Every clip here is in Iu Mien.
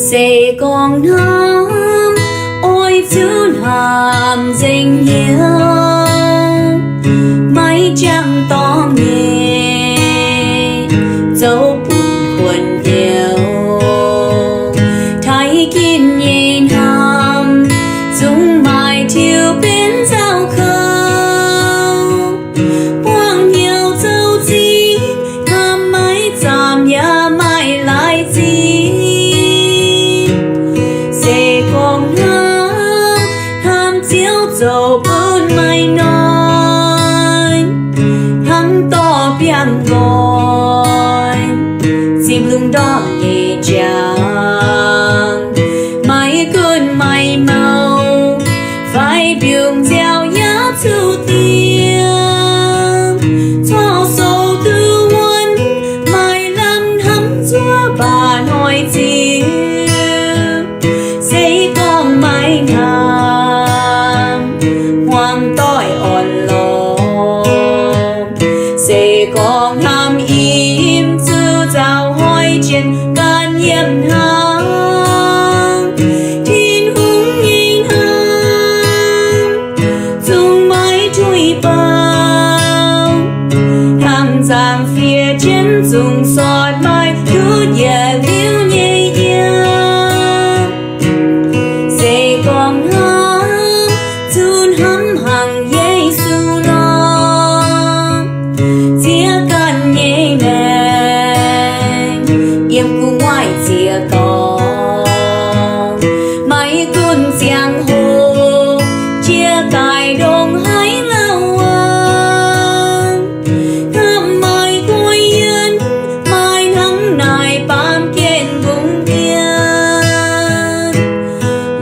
Se gorngv hnamv, oix zuqc hnamv nzengc hnyouv, maiv jangx dorngx nyei, zoux bun kuonx hnyouv. Taaih ginv nyei hnamv, zungv maaih tiux benx nzauh kouv. Buangh hnyouv zoux zingh, hnamv maiv zaamc yaac maaih laaix zingh. Se gorngv hnamv, hnamv Ziouv zoux bun maaih noic, hnangv dorh biangh nqoi, zipv lungh ndorm nyei njang, maiv gunv maaih mouh fai mbiungc nziaaux yaac zuqc diex, corc sou duqv wuonv, maaih lamh hnamv zuov baac noic ziux. Se gorngv maiv hnamv, hmuangx doic orn-lorqc. Se gorngv hnamv im zuqc nzauh hnoi jienv ganh yiem hnangv. Tin-Hungh nyei hnamv zungv maiv tuix baac, hnangv nzangc-fiev jienv zungv sortv maaih tutv yietc liuz nyei yiem. Se gorngv hnamv, zuqc hnamv hnangv Yesu nor, ziex ganh nyei maengc yiem gu'nguaaic ziex dorngx, maiv gunv ziangh hoc jiex daaih ndongc haaix lauh aqv. Hnamv maaih guei yienh, maaih hnangv naaic baamh gen mbungv dien.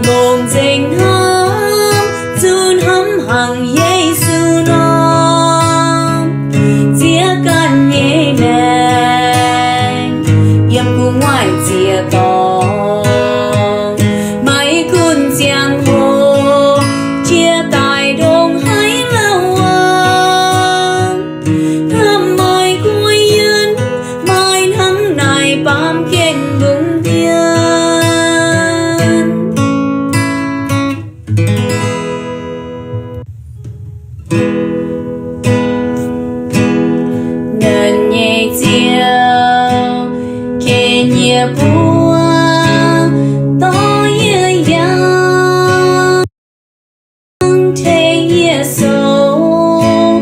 Longc nzengc hnamv, zuqc hnamv hnangv Yesu nor, ziex ganh nyei maengc yiem gu'nguaaic ziex dorngx, maiv gunv ziangh hoc jiex daaih ndongc haaix lauh aqv. Hnamv maaih guei yienh, maaih hnangv naaic baamh gen mbungv dien. Nernh nyei Ziouv, ken yie buov, dorh yie yangh, tengx yie sou,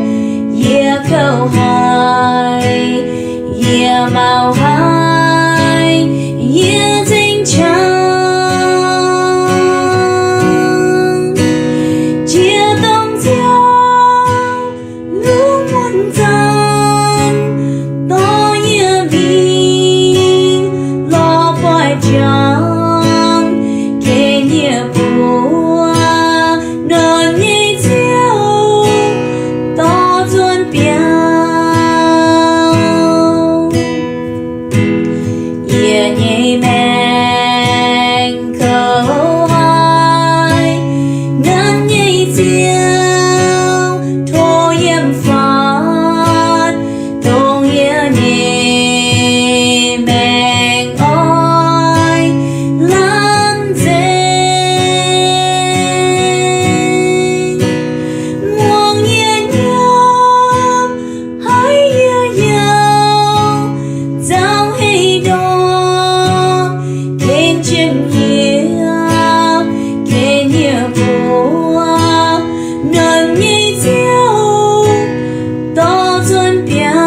yie kouv haic, yie mauv haic, yie nzengc qangx. Jiex dongh Ziouv lungh muonz zanc, dorh yie mingh lorz buatc jangx, ken yie buov, nernh nyei Ziouv dorh zuonx biaux. Yie nyei maengc kouv haic, nernh nyei Ziouv tov yiem faatv, dongh yie nyei maengc oix lamh nzengc. Muangx yie hnyouv, haiz yie hnyouv, nzauh hei ndorm, ken jienv yie, ken yie buov, nernh nyei Ziouv dorh zuonx biaux.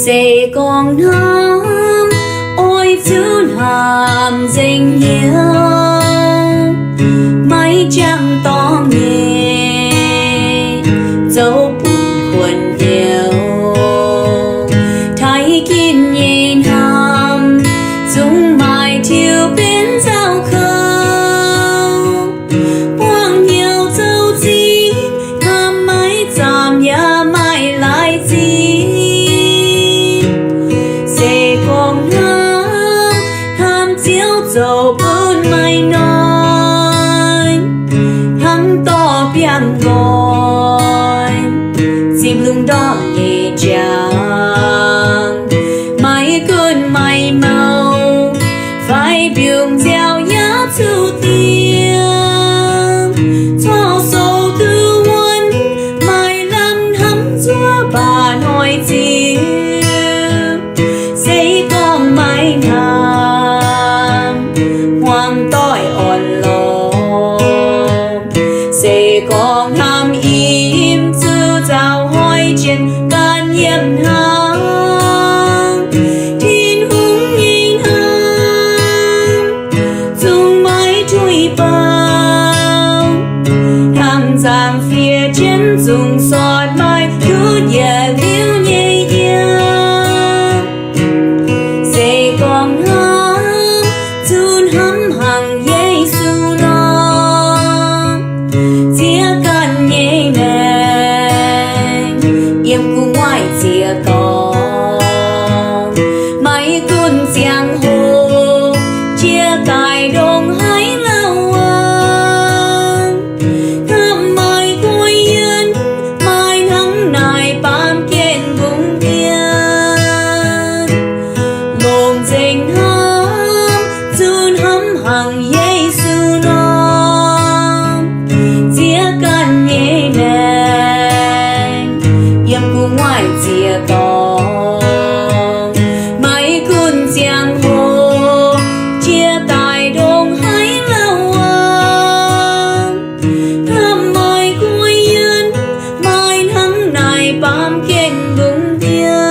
Se gorngv hnamv, oix zuqc hnamv nzengc hnyouv, maiv jangx dorngx nyei, zoux bun kuonx hnyouv. Taaih ginv nyei hnamv zungv maaih tiux benx nzauh kouv. Buangh hnyouv zoux nqoi, zipv lungh ndorm nyei njang, maiv gunv maiv mau, fai mbiungc nziaaux yaac zuqc diex, corc sou duqv wuonv, maiv lamh hnamv zuov baac hnoi ziux. Se gorngv maiv hnamv, hmuangx doic orn-lorqc. Se gorngv hnamv im zuqc nzauh hnoi jiex ganh yiem hnangv. Tin-Hungh nyei hnamv zungv maiv tuix baac, hnamv nzangc fiev jienv zungv sortv maaih tutv yietc liuz nyei yiem. Se gorngv hnamv zungv hnamv haic Yesu nor, ziex ganh nyei maengc yiem gu'nguaaic ziex dorngx, maiv gunv ziangh hoc jiex daaih ndongc haaix lauh aqv. Hnamv maaih guei yienh, maaih hnangv naaic baamh gen mbungv dien. Longc nzengc hnamv zungv hnamv haic Yesu nor, ziex ganh nyei maengc yiem gu'nguaaic ziex dorngx, maiv gunv ziangh hoc jiex daaih ndongc haaix lauh aqv. Hnamv maaih guei yienh, maaih hnangv naaic baamh gen mbungv dien.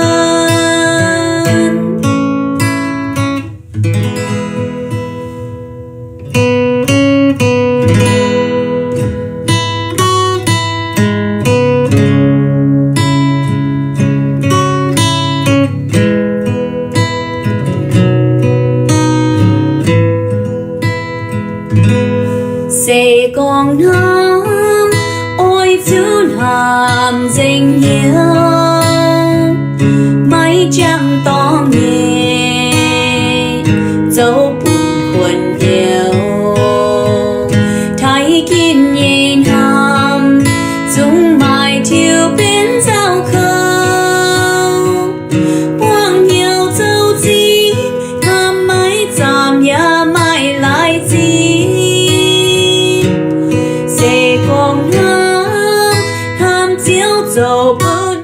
Se gorngv hnamv, oix zuqc hnamv nzengc hnyouv, maiv jangx dorngx nyei, zoux bun kuonx hnyouv. Taaih ginv nyei hnamv zungv maaih tiux benx nzauh kouv. Buangh hnyouv zoux zingh, hnamv maiv zaamc yaac maaih laaix zingh. Se gorngv hnamv, hnamv Ziouv zoux bun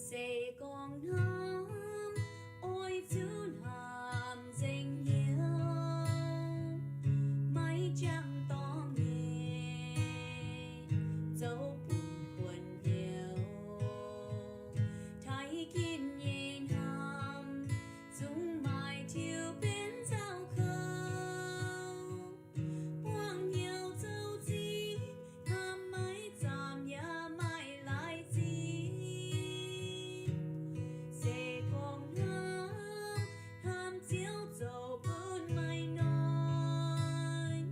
Se gorngv hnamv, oix zuqc hnamv nzengc hnyouv, maiv jangx dorngx nyei, zoux bun kuonx hnyouv. Taaih ginv nyei hnamv zungv maaih tiux benx nzauh kouv. Buangh hnyouv zoux zingh, hnamv maiv zaamc yaac maaih laaix zingh. Se gorngv hnamv, hnamv Ziouv zoux bun meih noic.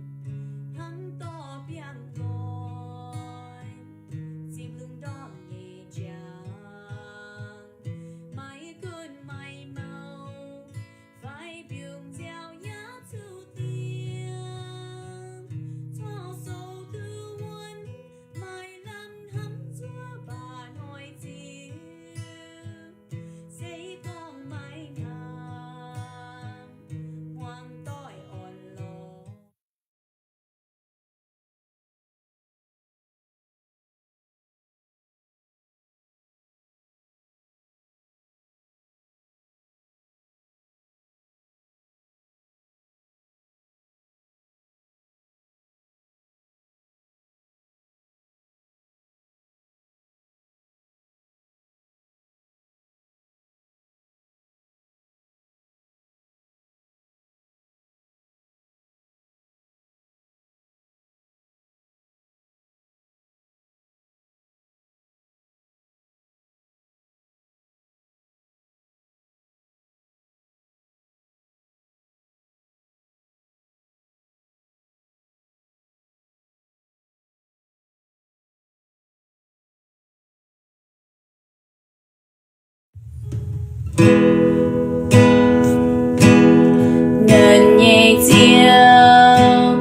Nernh nyei Ziouv,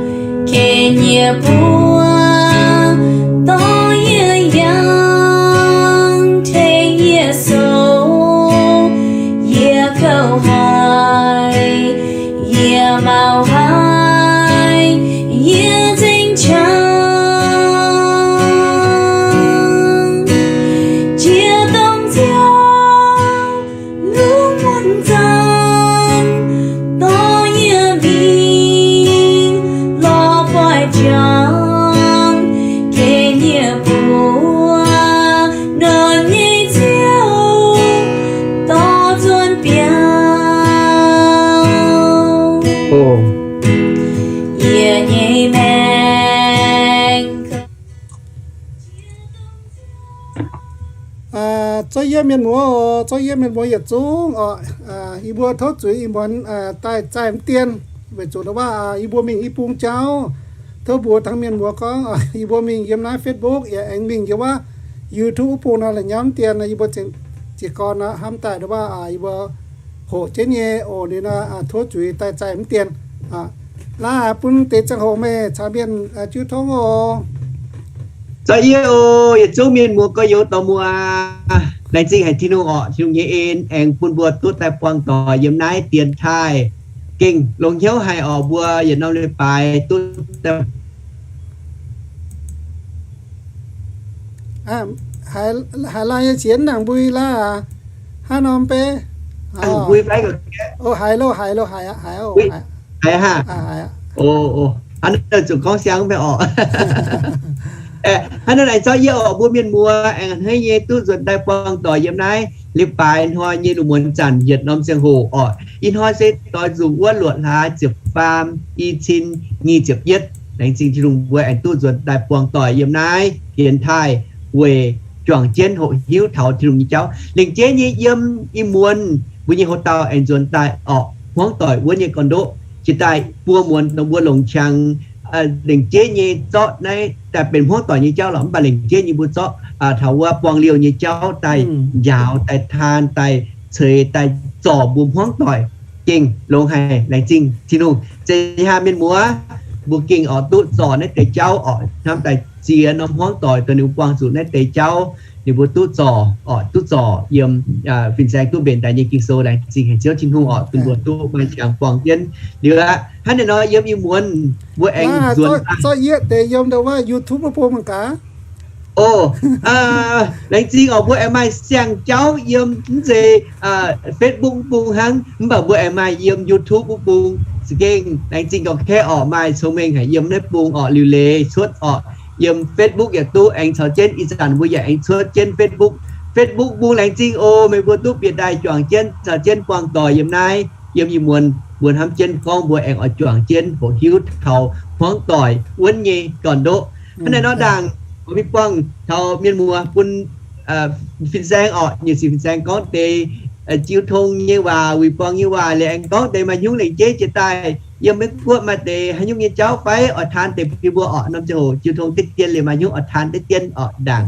ken yie buo, dorh yie yangh, tengx yie sou, yie kouv haic, yie mauv haic, yie nzengc qangx. Jiex domh nziaaux lungh muonz zanc, dorh yie mingh lorz buatc jangx, ken yie buo, nernh nyei Ziouv, dorh nzuonx biaux yie nyei maengx. Zorqv yie mienh muoz oc, zorqv yie mienh muoz yietc zungv oc. Yie mbuo tov zuiz ih muonz daaih zaih mv dien, weic zuqc waac yie mbuo mingh i bung jauv. Tov mbuox dangh mienh muoz gorngv yie mbuo mingh yiem naaiv Facebook yaac aengx mingh yiem wuov YouTube wuov bung nor, la'nyauv mv dien nor, yie mbuo ziouc gorn hnamv daaih waac yie mbuo hoqc jienv nyei oc. Liuz nor tov zuiz daaih zaih mv dien. Laaix bun deix ziangh hoc meih caux mienh jiu tong oc. Zorqv yie oc, yietc zungv mienh muoz gorx-youz dorh muoz. Laengz zingh haic Tin-Hungh orqc, Tin-Hungh nyei en aengx bun mbuo duqv daaih buangh doic yiem naaiv dienx taaih. Gengh longx hnyouv haic orqc, mbuo yietc norm leiz-baaix duqv daaih haiz laai nyei qiex nangc mbui laaix aqv. Hnangv nor mv bei. Mbui fai? Haiz loh, haiz loh, haiz aqv, haiz aqv. Hnangv naaiv zuqc gorngv siang mv bei orqc. Hnangv naaiv aengx zorqv yie orqc, mbuo mienh muoz aengx a'hneiv nyei duqv nzuonx daaih buangh doic yiem naaiv leiz-baaix hnoi nyei lungh muonz zanc yietc norm ziangh hoc orqc. Ih hnoi se doix nzuqc wuov luoqc hlaax ziepc faam, i cin nyic ziepc yietv. Laengz zingh Tin-Hungh mbuo aengx duqv nzuonx daaih buangh doic yiem naaiv dienx taaih weic juangc jienv hoqc hiuv taux Tin-Hungh nyei jauv. Lengc jeiv nyei yiem ih muonz mbuo nyei houx-dauh aengx nzuonx daaih orqc, hmuangv doic wuonv nyei gorn-ndoqv. Jiex daaih buo muonz nor mbuo longc qangx lengc jeiv nyei zorqv naaiv daaih benx hmuangv doic nyei jauv lorqc, mv baac lengc jeiv nyei mbuo zorqv taux wuov buangh liouh nyei jauv daaih njaaux, daaih taan, daaih ceix, daaih zorc mbuo hmuangv doic. Gengh longx haic, laengz zingh Tin-Hungh. Zinh hnangv mienh muoz, mbuo gengh oix duqv zorc naaiv deix jauv orqc, hnamv daaih ziex norm hmuangv doic dongh ninh mbuo buangh zuqc naaiv deix jauv, ninh mbuo duqv zorc orqc, duqv zorc yiem fin-saeng duqv mbenc daaih nyei Ging-Sou. Laengz zingh haic Ziouv Tin-Hungh orqc, bun mbuo duqv maaih qangx buangh jienv liuz aqv. Hnangv naaiv nor yiem ih muonz mbuo aengx nzuonx zorqv yietv deix yiem ndau wuov YouTube wuov bung mangc gaax. O, laengz zingh orqc, mbuo aengx maaih siang-jauv yiem mv zeiz Facebook wuov bung hnangv, mv baac mbuo aengx maaih yiem YouTube wuov bung. Za'gengh laengz zingh gauh kaeqv orqc, maaih cong-mengh haic yiem naaiv bung orqc, liuc leiz cuotv orqc, yiem Facebook yaac duqv, aengx caux jienv ih zanc mbuo yaac aengx cuotv jienv Facebook. Facebook bung laengz zingh oc, meih mbuo duqv bieqc daaih juangc jienv caux jienv buangh doic yiem naaiv. Yiem ih muonz mbuo hnamv jienv gorngv mbuo aengx oix juangc jienv hoqc hiuv taux hmuangv doic wuonv nyei gorn-ndoqv. Hnangv naaiv nor ndaangc, mbuo mingh buangh taux mienh muoz bun fin-saeng orqc, nyiec sic fin-saeng gorngv deix jiu tong nyei waac, wuic buangh nyei waac, liuz aengx gorngv deix maaih hnyungv lengc jeiv jiex daaih yiem Meiv Guoqv maaih deix haaix nyungc nyei jauv fai oix taan deix bun mbuo orqc. Norm ziangh hoc jiu tong deix dien liuz maaih hnyungv oix taan deix dien orqc ndaangc.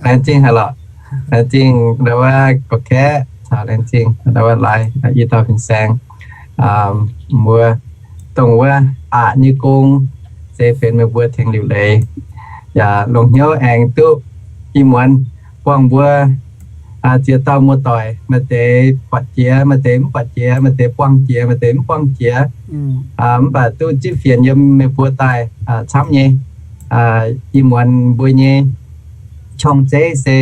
Laengz zingh haic lorqc. Laengz zingh ndau wuov gorqv-kaeqv caux laengz zingh ndau wuov laaix i dauh fin-saeng. Mbuo dongh wuov aqc nyei gong se benx meih mbuo tengx liuc leiz, yaac longx hnyouv aengx duqv ih muonz buangh mbuo ziex dauh muoz-doic, maaih deix buatc jiex, maaih deix mv buatc jiex, maaih deix buangh jiex, maaih deix mv buangh jiex. Mv baac duqv zipv fienx yiem meih mbuo daaih camv nyei. Ih muonz mbuo nyei qongx zeiv se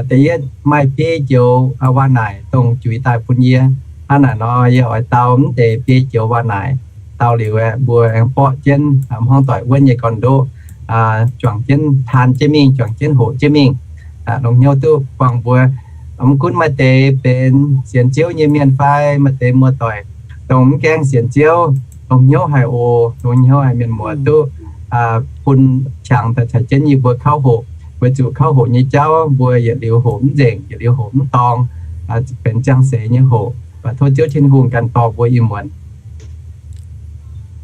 da'yietv maaih biei joux waac-naaic dongh juix daaih bun yie. Hnangv naaic nor yie oix dau mv deix biei joux waac-naaic. Dau liuz aeqv, mbuo aengx borqv jienv hmuangv doic wuonv nyei gorn-ndoqv, juangc jienv taan jienv mingh, juangc jienv hoqc jienv mingh. Longx hnyouv duqv buangh mbuo, mv gunv maaih deix benx sienx Ziouv nyei mienh fai maaih deix muoz-doic dongh mv gaengh sienx Ziouv, longx hnyouv haic oc. Longx hnyouv haic mienh muoz duqv bun qangx daaih caux jienv yie mbuo kauv hoqc. Weic zuqc kauv hoqc nyei jauv mbuo yietc liuz hoqc mv nzengc, yietc liuz hoqc mv dorngx, benx ziangh seix nyei hoqc. Baac tov Ziouv Tin-Hungh ganh dorh mbuo ih muonz.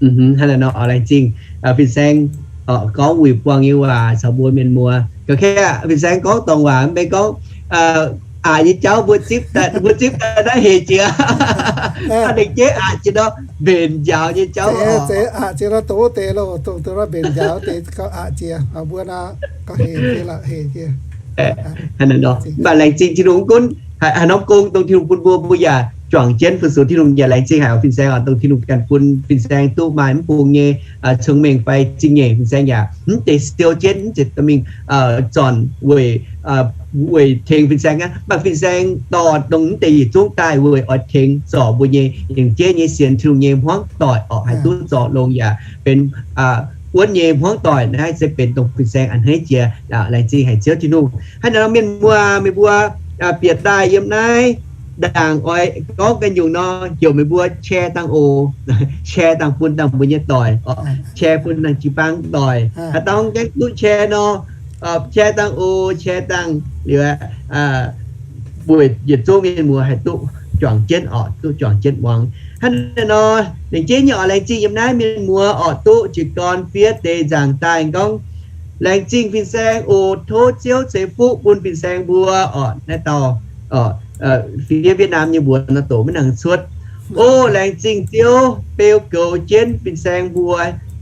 Hnangv naaiv nor, laengz zingh fin-saeng gorngv wuic buangh nyei waac caux mbuo mienh muoz. Ga'kei aqv, fin-saeng gorngv dorngc waac, mv baac gorngv aqc nyei jauv mbuo zipv, mbuo zipv daaih naaiv hec jiex. Hnangv nor jiex aqc jiex nor mbenc njaaux nyei jauv. Aqc jiex nor dongh wuov deix loh, dongh mbenc njaaux wuov deix gauh aqc jiex. Mbuo nor gauh hec jiex lorqc, hec jiex. Mv baac laengz zingh Tin-Hungh gunv haaix norm gong dongh Tin-Hungh bun mbuo, mbuo yaac juangc jienv fu-sux Tin-Hungh. Yaac laengz zingh haic fin-saeng oc, dongh Tin-Hungh ganh bun fin-saeng duqv maaih mv bung nyei cong-mengh fai zingh nyeic. Fin-saeng yaac mv deix siou jienv mv zeiz dorh mingh zornc weic, weic tengx fin-saeng aqv. Mv baac fin-saeng dorh dongh mv deix yietc zungv daaih weic oix tengx zorc mbuo nyei, yiem jeiv nyei sienx Tin-Hungh nyei hmuangv doic oc, haih duqv zorc longx yaac benx wuonv nyei hmuangv doic. Naaiv se benx dongh fin-saeng a'hneiv jiex. Laengz zingh haic Ziouv Tin-Hungh. Hnangv naaiv nor mienh muoz, meih mbuo bieqc daaih yiem naaiv ndaangc oix gorngv ganh nyungc nor, heuc meih mbuo share dangh oc. Share dangh bun dangh mbuo nyei doic oc. Share bun dangh jiu-baang doic. Haaix dauh gaengh duqv share nor, share dangh oc, share dangh liuz, weic yietc zungv mienh muoz haih duqv juangc jienv oc, duqv juangc jienv muangx. Hnangv naaiv nor, laengz jienv nyei oc, laengz zingh yiem naaiv mienh muoz oc, duqv jiez gorn fiev deix nzaangc daaih gorngv, laengz zingh fin-saeng oc, tov Ziouv ceix fuqv bun fin-saeng mbuo oc. Naaiv dauh fiev Vietnam nyei mbuox nor doqc maiv nangc cuotv. O laengz zingh Ziouv beu goux jienv fin-saeng mbuo,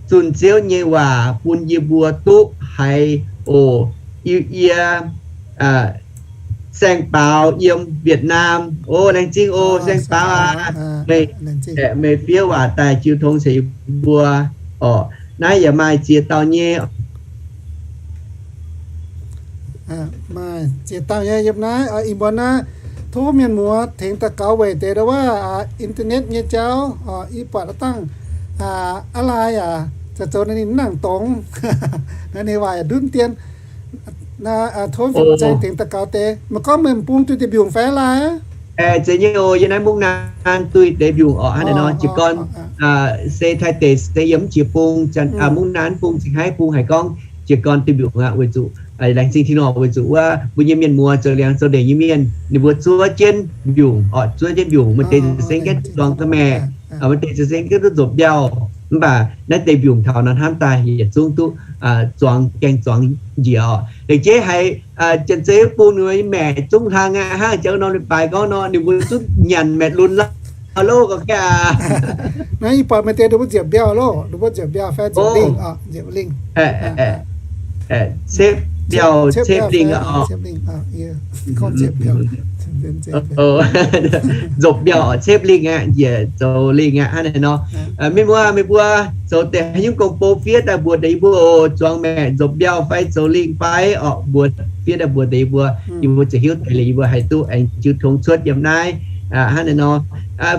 zunh Ziouv nyei waac bun yie mbuo duqv haiz oc. Yie, Saeng Baaux yiem Vietnam. O laengz zingh oc, Saeng Baaux aac, meih fiev waac daaih jiu tong ceix yie mbuo oc. Naaiv yaac maaih ziex dauh nyei. Maaih ziex dauh nyei yiem naaiv. Ih muonz naaiv tov mienh muoz tengx daux gaux weic deix ndau wuov internet nyei jauv. Yie buatc dangh aa lai yaac zoux zoux ninh mv nangc dongz, ninh waac yaac ndutv dien. Tov fin-saeng tengx daux gaux deix. Meih gorngv meih m'bung duih deix mbiungc fai lai? Zeiz nyei oc, yie naaiv Mungv Naan duih deix mbiungc oc. Hnangv naaiv nor jiez gorn se Taiv deic se yiem mv jiex bung, Mungv Naan bung Zingh Haaix bung haiz gorngv jiez gorn duih mbiungc aqv. Weic zuqc laengz zingh Tin-Hungh weic zuqc wuov mbuo nyei mienh muoz zoux liangx zoux ndeic nyei mienh, ninh mbuo zuov jienv mbiungc oc, zuov jienv mbiungc. Maaih deix za'gengh gaengh duqv zuangx ga'maeqc, maaih deix za'gengh gaengh duqv nzopv mbiauh. Mv baac naaiv deix mbiungc taux nor hnamv daaih yietc zungv duqv zuangx, gaengh zuangx njiec oc. Laengz jeiv haiz Janx-Zei wuov bung ninh mbuo maeqc zungv hlang aqv. Hnangv jangx norm leiz-baaix gorngv nor, ninh mbuo zungv nyanc maeqc lunx lauh loh ga'kei aqv. Naaiv yie buatc maaih deix ninh mbuo nziepc mbiauh loh, ninh mbuo nziepc mbiauh fai nziepc lingh oc, nziepc lingh. Cepv mbiauh, cepv lingh oc. Nzopv mbiauh oc, cepv lingh aqv, njiec zoux lingh aqv. Hnangv naaiv nor, mienh muoz, meih mbuo zoux deix haaix nyungc gong-bou fiev daaih mbuox deix yie mbuo oc. Zuangx maeqc nzopv mbiauh fai zoux lingh fai oc, mbuox fiev daaih mbuox deix yie mbuo, yie mbuo ziouc hiuv deix liuz yie mbuo haih duqv aengx jiu tong cuotv yiem naaiv. Hnangv naaiv nor,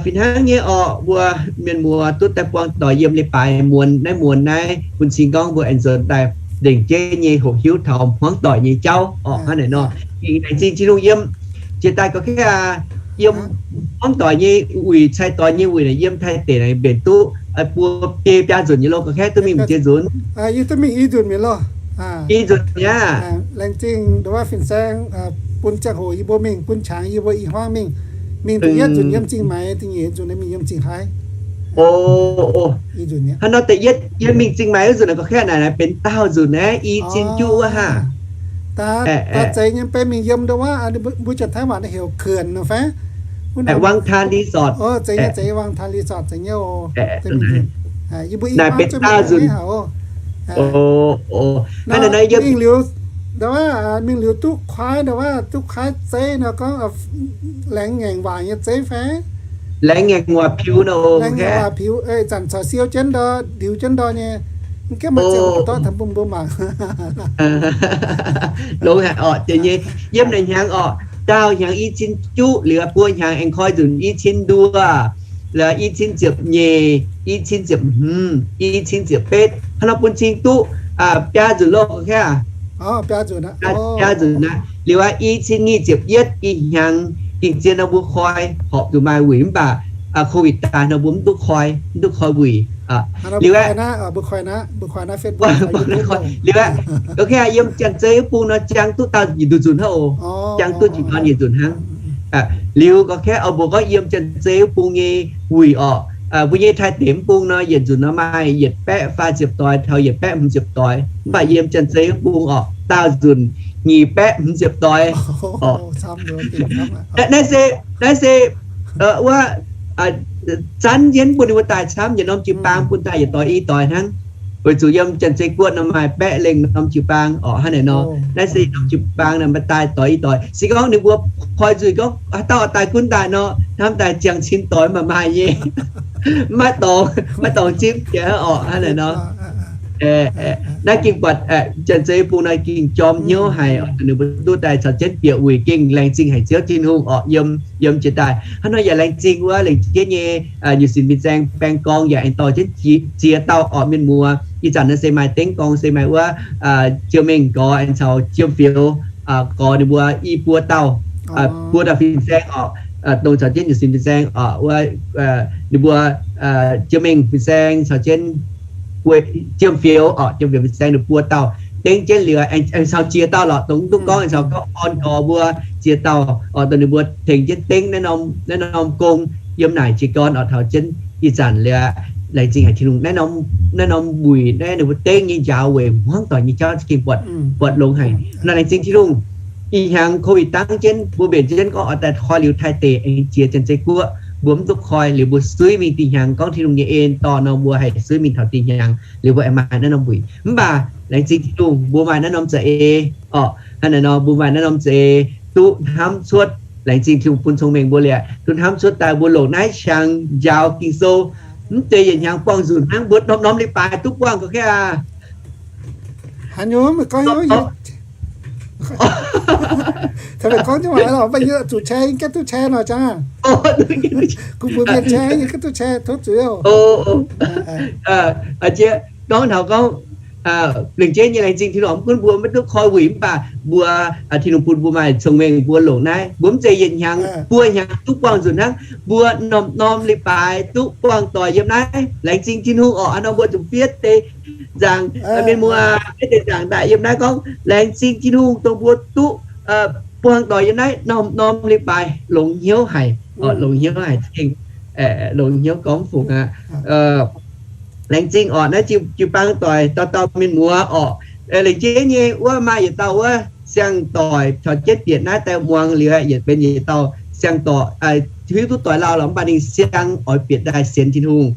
fih hnangv nyei oc, mbuo mienh muoz duqv daaih buangh doic yiem leiz-baaix muonz naaiv, muonz naaiv bun cing gorngv mbuo aengx nzuonx daaih nzengc jeiv nyei hoqc hiuv taux hmuangv doic nyei jauv oc. Hnangv naaiv nor, laengz zingh Tin-Hungh yiem jiex daaih ga'kei aqv. Yiem hmuangv doic nyei wuic, cai doix nyei wuic naaic, yiem Taiv deic naaic mbenc duqv buo biei biaa nzunc nyei loh. Ga'kei duqv mingh m'ziex nzunc. Yie duqv mingh i nzunc mi'aqv loh. I nzunc mi'aqv. Laengz zingh ndongc wuov fin-saeng bun ziangh hoc yie mbuo mingh, bun qangx yie mbuo i hmuangv mingh. Mingh da'yietv nzunc yiem Zingh Maix, da'nyeic nzunc mingh yiem Zingh Haaix. O, hnangv nor da'yietv yiem mingh Zingh Maix wuov nzunc naaic ga'kei naaic benx daauh nzunc naaiv, i cin juqv wuov hnangv. Daaih zeiz nyei, benx mingh yiem ndongc wuov mbuo Janx-Taiv waac naaiv heuc เขื่อน nor fai? วังทารีสอร์ท zeiz nyei, zeiz nyei, วังทารีสอร์ท zeiz nyei oc. Naaic benx daauh nzunc. Hnangv naaiv yiem mingh liuz, ndongc wuov mingh liuz duqv kuaaiv, ndongc wuov duqv kuaaiv zeiv nor gorngv laengz ngaengc waac nyei zeiv fai? Laengz ngaengc waac piux nor. Laengz ngaengc waac piux, ih zanc caux siou jienv ndor, ndiux jienv ndor nyei. Mv gaengh maaih ziangh hoc dorh taux bun mbuo mangc. Longx haic orqc, deix nyei. Yiem naaic hnyangx orqc, daauh hnyangx i cin juqv liuz, buo hnyangx aengx koi nzunc i cin nduoh, i cin ziepc nyeic, i cin ziepc hmz, i cin ziepc betv, hnangv nor bun cing duqv biaa nzunc loh ga'kei aqv. Biaa nzunc aqv. Liuz aqv, i cin nyic ziepc yietv, ih hnyangx dingh zien nor mbuo koi horpc zuqc maaih wuic, mv baac COVID daaih nor mbuo mv duqv koi, mv duqv koi wuic. Liuz aqv, liuz aqv, ga'kei aqv, yiem Janx-Zei wuov bung nor jang duqv daauh nduqc nzunc hnangv oc. Jang duqv jiex gorn nyic nzunc hnangv. Liuz ga'kei oix mbuox gorngv yiem Janx-Zei wuov bung nyei wuic orqc, mbuo nyei Taiv deic mv bung nor, yietc nzunc nor maaih yietc baeqv faah ziepc doix taux yietc baeqv hmz ziepc doix. Mv baac yiem Janx-Zei mv bung orqc, daauh nzunc nyic baeqv hmz ziepc doix orqc. Naaiv se, naaiv se wuov zanv jienv bun ninh mbuo daaih camv, yietc norm jiu-baang bun daaih yietc doix i doix hnangv. Weic zuqc yiem Janx-Zei Guoqv nor maaih baeqv lengh norm jiu-baang orqc, hnangv naaic nor. Naaiv se yietc norm jiu-baang nor maaih daaih doix i doix. Se gorngv ninh mbuo koi nzuih gorngv haaix dauh oix daaih gunv daaih nor, hnamv daaih ziangh cin doix maaih maaih nyei, maiv dorngx, maiv dorngx zipv jiex orqc, hnangv naaic nor. Naaiv ging buatc Janx-Zei bung naaiv ging jorm hnyouv haic, ninh mbuo duqv daaih caux jienv bieqc wuic gengh laengz zingh haic Ziouv Tin-Hungh orqc. Yiem, yiem jiex daaih hnangv nor yaac laengz zingh wuov lengc jeiv nyei nyutc sin fin-saeng baeng gorng yaac aengx dorh jienv ziex dauh orqc mienh muoz. Ih zanc naaiv se maaih dengv gorng se maaih wuov Ziou Mengh Gorx aengx caux Jiem Fioux Gorx ninh mbuo i buo dauh, buo dauh fin-saeng orqc, dongh caux jienv nyutc sin fin-saeng orqc wuov, ninh mbuo Jiem Mengh fin-saeng caux jienv Jiem Fioux orqc, Jiem Fioux fin-saeng ninh buo dauh dengv jienv liuz aengx caux ziex dauh lorqc, dongh mv duqv gorngv aengx caux gorngv orn gorx mbuo ziex dauh orqc, dongh ninh mbuo tengx jienv dengv naaiv norm gong yiem naaic jiez gorn orqc, taux jienv ih zanc liuz laengz zingh haic Tin-Hungh. Naaiv norm wuic naaiv ninh mbuo dengv nyei njaaux weic hmuangv doic nyei jauv za'gengh buatc, buatc longx haic nor. Laengz zingh Tin-Hungh, ih hnyangx COVID dangv jienv mbuo mbenc jienv gorngv oix daaih koi liuz Taiv deic aengx jiex Janx-Zei Guoqv, mbuo mv duqv koi liuz mbuo suiv mingh dinh hnyangx gorngv Tin-Hungh nyei en dorh nor mbuo haih suiv mingh taux dinh hnyangx liuz mbuo aengx maaih naaiv norm wuic. Mv baac laengz zingh Tin-Hungh mbuo maaih naaiv norm za'eix orqc, hnangv naaic nor mbuo maaih naaiv norm za'eix duqv hnamv cuotv. Laengz zingh Tin-Hungh bun cong-mengh mbuo liuz duqv hnamv cuotv daaih mbuo longc naaiv qangx njaaux Ging-Sou. Mv zeiz yietc hnyangx buangh nzunc hnangv, mbuo norm-norm leiz-baaix duqv buangh ga'keiv aqv. Haaix nyungc meih gorngv heuc, meih gorngv nyei waac lorqc, meih zuqc share yie gengh duqv share nor jangv. Kuv mbuox mienh share yie gengh duqv share, tov zuiz oc. Gorngv taux gorngv lengc jeiv nyei laengz zingh Tin-Hungh, mv gunv mbuo maiv duqv koi wuic mv baac mbuo, Tin-Hungh bun mbuo maaih cong-mengh mbuo longc naaiv. Mbuo mv zeiz yietc hnyangx buo hnyangx duqv buangh nzunc hnangv, mbuo norm-norm leiz-baaix duqv buangh doic yiem naaiv. Laengz zingh Tin-Hungh orqc, hnangv nor mbuo zuqc fiev deix nzaangc mienh muoz, fiev deix nzaangc daaih yiem naaiv gorngv laengz zingh Tin-Hungh dongh mbuo duqv buangh doic yiem naaiv norm-norm leiz-baaix. Longx hnyouv haic, longx hnyouv haic za'gengh, longx hnyouv gorngv fungx aqv. Laengz zingh orqc, naaiv jiu-baang doic dauh dauh mienh muoz orqc. Lengc jeiv nyei wuov maaih yietc dauh wuov siang-doic caux jienv bieqc naaiv daaih muangx liuz, yietc benx yietc dauh siang-doic, hiuv duqv doic lauh lorqc, mv baac ninh siang oix bieqc daaih sienx Tin-Hungh.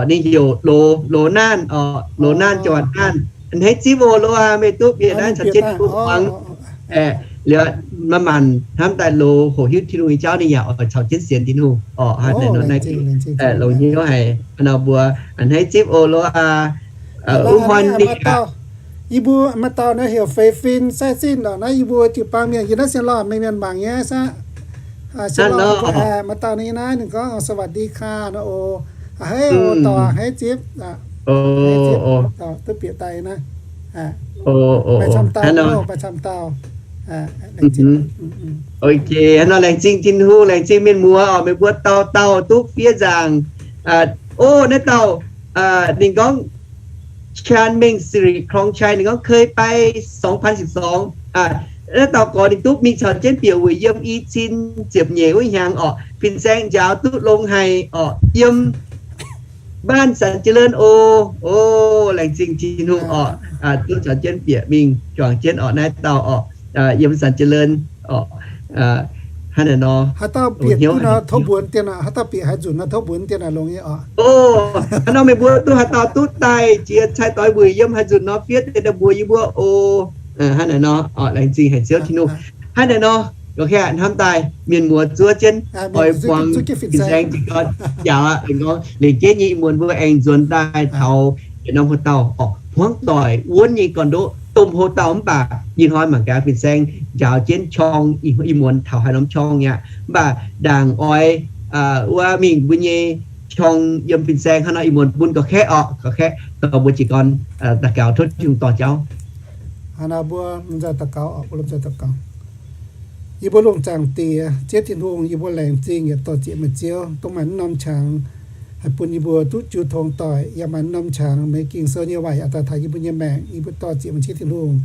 Ninh heuc Loz, Loz Naanh orqc, Loz Naanh, Joan Naanh. A'hneiv zipv oc Loz aac, meih duqv bieqc naaiv caux jienv muangx. Liuz maaih maanc hnamv daaih Loz hoqc hiuv Tin-Hungh nyei jauv ninh yaac oix caux jienv sienx Tin-Hungh orqc. Hnangv naaiv nor naaiv longx hnyouv haic. Hnangv nor mbuo a'hneiv zipv oc Loz aac. Yie mbuo maaih dauh naaiv heuc Feix Fin Sai Sin orqc, naaiv yie mbuo jiu-baang mienh, yie naaiv sienx lorh mengh mienh mangc nyei aqv. Maaih dauh ninh naaiv ninh gorngv สวัสดีค่ะ nor oc. A'hneiv oc, dorh a'hneiv zipv, duqv bieqc daaih naaiv. Maaih camv dauh, maaih camv dauh. Ok, hnangv nor laengz zingh Tin-Hungh, laengz zingh mienh muoz orqc, meih mbuo dauh dauh duqv fiev nzaangc. O, naaiv dauh ninh gorngv ชาญเม็ง สิริครองชัย ninh gorngv เคยไป สองพันสิบสอง. Naaiv dauh gorx ninh duqv mingh caux jienv bieqc weic yiem i cin ziepc nyeic wuov hnyangx orqc, fin-saeng njaaux duqv longx haic orqc, yiem บ้านสันเจริญ oc. O, laengz zingh Tin-Hungh orqc, duqv caux jienv bieqc mingh juangc jienv orqc, naaiv dauh orqc, yiem สันเจริญ orqc. Hnangv naaic nor, haaix dauh bieqc duqv nor tov mbuox dien aqv. Haaix dauh bieqc haaix nzunc nor tov mbuox dien aqv, longx nyei orqc. O, hnangv nor meih mbuo duqv haaix dauh duqv daaih jiex cai doix wuic yiem haaix nzunc nor fiev deix daaih mbuox yie mbuo oc. Hnangv naaic nor, laengz zingh haic Ziouv Tin-Hungh. Hnangv naaic nor, ok, hnamv daaih mienh muoz zuov jienv oix buangh fin-saeng jiez gorn njaaux aqv. Gorngv lengc jeiv nyei ih muonz mbuo aengx nzuonx daaih taux yietc norm hlo dauh orqc, hmuangv doic wuonv nyei gorn-ndoqv domh hlo dauh mv baac ih hnoi mangc gaax fin-saeng njaaux jienv qorng ih muonz taux haaix norm qorng aqv. Mv baac ndaangc oix wuov mingh mbuo nyei qorng yiem fin-saeng hnangv nor ih muonz bun gorx-kaeqv orqc, gorx-kaeqv dorh mbuo jiez gorn daux gaux tov Tin-Hungh dorh jauv. Hnangv nor mbuo lomh nzoih daux gaux, mbuo lomh nzoih daux gaux. Yie mbuo lungh zaangc Diex, Ziouv Tin-Hungh, yie mbuo laengz zingh yaac dor-ziec meih Ziouv dongh maaih naaiv norm qangx haih bun yie mbuo duqv jiu tong doic, yaac maaih naaiv norm qangx meih Ging-Sou nyei waac yaac daaih taux yie mbuo nyei maengc. Yie mbuo dor-ziec meih Ziouv Tin-Hungh.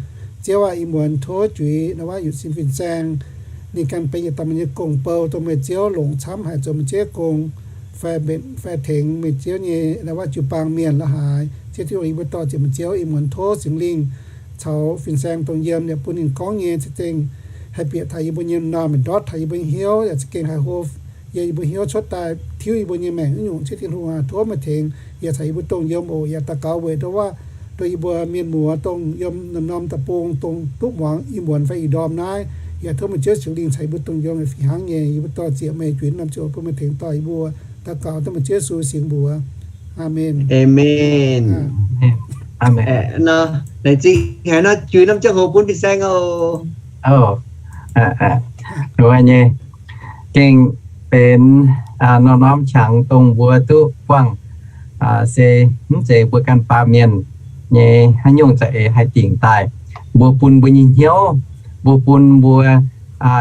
Ziouv aac, ih muonz tov juix naaiv waac yuc sin fin-saeng, ninh ganh benx yietc dauh meih nyei gong-bou dongh meih Ziouv longc camv haic zoux meih Ziouv gong. fai tengx meih Ziouv nyei ndau wuov jiu-baang mienh la'haaix. Ziouv Tin-Hungh, yie mbuo dor-ziec meih Ziouv, ih muonz tov Singx Lingh caux fin-saeng dongh yiem yaac bun ninh gorngv nyei za'gengh haih bieqc taux yie mbuo nyei m'normh, ndortv taux yie mbuo nyei hnyouv, yaac za'gengh haih hlo yie mbuo hnyouv cuotv daaih tiuv yie mbuo nyei maengc. Nyungc Ziouv Tin-Hungh aac, tov meih tengx yaac caux yie mbuo dongh yiem oc. Yaac daux gaux weic ndau wuov dongh yie mbuo mienh muoz dongh yiem norm-norm deic-bung dongh duqv muangx ih muonz fai ih ndorm naaiv, yaac tov meih Ziouv Singx Lingh caux yie mbuo dongh yiem fih hnangv nyei. Yie mbuo dor-ziec meih, juix norm ziouc bun meih tengx dorh yie mbuo. Daux gaux dengv meih Ziouv Yesu singx mbuox. Aamen. Aamen. Laengz zingh haic nor, juix norm ziangh hoc bun fin-saeng oc. Nyei gengh benx norm-norm qangx dongh mbuo duqv buangh, se mv zeiz mbuo ganh baamh mienh nyei haaix nyungc za'eix haih dingc daaih. Mbuo bun mbuo nyei hnyouv, mbuo bun mbuo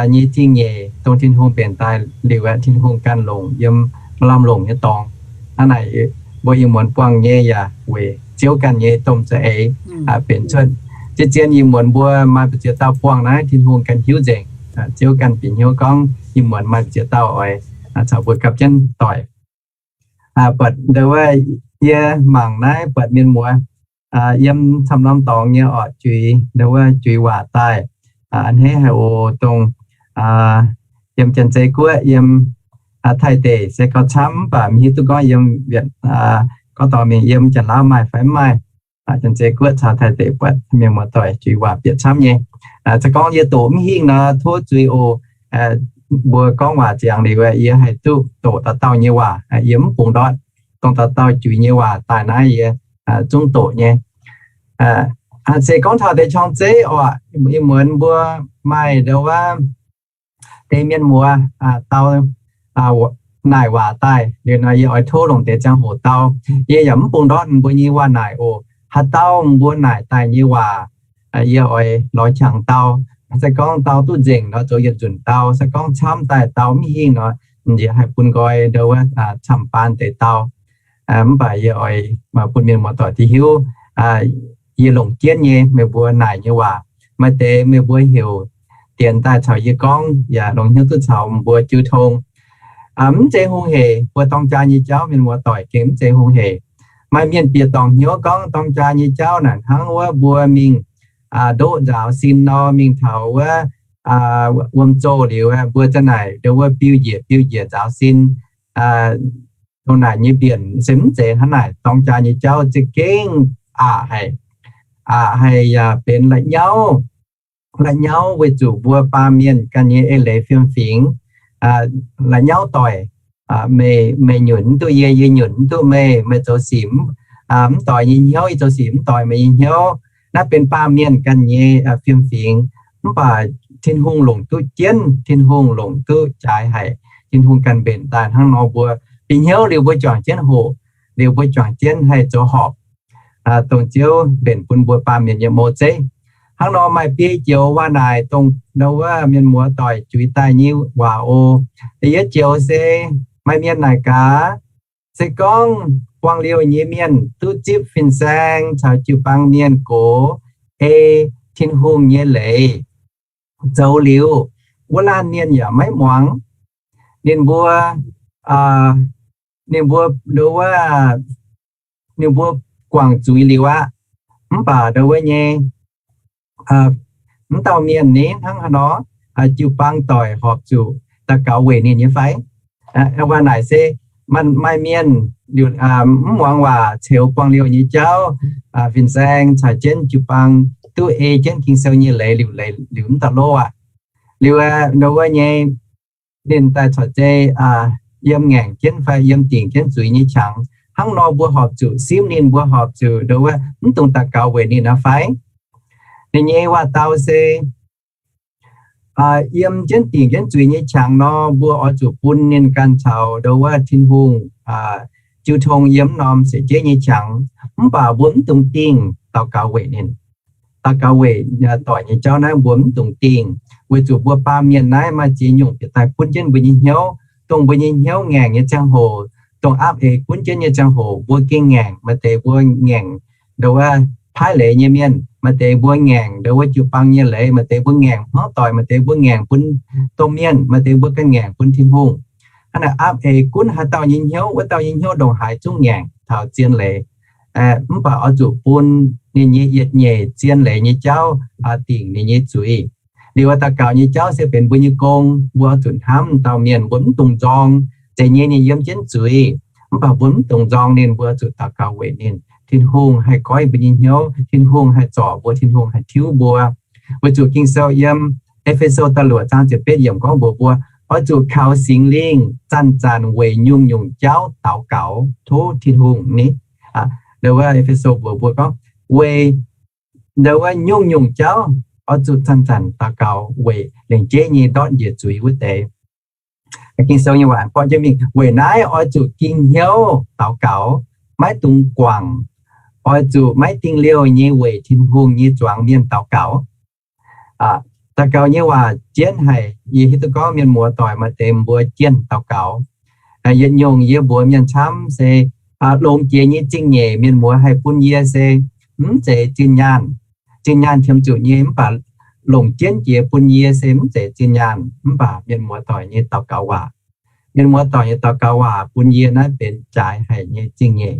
nyei zingh nyeic dongh Tin-Hungh mbenc daaih liuz aeqv, Tin-Hungh ganh longc yiem maaih lamh longc nyei dorngx. Hnangv naaic, mbuo ih muonz buangh nyei yaac weic Ziouv ganh nyei domh za'eix benx cuotv. Zien-zien ih muonz mbuo maaih mbu'ziex dauh buangh naaiv, Tin-Hungh ganh hiuv nzengc. Ziouv ganh bieqc hnyouv gorngv ih muonz maaih mbu'ziex dauh oix caux mbuo gapv jienv doic. Buatc ndau wuov yie mangc naaiv buatc mienh muoz yiem camv norm dorngx nyei orqc, juix ndau wuov juix waac daaih. A'hneiv haic oc, dongh yiem Janx-Zei Guoqv, yiem Taiv deic se gauh camv, mv baac mv hiuv duqv gorngv yiem Wietc, gorngv dorh mingh yiem Janx-Laauv maaih fai mv maaih. Janx-Zei Guoqv caux Taiv deic buatc mienh muoz-doic juix waac bieqc camv nyei. Se gorngv yie doqc mv hingh nor, tov zuiz oc. Mbuo gorngv waac ziangx liuz, yie haih duqv doqc dauh dauh nyei waac, yie mv bungx ndortv. Dongh dauh dauh juix nyei waac daaih naaiv yie zungv doqc nyei. Se gorngv taux deix qorng-zeiv orqc, ih muonz mbuo maaih ndau wuov deix mienh muoz dau naaic waac daaih liuz nor, yie oix tov longc deix ziangh hoc dau. Yie yaac mv bungx ndortv mbuo nyei waac naaic oc. Haaix dauh mbuo naaic daaih nyei waac, yie oix lorz qangx dau. Se gorngv dau duqv nzengc nor, zoux yietc nzunc dau. Se gorngv camv daaih dau mv hingh nor, yie haih bun nqoi ndau wuov camv-baan deix dau. Mv baac yie oix bun mienh muoz-doic hiuv, yie longc jienv nyei meih mbuo naaic nyei waac. Maaih deix meih mbuo heuc dienx daaih caux yie gorngv, yaac longc hnyouv duqv caux mbuo jiu tong. Mv zeiz hungh hec, mbuo dorng jaa nyei jauv, mienh muoz-doic, gengh mv zeiz hungh hec. Maaih mienh bieqc dorngc hnyouv gorngv dorng jaa nyei jauv naaic hnangv wuov mbuo mingh ndoqv nzaaux sin nor, mingh taux wuov wuom zoh liuz, mbuo za'naaic ndau wuov biu njiec biu njiec nzaaux sin. Dongh naaic nyei mbienc se mv zeiz hnangv naaic. Dorng jaa nyei jauv za'gengh aqc haic, aqc haic yaac benx la'nyauv. La'nyauv weic zuqc mbuo baamh mienh ganh nyei eix leiz fiem-fingx, la'nyauv doic. Meih nyunc mv duqv yie, yie nyunc mv duqv meih. Meih zoux sic mv doix yie nyei hnyouv, yie zoux sic mv doix meih nyei hnyouv. Naaiv benx baamh mienh ganh nyei fiem-fingx. Mv baac Tin-Hungh longc duqv jienv, Tin-Hungh longc duqv jaaix haic. Tin-Hungh ganh mbenc daaih hnangv nor, mbuo bieqc hnyouv liuz mbuo juangc jienv hoqc, liuz mbuo juangc jienv haih zoux horpc, dongh Ziouv mbenc bun mbuo baamh mienh nyei mouc zeiv. Hnangv nor maaih biei joux waac naaic dongh ndau wuov mienh muoz-doic juix daaih nyei waac oc. Da'yietv joux se maaih mienh naaic gaax, se gorngv buangh liouh nyei mienh duqv zipv fin-saeng caux jiu-baang mienh gox, ei Tin-Hungh nyei leiz zoux liuz, wuov laanh mienh yaac maiv muangx. Ninh mbuo, ninh mbuo, ninh mbuo guangc zuiz liuz aqv. Mv baac ndau wuov nyei, mv dauh mienh ni hnangv haaix nor, jiu-baang doic horpc zuqc daux gaux weic ninh nyei fai? Waac naaic se maaih mienh mv muangx waac, ceux buangh liouh nyei jauv, fin-saeng caux jienv jiu-baang duqv ei jienv Ging-Sou nyei leiz liuz, liuz mv daaih lov aqv. Liuz ndau wuov nyei, ninh daaih corc zei yiem ngaengc jienv fai yiem dingc jienv zuiz nyei qangx. Hnangv nor mbuo horpc zuqc simv ninh, mbuo horpc zuqc ndau wuov mv dungx daux gaux weic ninh aqv fai? Ninh nyei waac-dau se, yiem jienv dingc jienv zuiz nyei qangx nor, mbuo oix zuqc bun ninh ganh caux ndau wuov Tin-Hungh jiu tong yiem norm seix jeiv nyei qangx. Mv baac mbuo mv dungx dingh daux gaux weic ninh. Daux gaux weic doic nyei jauv naaiv mbuo mv dungx dingh, weic zuqc mbuo baamh mienh naaiv maaih ziex nyungc bieqc daaih gunv jienv mbuo nyei hnyouv. Dongh mbuo nyei hnyouv ngaengc nyei ziangh hoc, dongh aapv eix gunv jienv nyei ziangh hoc, mbuo gengh ngaengc. Maaih deix mbuo ngaengc ndau wuov paaiv leiz nyei mienh, maaih deix mbuo ngaengc ndau wuov jiu-baang nyei leiz, maaih deix mbuo ngaengc hmuangv doic, maaih deix mbuo ngaengc bun domh mienh, maaih deix mbuo ganh ngaengc bun Tin-Hungh. Hnangv naaic aapv eix gunv haaix dauh nyei hnyouv, wuov dauh nyei hnyouv ndongc haaix zungv ngaengc taux zien leiz. Mv baac oix zuqc bun ninh nyei yietc nyeic zien leiz nyei jauv dingc ninh nyei zuiz. Liuz daux gaux nyei jauv se benx mbuo nyei gong. Mbuo oix zuqc hnamv dauh mienh mbuo mv dungx nzorng. Zeiz nyei ninh yiem jienv zuiz, mv baac mbuo mv dungx nzorng ninh. Mbuo zuqc daux gaux weic ninh. Tin-Hungh haih goiv mbuo nyei hnyouv. Tin-Hungh haih zorc mbuo. Tin-Hungh haih tiuv mbuo. Weic zuqc Ging-Sou yiem E^fe^so da'luoqc zaang ziepc betv yiemc gorngv mbuox mbuo, oix zuqc kaux Singx Lingh zanc-zanc weic nyungc-nyungc jauv daux gaux tov Tin-Hungh ni. Ndo wuov E^fe^so mbuox mbuo gorngv, weic ndo wuov nyungc-nyungc jauv oix zuqc zanc-zanc daux gaux weic lengc jeiv nyei ndortv njiec zuiz wuov deix. Ging-Sou nyei waac gorngv jienv mingh, weic naaiv oix zuqc ging hnyouv daux gaux, maiv dungx guangc. Oix zuqc maiv dingh liouh nyei weic Tin-Hungh nyei zuangx mienh daux gaux. Daux gaux nyei waac jienv haic. Yie hiuv duqv gorngv mienh muoz-doic maaih deix mbuo jienv daux gaux. Yietc nyungc yie mbuox mienh camv se, longx jiex nyei zingh nyeic mienh muoz haih bun yie se mv zeiz zinh nyaanh. Zinh nyaanh qiemx zuqc nyei, mv baac longc jienv jiex bun yie se mv zeiz zinh nyaanh. Mv baac mienh muoz-doic nyei daux gaux waac, mienh muoz-doic nyei daux gaux waac bun yie naaiv benx jaaix haic nyei zingh nyeic,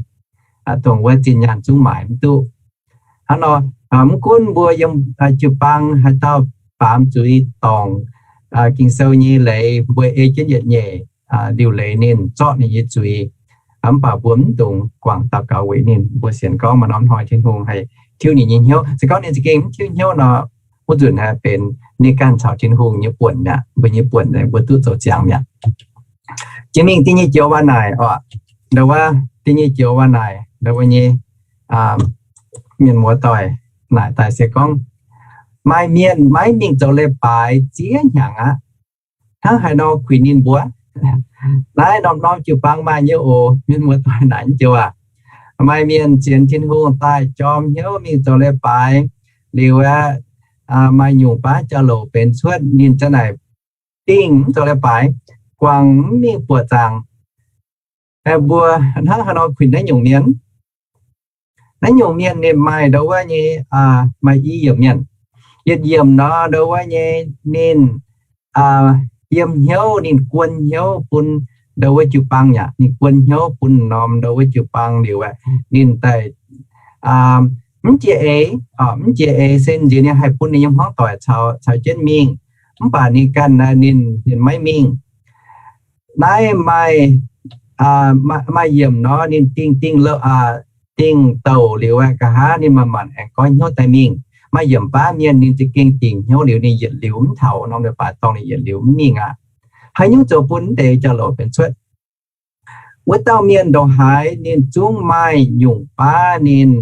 dongh wuov zinh nyaanh zungv maaiz mv duqv. Hnangv nor, mv gunv mbuo yiem jiu-baang haaix dauh baamz zuiz dorngc Ging-Sou nyei leiz, mbuo ei jienv yietc nyeic liuc leiz ninh, zorqv ninh nyei zuiz. Mv baac mbuo mv dungx guangc daux gaux weic ninh. Mbuo sienx gorngv maaih norm hnoi Tin-Hungh haih tiuv ninh nyei hnyouv. Se gorngv ninh za'gengh mv tiuv hnyouv nor, wuov nzunc benx ninh ganh caux Tin-Hungh nyei buonc mi'aqv. Mbuo nyei buonc mbuo duqv zoux ziangx mi'aqv. Jiex mingh da'nyeic joux waac naaic oc, ndo wuov da'nyeic joux waac naaic, ndo wuov nyei mienh muoz-doic naaic daaih se gorngv, maaih mienh maiv mingh zoux leiz-baaix ziex hnyangx aqv. Hnangv haaix nor kuinx ninh mbuo? Naaiv norm-norm jiu-baang maaih nyei oc, mienh muoz-doic naaic joux aac. Maaih mienh sienx Tin-Hungh daaih jorm hnyouv mingh zoux leiz-baaix liuz aeqv, maaih nyungc baav jauv-louc benx cuotv ninh ziang naaic dingh mv zoux leiz-baaix, guangc mv mingh buoqc zaangc. Mbuo hnangv haaix nor kuinx naaiv nyungc mienh? Naaiv nyungc mienh ninh maaih ndo wuov nyei, maaih i yiemc mienh. Yietc yiemc nor ndo wuov nyei ninh yiem hnyouv, ninh guon hnyouv bun ndo wuov jiu-baang yaac ninh guon hnyouv bun norm ndo wuov jiu-baang liuz aeqv, ninh daaih mv jiex eix, mv jiex eix se nziex ninh haih bun ninh nyei hmuangv doic caux jienv mingh. Mv baac ninh ganh ninh, ninh maiv mingh. Naaiv maaih, maaih yiemc nor ninh dingh, dingh, dingh douc liuz aeqv, nqa'haav ninh manc-manc aengx goiv hnyouv daaih mingh. Maaih yiemc baav mienh ninh za'gengh dingc hnyouv liuz ninh yietc liuz mv taux norm leiz-baaix dorngh, ninh yietc liuz mv mingh aqv. Haaix nyungc zoux bun deix jauv-louc benx cuotv? Wuov dauh mienh ndongc haaix ninh zungv maaih nyungc baav ninh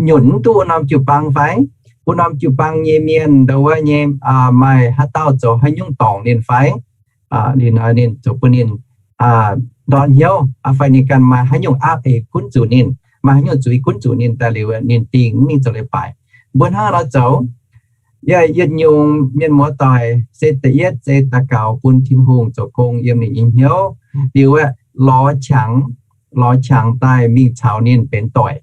nyunc mv duqv wuov norm jiu-baang fai? Wuov norm jiu-baang nyei mienh ndo wuov nyei maaih haaix dauh zoux haaix nyungc dorngc ninh fai? Ninh, ninh zoux bun ninh ndortv hnyouv fai ninh ganh maaih haaix nyungc aapv eix gunv zuqc ninh, maaih haaix nyungc zuiz gunv zuqc ninh daaih liuz ninh dingh mv mingh zoux leiz-baaix. Mbuo hnangv nor zoux. Yie yietc nyungc mienh muoz-doic se da'yietv se daux gaux bun Tin-Hungh zoux gong yiem ninh nyei hnyouv liuz aeqv, lorz qangx, lorz qangx daaih mingh caux ninh benx doic.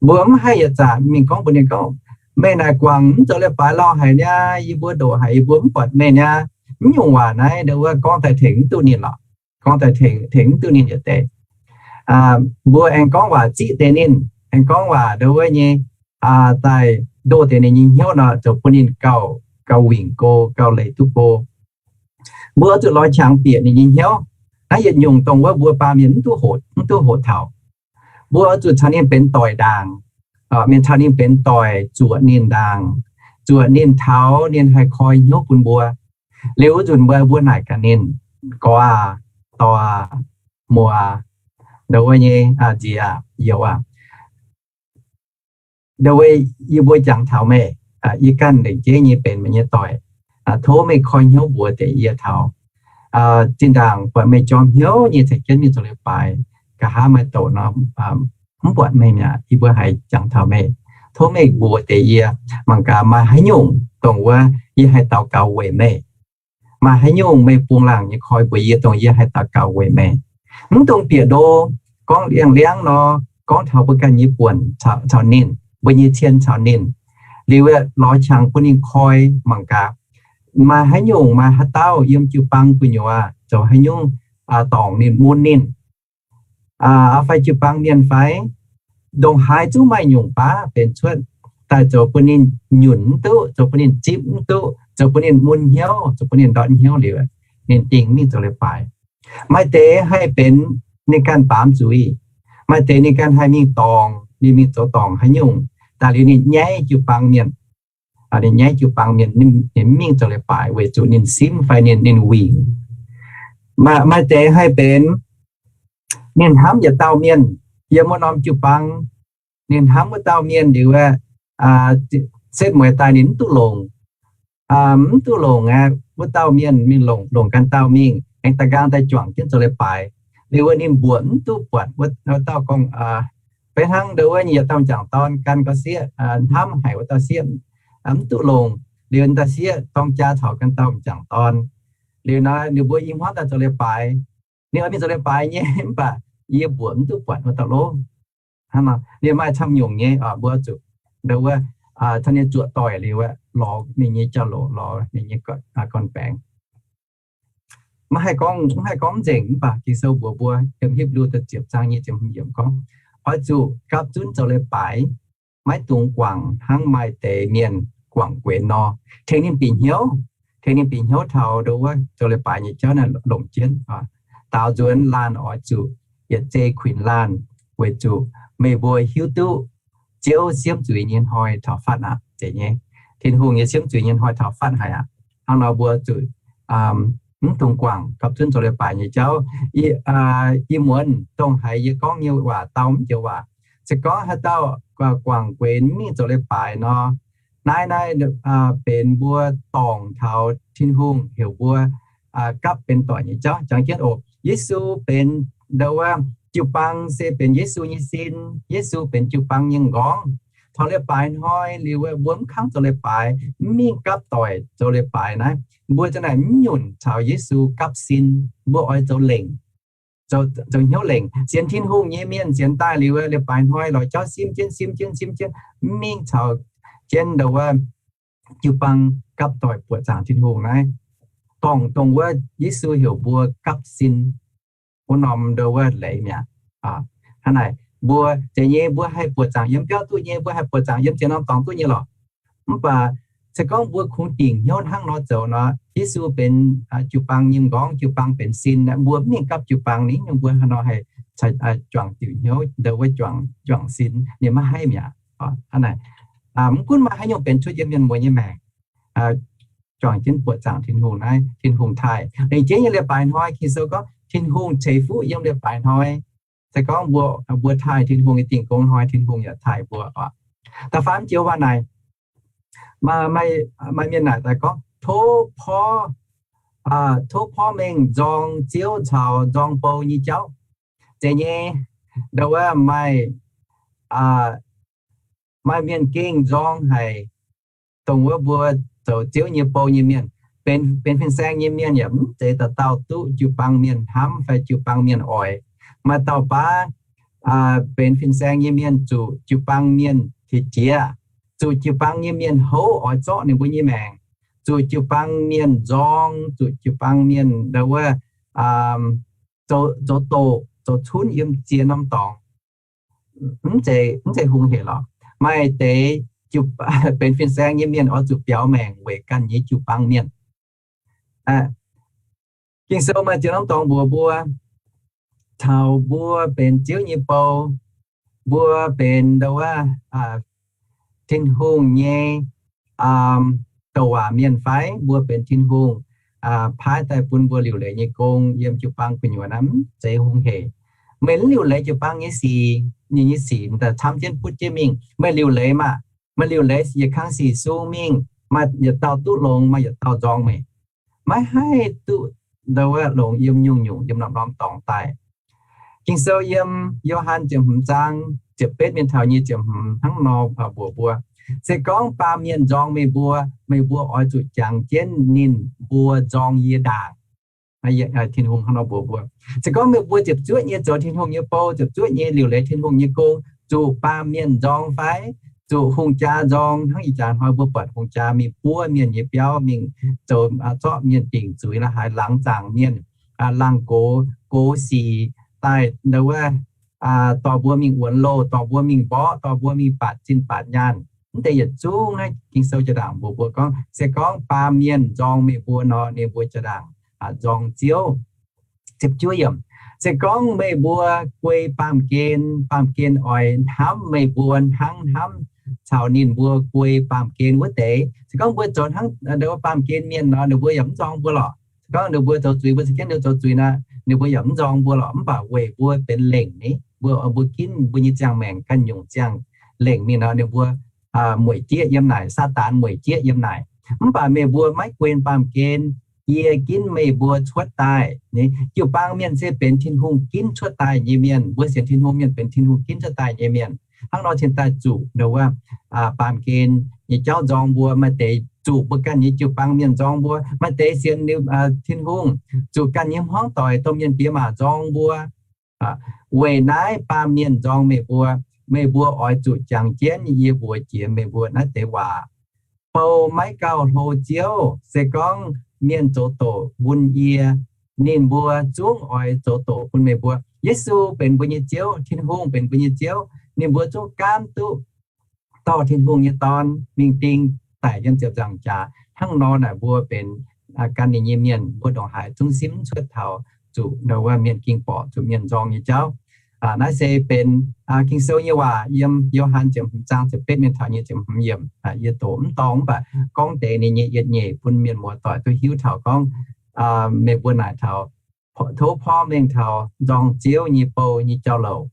Mbuo mv haih yietc zaqc mingh gorngv mbuox ninh gorngv, meih naaic guangc mv zoux leiz-baaix lauh haic niaa, yie mbuo ndoqc haic, yie mbuo mv buatc meih niaa. Mv nyungc waac naaiv ndo wuov gorngv daaih tengx mv duqv ninh lorqc. Gorngv daaih tengx, tengx mv duqv ninh yietc deix. Mbuo aengx gorngv waac ziqv deix ninh, aengx gorngv waac ndo wuov nyei daaih ndoh deix ninh nyei hnyouv nor, zoux bun ninh gauh, gauh wingc go, gauh leiz duqv go. Mbuo oix zuqc lorz qangx bieqc ninh nyei hnyouv. Naaiv yietc nyungc dongh wuov mbuo baamh mienh mv duqv hoqc, mv duqv hoqc taux. Mbuo oix zuqc caux ninh benx doic ndaangc, mienh caux ninh benx doic, zuoqc ninh ndaangc, zuoqc ninh taux ninh haih koi hnyouv bun mbuo. Liuz wuov nzunc mbuo, mbuo naaic gaax ninh, Gorx aac, dorh aac, muoz aac, ndo wuov nyei, nziex aac, youz aac, ndo wuov, yie mbuo jangx taux meih. Yie ganh lengc jeiv nyei benx meih nyei doic. Tov meih koi hnyouv mbuox deix yie taux. Zinh ndaangc buatc meih jorm hnyouv nyei caux jienv mingh zoux leiz-baaix, nqa'haav maaih doqc nor, mv buatc meih mi'aqv, yie mbuo haiz jangx taux meih. Tov meih mbuox deix yie, mangc gaax maaih haaix nyungc dongh wuov yie haih daux gaux weic meih. Maaih haaix nyungc meih bungx laangc nyei koi mbuox yie dongh yie haih daux gaux weic meih. Mv dungx bieqc ndo, gorngv liangv-liangv nor, gorngv taux mbuo ganh nyei buonc caux ninh, mbuo nyei cien caux ninh. Liuz lorz qangx bun ninh koi mangc gaax. maaih haaix nyungc, maaih haaix dauh yiem jiu-baang gu'nyuoz zoux haaix nyungc dorngc ninh, mun ninh, fai jiu-baang mienh fai, ndongc haaix zungv maaih nyungc baav benx cuotv daaih zoux bun ninh nyunc mv duqv, zoux bun ninh zipv mv duqv, zoux bun ninh mun hnyouv, zoux bun ninh ndortv hnyouv liuz, ninh dingc mingh zoux leiz-baaix. Maaih deix haih benx ninh ganh baamz zuiz, maaih deix ninh ganh haih mingh dorngc, ninh mingh zoux dorngc haaix nyungc daaih liuz ninh nyaiv jiu-baang mienh. Ninh nyaiv jiu-baang mienh, ninh mingh zoux leiz-baaix weic zuqc ninh simv fai ninh, ninh wingc. Maaih deix haih benx ninh hnamv yietc dauh mienh yiem wuov norm jiu-baang, ninh hnamv wuov dauh mienh liuz, setv mueiz daaih ninh mv duqv longc, mv duqv longc aqv. Wuov dauh mienh mingh longc, longc ganh dauh mingh, aengx da'nqaang daaih juangc jienv zoux leiz-baaix. Liuz wuov ninh mbuoqc mv duqv buatc wuov dauh gorngv, beiv hnangv ndo wuov yietc dauh m'jangc dorn gan gau sieqv, hnamv haic wuov dauh sieqv, mv duqv longc. Liuz dauh sieqv dorng jaa caux ganh dauh m'jangc dorn. Liuz nor ninh mbuo i hmuangv daaih zoux leiz-baaix. Ninh oix mingh zoux leiz-baaix nyei, mv baac yie mbuoqc mv duqv buatc wuov dauh lov. Hnangv nor ninh maaih camv nyungc nyei, mbuo zuqc ndo wuov, caux ninh zuoqc doic liuz, lorz ninh nyei jauv-louc, lorz ninh nyei gorn-baengx. Maiv haih gorngv, maiv haih gorngv nzengc, mv baac Ging-Sou mbuox mbuo yiem Hipv^lu da'ziepc zaang nyic ziepc hmz yiemc gorngv, oix zuqc gapv zunv zoux leiz-baaix, maiv dungx guangc hnangv maaih deix mienh guangc guenx nor, tengx ninh bieqc hnyouv, tengx ninh bieqc hnyouv taux ndo wuov zoux leiz-baaix nyei jauv naaiv longc jienv. Daaux nzuonx laanh oix zuqc yietc zei kuinx laanh, weic zuqc meih mbuo hiuv duqv Ziouv siemv zuiz nyei hnoi taux fatv aqv. Zeiz nyei, Tin-Hungh nyei siemv zuiz nyei hnoi taux fatv haic aqv. Hnangv nor mbuo zuqc mv dungx guangc gapv zunv zoux leiz-baaix nyei jauv. Ih muonz dongh haiz yie gorngv nyei waac dau mv joux waac. Se gorngv haaix dauh guangc guenx mingh zoux leiz-baaix nor, naaiv naaiv benx mbuo dorngc taux Tin-Hungh heuc mbuo gapv benx doic nyei jauv. Jangx jienv oc, Yesu benx ndo wuov, jiu-baang se benx Yesu nyei sin, Yesu benx jiu-baang nyei m'nqorngv. Taux leiz-baaix hnoi liuz, mbuo mv kangv zoux leiz-baaix, mv mingh gapv doic zoux leiz-baaix naaiv, mbuo za'naaic mv nyunc caux Yesu gapv sin. Mbuo oix zoux lengc, zoux hnyouv lengc. Sienx Tin-Hungh nyei mienh sienx daaih liuz, leiz-baaix hnoi lorz jauv simv jienv, simv jienv, simv jienv, mv mingh caux jienv ndo wuov jiu-baang gapv doic buoqc zaangc Tin-Hungh naaiv, dorngc dongh wuov Yesu heuc mbuo gapv sin wuov norm ndo wuov leiz mi'aqv. Hnangv naaic, mbuo zeiz nyei, mbuo haih buoqc zaangc yiem biauv duqv nyei, mbuo haih buoqc zaangc yiem ziex norm dorngx duqv nyei lorqc. Mv baac se gorngv mbuo kungx dingc hnyouv hnangv nor zoux nor, Yesu benx jiu-baang nyei m'nqorngv, jiu-baang benx sin, mbuo mv mingh gapv jiu-baang, ninh nyungc mbuo haaix nor haih juangc diuc hnyouv ndo wuov juangc sin, ninh maiv haih mi'aqv. Mv gunv maaih haaix nyungc benx cuotv yiem mienh muoz nyei maengc, juangc jienv buoqc zaangc Tin-Hungh naaiv, Tin-Hungh taaih. Lengc jeiv nyei leiz-baaix hnoi, Ging-Sou gorngv Tin-Hungh ceix fuqv yiem leiz-baaix hnoi. Se gorngv mbuo, mbuo taaih Tin-Hungh nyei dingh gong hnoi, Tin-Hungh yaac taaih mbuo oc. Da'faam joux waac naaic, maaih mienh naaic daaih gorngv, tov porv, tov porv mengh nzorng Ziouv caux nzorng bou nyei jauv. Zeiz nyei, ndo wuov maaih, maaih mienh gengh nzorng haic, dongh wuov mbuo zoux Ziouv nyei bou nyei mienh. Benx, benx fin-saeng nyei mienh yaac mv zeiz dauh dauh duqv jiu-baang mienh hnamv fai jiu-baang mienh oix. Maaih dauh baav benx fin-saeng nyei mienh zuqc jiu-baang mienh qiex jiez, zuqc jiu-baang nyei mienh houv oix zorqv ninh mbuo nyei maengc, zuqc jiu-baang mienh nzorng, zuqc jiu-baang mienh ndo wuov zoux doqc zoux cunv yiem ziex norm dorngx. Mv zeiz, mv zeiz hungh heic lorqc. Maaih deix benx fin-saeng nyei mienh oix zuqc biaux maengc weic ganh nyei jiu-baang mienh. Ging-Sou maaih ziex norm dorngx mbuox mbuo, taux mbuo benx Ziouv nyei bou, mbuo benx ndo wuov Tin-Hungh nyei douc waac mienh fai mbuo benx Tin-Hungh paaiv daaih bun mbuo liuc leiz nyei gong yiem jiu-baang gu'nyuoz naaiv, mv zeiz hungh heic. Meih mv liuc leiz jiu-baang nyei sic, ninh nyei sic daaih camv jienv butv jienv mingh. Meih liuc leiz maah! Meih liuc leiz yietc kang sic sung mingh, maaih yietc dauh duqv longx, maaih yietc dauh nzorng meih. Maiv haih duqv ndo wuov longx yiem nyungc-nyungc yiem norm-norm dorngx daaih. Ging-Sou yiem Yo^han ziepc hmz zaang ziepc betv mingh taux nyic ziepc hmz hnangv nor mbuox mbuo, se gorngv baamh mienh nzorng meih mbuo, meih mbuo oix zuqc jangx jienv ninh mbuo nzorng yie ndaangc. Tin-Hungh hnangv nor mbuox mbuo. Se gorngv meih mbuo ziepc zuoqv nyei zoux Tin-Hungh nyei bou, ziepc zuoqv nyei liuc leiz Tin-Hungh nyei gong, zuqc baamh mienh nzorng fai? zuqc hungh jaa nzorng hnangv ih jaax hnoi mbuo buatc hungh jaa mingh buov mienh nyei biauv, mingh zoux zorqv mienh dingc zuiz, la'haaix laangz zaangc mienh, laangh gox, gox sic daaih, ndau wuov, dorh mbuo mingh wuonx loh, dorh mbuo mingh mborqv, dorh mbuo mingh baatc zinh baatc nyaanh. Mv deix yietc zungv naaiv Ging-Sou jaa-ndaangc mbuox mbuo gorngv, se gorngv baamh mienh nzorng meih mbuo nor, ninh mbuo jaa-ndaangc nzorng Ziouv. Se gorngv meih mbuo guei baamh gen, baamh gen oix hnamv meih mbuo hnangv hnamv caux ninh mbuo guei baamh gen wuov deix. Se gorngv mbuo zoux hnangv baamh gen mienh nor, ninh mbuo yaac mv nzorng mbuo lorqc. Se gorngv ninh mbuo zoux zuiz, mbuo za'gengh ninh zoux zuiz nor, ninh mbuo yaac mv nzorng mbuo lorqc. Mv baac weic mbuo benx lengc ni, mbuo, mbuo ginv mbuo nyei ziangh maengc ganh nyungc ziangh lengc mingh nor, ninh mbuo mueic jieqv yiem naaic, Saadaan mueic jieqv yiem naaic. Mv baac meih mbuo maiv guei baamh gen, yie ginv meih mbuo cuotv daaih. Jiu-baang mienh se benx Tin-Hungh ginv cuotv daaih nyei mienh. Mbuo sienx Tin-Hungh mienh benx Tin-Hungh ginv cuotv daaih nyei mienh. Hnangv nor cingx daaih zuqc ndau wuov baamh gen nyei jauv nzorng mbuo. Maaih deix zuqc mbuo ganh nyei jiu-baang mienh nzorng mbuo. Maaih deix sienx Tin-Hungh zuqc ganh nyei hmuangv doic domh mienh diex maac nzorng mbuo. Weic naaiv baamh mienh nzorng meih mbuo. Meih mbuo oix zuqc jangx jienv yie mbuox jiex meih mbuo naaiv deix waac. Bou maiv gauh hlo Ziouv. Se gorngv mienh zoux doqc bun yie, ninh mbuo zungv oix zoux doqc bun meih mbuo. Yesu benx mbuo nyei Ziouv, Tin-Hungh benx mbuo nyei Ziouv. Ninh mbuo zungv gaamv duqv dorh Tin-Hungh nyei Dorn mingh ding daic yiem ziepc nzaangc jaax. Hnangv nor naaic mbuo benx gan ninh nyei mienh, mbuo ndongc haaix zungv simv cuotv taux zuqc ndau wuov mienh ging borqc, zuqc mienh nzorng nyei jauv. Naaiv se benx Ging-Sou nyei waac yiem Yo^han ziepc hmz zaang ziepc betv mingh taux nyei ziepc hmz yiemc. Yie doqc mv dorngx, mv baac gorngv deix ninh nyei yietc nyeic bun mienh muoz-doic duqv hiuv taux gorngv meih mbuo naaic taux tov porv mengh taux nzorng Ziouv nyei bou nyei jauv-louc.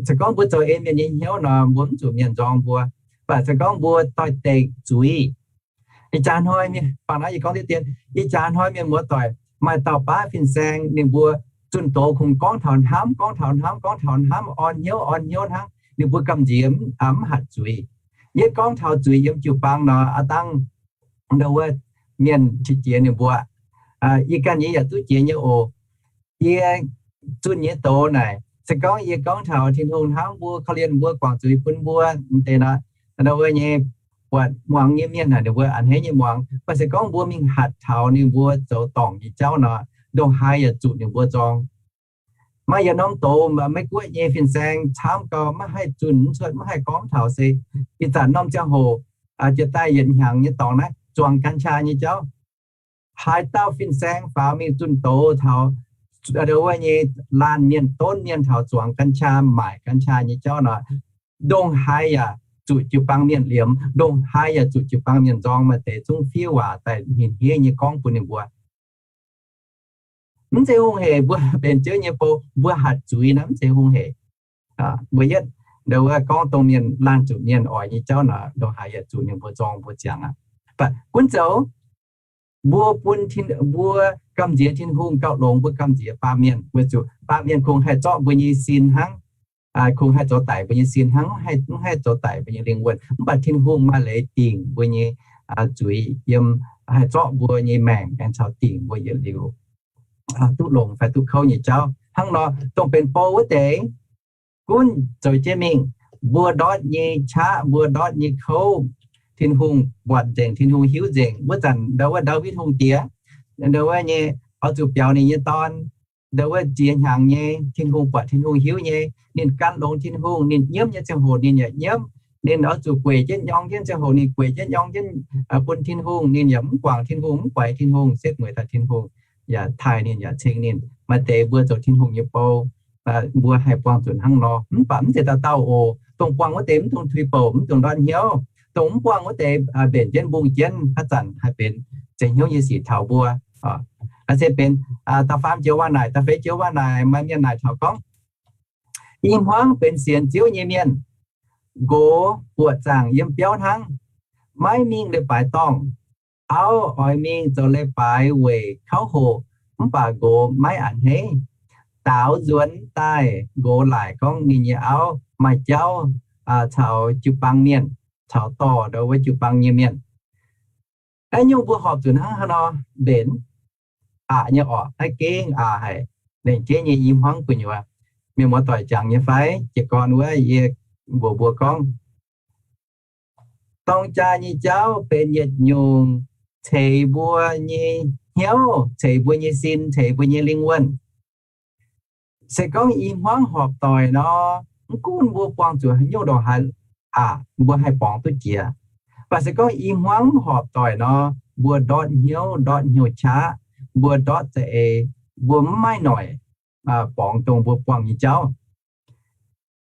Se gorngv mbuo zoux en mienh nyei hnyouv nor, mbuo mv zuqc mienh nzorng mbuo. Mv baac se gorngv mbuo doix-dekc zuiz, ih jaax hnoi mienh, baac naaiv yie gorngv diqv dien, ih jaax hnoi mienh muoz-doic maaih dauh baav fin-saeng, ninh mbuo zunh doz kungx gorngv taux hnamv, gorngv taux hnamv, gorngv taux hnamv, orn hnyouv orn hnyouv hnangv. Ninh mbuo gamh nziex mv hatc zuiz. Yie gorngv taux zuiz yiem jiu-baang nor, aav dangv ndau wuov mienh qiex jiez ninh mbuo, yie ganh nyei yaac duqv jiex nyei oc. Yie zunh nyei doz naaic, se gorngv yie gorngv taux Tin-Hungh hnamv mbuo, korv-lienh mbuo, guangc zuiz bun mbuo deix nor, ndau wuov nyei buatc muangx nyei mienh naaic ninh mbuo a'hneiv nyei muangx. Mv baac se gorngv mbuo mingh hatc taux ninh mbuo zoux dorngc nyei jauv nor, ndongc haaix yaac zuqc ninh mbuo nzorng. Maaih yietc norm doz, maiv guoqv nyei fin-saeng camv gau, maiv haih zunh mv cuotv, maiv haih gorngv taux se ih zanc norm ziangh hoc jiex daaih yietc hnyangx nyei dorngx naaiv zuangx กัญชา nyei jauv. Haaix dauh fin-saeng faaux mingh zunh doz taux ndau wuov nyei laanh mienh, donv mienh taux zuangx กัญชา, maaic กัญชา nyei jauv nor, ndongc haaix yaac zuqc jiu-baang mienh liemx, ndongc haaix yaac zuqc jiu-baang mienh nzorng. Maaih deix zungv fiev waac daaih hniev-hniev nyei gorngv bun ninh mbuo. Mv zeiz hungh hec mbuo benx Ziouv nyei bou, mbuo hatc zuiz naaiv mv zeiz hungh hec. Mbuo yietv ndau wuov gorngv dongh mienh laanh zuqc mienh oix nyei jauv nor, ndongc haaix yaac zuqc ninh mbuo nzorng mbuo ziangx aqv. Mv baac gunv zoux mbuo bun, mbuo gamh nziex Tin-Hungh gauh longx mbuo gamh nziex baamh mienh, weic zuqc baamh mienh kungx haih zorqv mbuo nyei sin hnangv, kungx haih zoux daic mbuo nyei sin hnangv, mv haih zoux daic mbuo nyei lingh wuonh. Mv baac Tin-Hungh maaih leiz dingc mbuo nyei zuiz yiem, haih zorqv mbuo nyei maengc aengx caux dingc mbuo yietc liuz duqv longx fai duqv kouv nyei jauv. Hnangv nor, dongh benx bou wuov deix gunv zoux jienv mingh, mbuo ndortv nyei qaqv, mbuo ndortv nyei kouv, Tin-Hungh buatc nzengc, Tin-Hungh hiuv nzengc. Wuov zanc ndau wuov Ndaawitv Hungh Diex, ndau wuov nyei oix zuqc biaux ninh nyei dorn, ndau wuov ziex hnyangx nyei, Tin-Hungh buatc, Tin-Hungh hiuv nyei. Ninh gan longx Tin-Hungh, ninh nyiemv nyei ziangh hoc ninh yaac nyiemv. Ninh oix zuqc gueic jienv nyorng jienv ziangh hoc ninh gueic jienv nyorng jienv bun Tin-Hungh. Ninh yaac mv guangc Tin-Hungh, mv guaix Tin-Hungh, setv mueiz taux Tin-Hungh yaac taaih ninh, yaac ceng ninh. Maaih deix mbuo zoux Tin-Hungh nyei bou, mbuo haih buangh zuqc hnangv nor. Mv baac mv zeiz dauh dauh oc. Dongh buangh wuov deix mv dungx tuix bouc, mv dungx ndortv hnyouv. Dongh mv buangh wuov deix mbenc jienv mbungh jienv, haaix zanc haih benx zeix hnyouv nyei sic taux mbuo. Naaiv se benx da'faam joux waac naaic. Da'feix joux waac naaic maaih mienh naaic taux gorngv, i hmuangv benx sienx Ziouv nyei mienh, nqox buoqc zaangc yiem biauv hnangv, maiv mingh leiz-baaix dorngh. Auv oix mingh zoux leiz-baaix weic kauv hoqc, mv baac nqox maiv a'hneiv. Daaux nzuonx daaih, nqox laaic gorngv ninh nyei auv maaih jauv caux jiu-baang mienh, caux dorh ndau wuov jiu-baang nyei mienh. Naaiv nyungc mbuo horpc zuqc hnangv haaix nor mbenc aqc nyei orqc? Naaiv gengh aqc haic. Lengc jeiv nyei i hmuangv gu'nyuoz, mienh muoz-doic jangx nyei fai? Jiez gorn wuov yie mbuox mbuo gorngv, Dorng jaa nyei jauv benx yietc nyungc ceix mbuo nyei hnyouv, ceix mbuo nyei sin, ceix mbuo nyei lingh wuonh. Se gorngv i hmuangv horpc doic nor, mv gunv mbuo buangh zuqc haaix nyungc ndongc haaix aqc, mbuo haih borngz duqv jiex. Mv baac se gorngv i hmuangv mv horpc doic nor, mbuo ndortv hnyouv, ndortv hnyouv qaqv, mbuo ndortv za'eix, mbuo mv maaih noic borngz dongh mbuo buangh nyei jauv.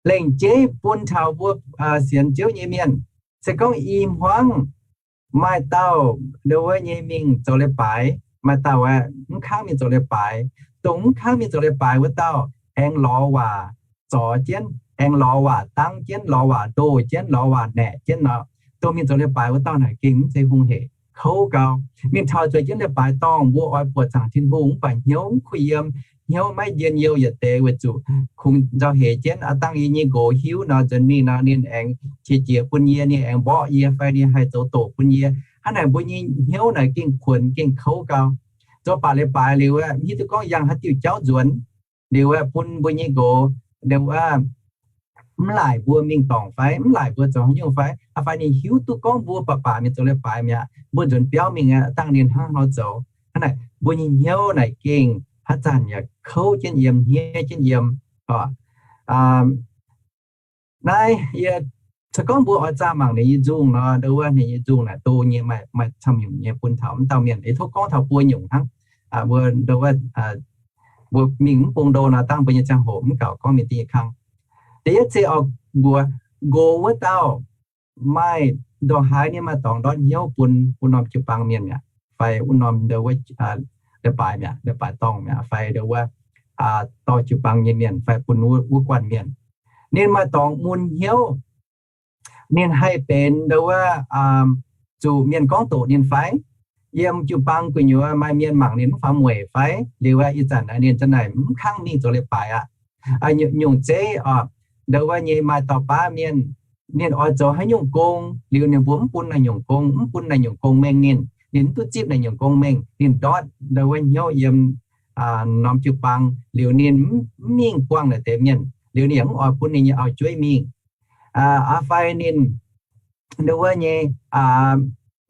Lengc jeiv bun taux mbuo sienx Ziouv nyei mienh, se gorngv i hmuangv maaih dauh ndo wuov nyei mingh zoux leiz-baaix, maaih dauh aeqv, mv kangv mingh zoux leiz-baaix, dongh mv kangv mingh zoux leiz-baaix wuov dauh aengx lorz waac zorc jienv, aengx lorz waac dangv jienv, lorz waac ndoh jienv, lorz waac naeqc jienv nor, dongh mingh zoux leiz-baaix wuov dauh naaic gengh mv zeiz hungh hec, kouv gau. Mingh taux zueiz jienv leiz-baaix dorngh, mbuo oix buoqc zaangc Tin-Hungh mv baac hnyouv mv kuh yiem, hnyouv maiv njien-youh yietc deix weic zuqc kungx nzauh heix jienv. Aav dangh yie nyei nqox hiuv nor, nzuonx mingh nor ninh aengx qiex jiez bun yie, ninh aengx mborqv yie fai ninh haih zoux doqc bun yie. Hnangv naaic mbuo nyei hnyouv naaic gengh kuonx gengh kouv gau. Zoux baac leiz-baaix liuz aeqv, mv hiuv duqv gorngv yangh haaix diuh jauv nzuonx. Liuz aeqv, bun mbuo nyei nqox ndo wuov mv laaic mbuo mingh dorngc fai mv laaic mbuo zoux haaix nyungc fai, fai ninh hiuv duqv gorngv mbuo baac baac mingh zoux leiz-baaix mi'aqv, mbuo nzuonx biauv mingh aqv, dangh ninh hnangv nor zoux. Hnangv naaic mbuo nyei hnyouv naaic gengh haaix zanc yaac kouv jienv yiem, hniev jienv yiem. Naaiv yie se gorngv mbuo oix zaah mangc ninh nyei nzungh nor, ndo wuov ninh nyei nzungh naaic ndo nyei, maaih camv nyungc nyei bun taux mv dauh mienh. Yie tov gorngv taux buo nyungc hnangv. Mbuo ndo wuov mbuo mingh mv bung ndo nor, dangh mbuo nyei ziangh hoc mv gaux gorngv mingh dingh nyei kang. Da'yietv se oix mbuox nqox wuov dauh maaih ndongc haaix ninh maaih dorngx ndortv hnyouv bun wuov norm jiu-baang mienh mi'aqv, fai wuov norm ndo wuov leiz-baaix mi'aqv, leiz-baaix dorngh mi'aqv, fai ndo wuov dorh jiu-baang nyei mienh fai bun wuov guanh mienh. Ninh maaih dorngx mun hnyouv. Ninh haih benx ndo wuov zuqc mienh gorngv doqc ninh fai? Yiem jiu-baang gu'nyuoz maaih mienh mangc ninh mv faaux mueic fai? Liuz aqv, ih zanc ninh zanc naaic mv kangv mingh zoux leiz-baaix aqv. Nyungc zeiv oc, ndo wuov nyei maaih dauh baav mienh, ninh oix zoux haaix nyungc gong, liuz ninh mbuo mv bun naaiv nyungc gong, mv bun naaiv nyungc gong mengh ninh, ninh mv duqv zipv naaiv nyungc gong mengh, ninh ndortv ndo wuov hnyouv yiem norm jiu-baang, liuz ninh mv mingh buangh naaiv deix mienh, liuz ninh yaac mv oix bun ninh nyei auv-jueiv mingh. Aa fai ninh ndo wuov nyei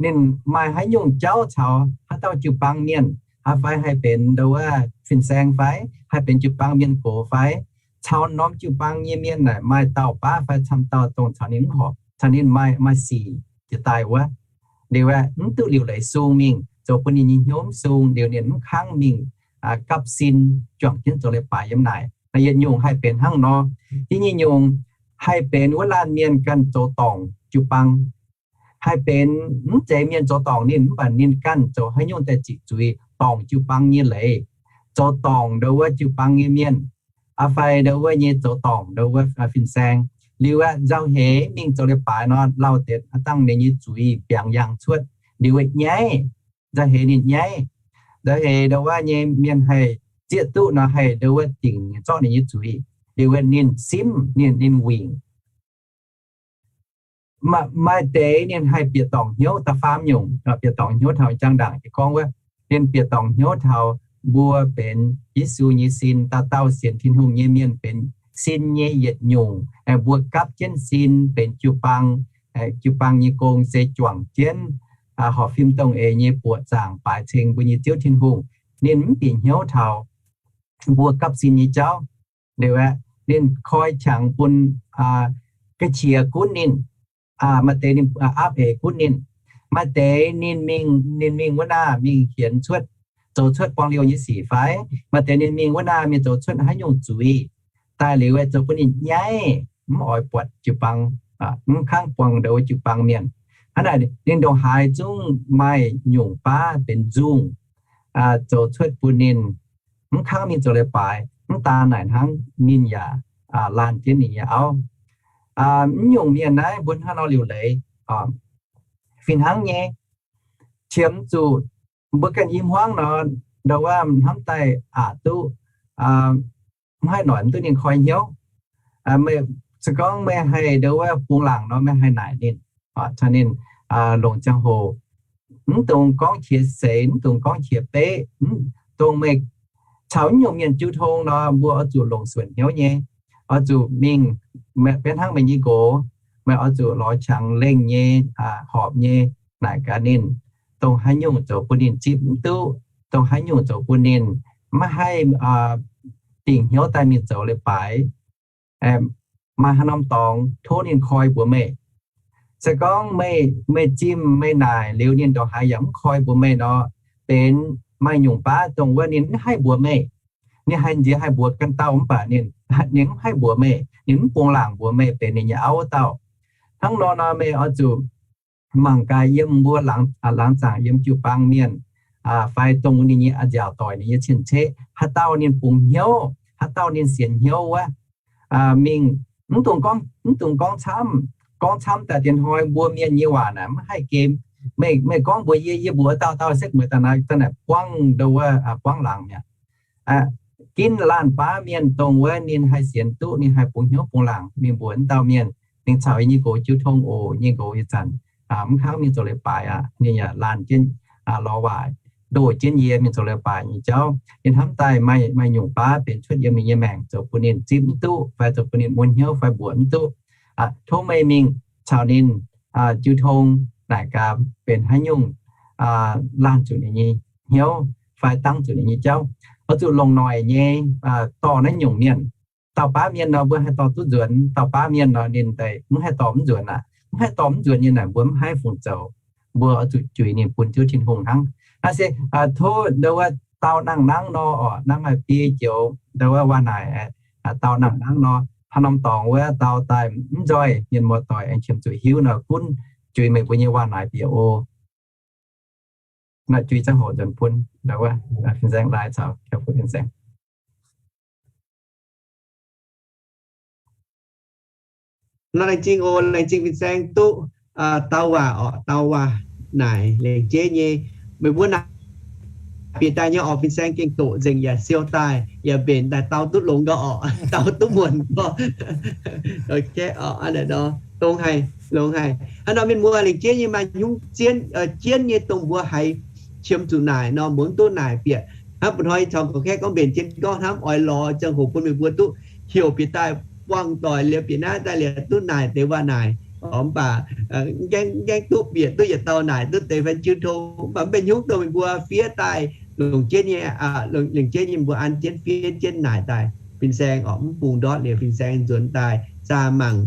ninh maaih haaix nyungc jauv caux haaix dauh jiu-baang mienh, aa fai haih benx ndo wuov fin-saeng fai, haih benx jiu-baang mienh gox fai, caux norm jiu-baang nyei mienh naaic maaih dauh baav fai camv dauh dongh caux ninh mv horpc, caux ninh maaih, maaih sic jiex daaih wuov. Liuz aeqv, mv duqv liuc leiz sung mingh, zoux bun ninh nyei hnyouv mv sung, liuz ninh mv kangv mingh gapv sin juangc jienv zoux leiz-baaix yiem naaic. Naaiv yietc nyungc haih benx hnangv nor. Da'nyeic nyungc haih benx wuov laanh mienh ganh zoux dorngc jiu-baang. Haih benx mv zeiz mienh zoux dorngc ninh, mv baac ninh ganh zoux haaix nyungc daaih ziqc zuiz dorngc jiu-baang nyei leiz, zoux dorngc ndo wuov jiu-baang nyei mienh, aa fai ndo wuov nyei zoux dorngc ndo wuov fin-saeng. Liuz aeqv, nzauh heix mingh zoux leiz-baaix nor, lauh deix aa dangh ninh nyei zuiz biangh yaangh cuotv. Liuz aeqv, nyaiv, nzauh heix ninh nyaiv, nzauh heix ndo wuov nyei mienh haih zieqv duqv nor haih ndo wuov dingc zorqv ninh nyei zuiz. Liuz aeqv, ninh simv, ninh, ninh wingc. Maaih deix ninh haih bieqc dorngc hnyouv da'faam nyungc, bieqc dorngc hnyouv taux jangx ndaangc yie gorngv wuov, ninh bieqc dorngc hnyouv taux mbuo benx Yesu nyei sin, dauh dauh sienx Tin-Hungh nyei mienh benx sin nyei yietc nyungc. Mbuo gapv jienv sin benx jiu-baang, jiu-baang nyei gong se juangc jienv horpc fim dongh eix nyei buoqc zaangc baaix ceng mbuo nyei Ziouv Tin-Hungh. Ninh mv bieqc hnyouv taux mbuo gapv sin nyei jauv. Liuz aeqv, ninh koi qangx bun ga'qiex gunv ninh. Maaih deix ninh aapv eix gunv ninh. Maaih deix ninh mingh, ninh mingh wuov naaic mingh hienx cuotv, zoux cuotv buang liouh nyei sic fai? Maaih deix ninh mingh wuov naaic mingh zoux cuotv haaix nyungc zuiz daaih, liuz aeqv, zoux bun ninh nyaiv, mv oix buatc jiu-baang, mv kangv buangh ndo wuov jiu-baang mienh. Hnangv naaic ninh ndongc haaix zungv maaih nyungc baav benx nzungh, zoux cuotv bun ninh mv kangv mingh zoux leiz-baaix. Mv daan naaic hnangv, ninh yaac laanh jienv ninh nyei auv. Mv nyungc mienh naaiv mbuo hnangv nor liuc leiz. Fih hnangv nyei, qiemx zuqc mbuo ganh i hmuangv nor, ndo wuov hnamv daaih aqc duqv, mv haih noic mv duqv ninh koi hnyouv. Se gorngv meih haih ndo wuov bungx laangc nor, meih haih naaic ninh, caux ninh longc ziangh hoc, mv dungx gorngv qiex seix, mv dungx gorngv qiex beqv, mv dungx meih caux mv nyungc mienh jiu tong nor, mbuo oix zuqc longc suonc hnyouv nyei. Oix zuqc mingh, benx hnangv meih nyei nqox, meih oix zuqc lorz qangx lengh nyei, horpc nyei, naaic gaax ninh, dongh haaix nyungc zoux bun ninh zipv mv duqv, dongh haaix nyungc zoux bun ninh maiv haih dingc hnyouv daaih mingh zoux leiz-baaix. Maaih haaix norm dorngx tov ninh koi mbuox meih. Se gorngv meih zimh meih naaic liuz ninh ndongc haaix yaac mv koi mbuox meih nor, benx maaih nyungc baav dongh wuov ninh mv haih mbuox meih. Ninh haih nziex haih mbuox ganh dauh mv baac ninh, ninh mv haih mbuox meih, ninh mv bungx laangc mbuox meih benx ninh nyei auv wuov dauh. Hnangv nor nor meih oix zuqc mangc gaax yiem mbuo laangz zaangc yiem jiu-baang mienh, fai dongh ninh nyei a'nziaauc doic, ninh nyei cien-ceqv, haaix dauh ninh bungx hnyouv, haaix dauh ninh sienx hnyouv wuov, mingh, mv dungx gorngv, mv dungx gorngv camv. Gorngv camv daaih dien hnoi mbuo mienh nyei waac naaic mv haih gemh. Meih, meih gorngv mbuox yie, yie mbuox dauh dauh se mueiz daaih naaic, daaih naaic buangv ndo wuov, buangv laangz mi'aqv. Ginv laanh baav mienh dongh wuov ninh haih sienx duqv, ninh haih bungx hnyouv bungx laangc mingh mbuox wuov dauh mienh, mingh caux yie nyei nqox jiu tong oc, nyei nqox ih zanc mv kangv mingh zoux leiz-baaix aqv. Ninh yaac laanh jienv lorz waaic, ndoh jienv yie mingh zoux leiz-baaix nyei jauv. Ninh hnamv daaih maaih nyungc baav benx cuotv yiem ninh nyei maengc zoux bun ninh zipv mv duqv fai zoux bun ninh mun hnyouv fai mbuoqc mv duqv. Tov meih mingh caux ninh jiu tong naaic gaax benx haaix nyungc laanh zuqc ninh nyei hnyouv fai dangv zuqc ninh nyei jauv. Oix zuqc longc noic nyei dorh naaiv nyungc mienh. Dauh baav mienh nor mbuo haih dorh duqv nzuonx, dauh baav mienh nor ninh daaih mv haih dorh mv nzuonx aqv. Mv haih dorh mv nzuonx nyei naaic mbuo mv haih fungc zoux. Mbuo oix zuqc juix ninh bun Ziouv Tin-Hungh hnangv. Naaiv se tov ndo wuov dau nangh nangv nor oc, hnangv maaih biei joux ndo wuov waac-naaic dau nangh nangv nor, haaix norm dorngx wuov dau daaih mv nzoih, mienh muoz-doic aengx qiemx zuqc hiuv nor, gunv juix meih mbuo nyei waac-naaic bieqc oc. Naaiv juix ziangh hoc nzuonx bun ndo wuov fin-saeng lai caux fin-saeng. Nor laengz zingh oc, laengz zingh fin-saeng duqv dau waac orqc, dau waac naaic laengz jeiv nyei. Meih mbuo naaic bieqc daaih nyei orqc, fin-saeng gengh doqc nzengc yaac siou daaih yaac mbenc daaih dau duqv longx gau orqc, dau duqv muonc gau. Longx haic, longx haic. Hnangv nor mienh muoz laengz jeiv nyei maaih nyungc jienv, jienv nyei dongh mbuo haiz qiemx zuqc naaic nor, mbuo mv duqv naaic bieqc. Hnangv ba'hnoi caux gorx-kaeqv gorngv mbenc jienv gorngv hnamv oix lorz ziangh hoc bun meih mbuo duqv heuc bieqc daaih buangh doic liuz bieqc naaiv daaih liuz duqv naaic deix waac-naaic. Mv baac mv gaengh duqv bieqc duqv yietc dauh naaic duqv deix fai jiu tong, mv baac mv benx hnyouv dongh meih mbuo fiev daaih longc jienv nyei, longc jienv nyei mbuo an jienv fiev jienv naaic daaih. Fin-saeng orqc, mv bungx ndortv liuz fin-saeng nzuonx daaih zaah mangc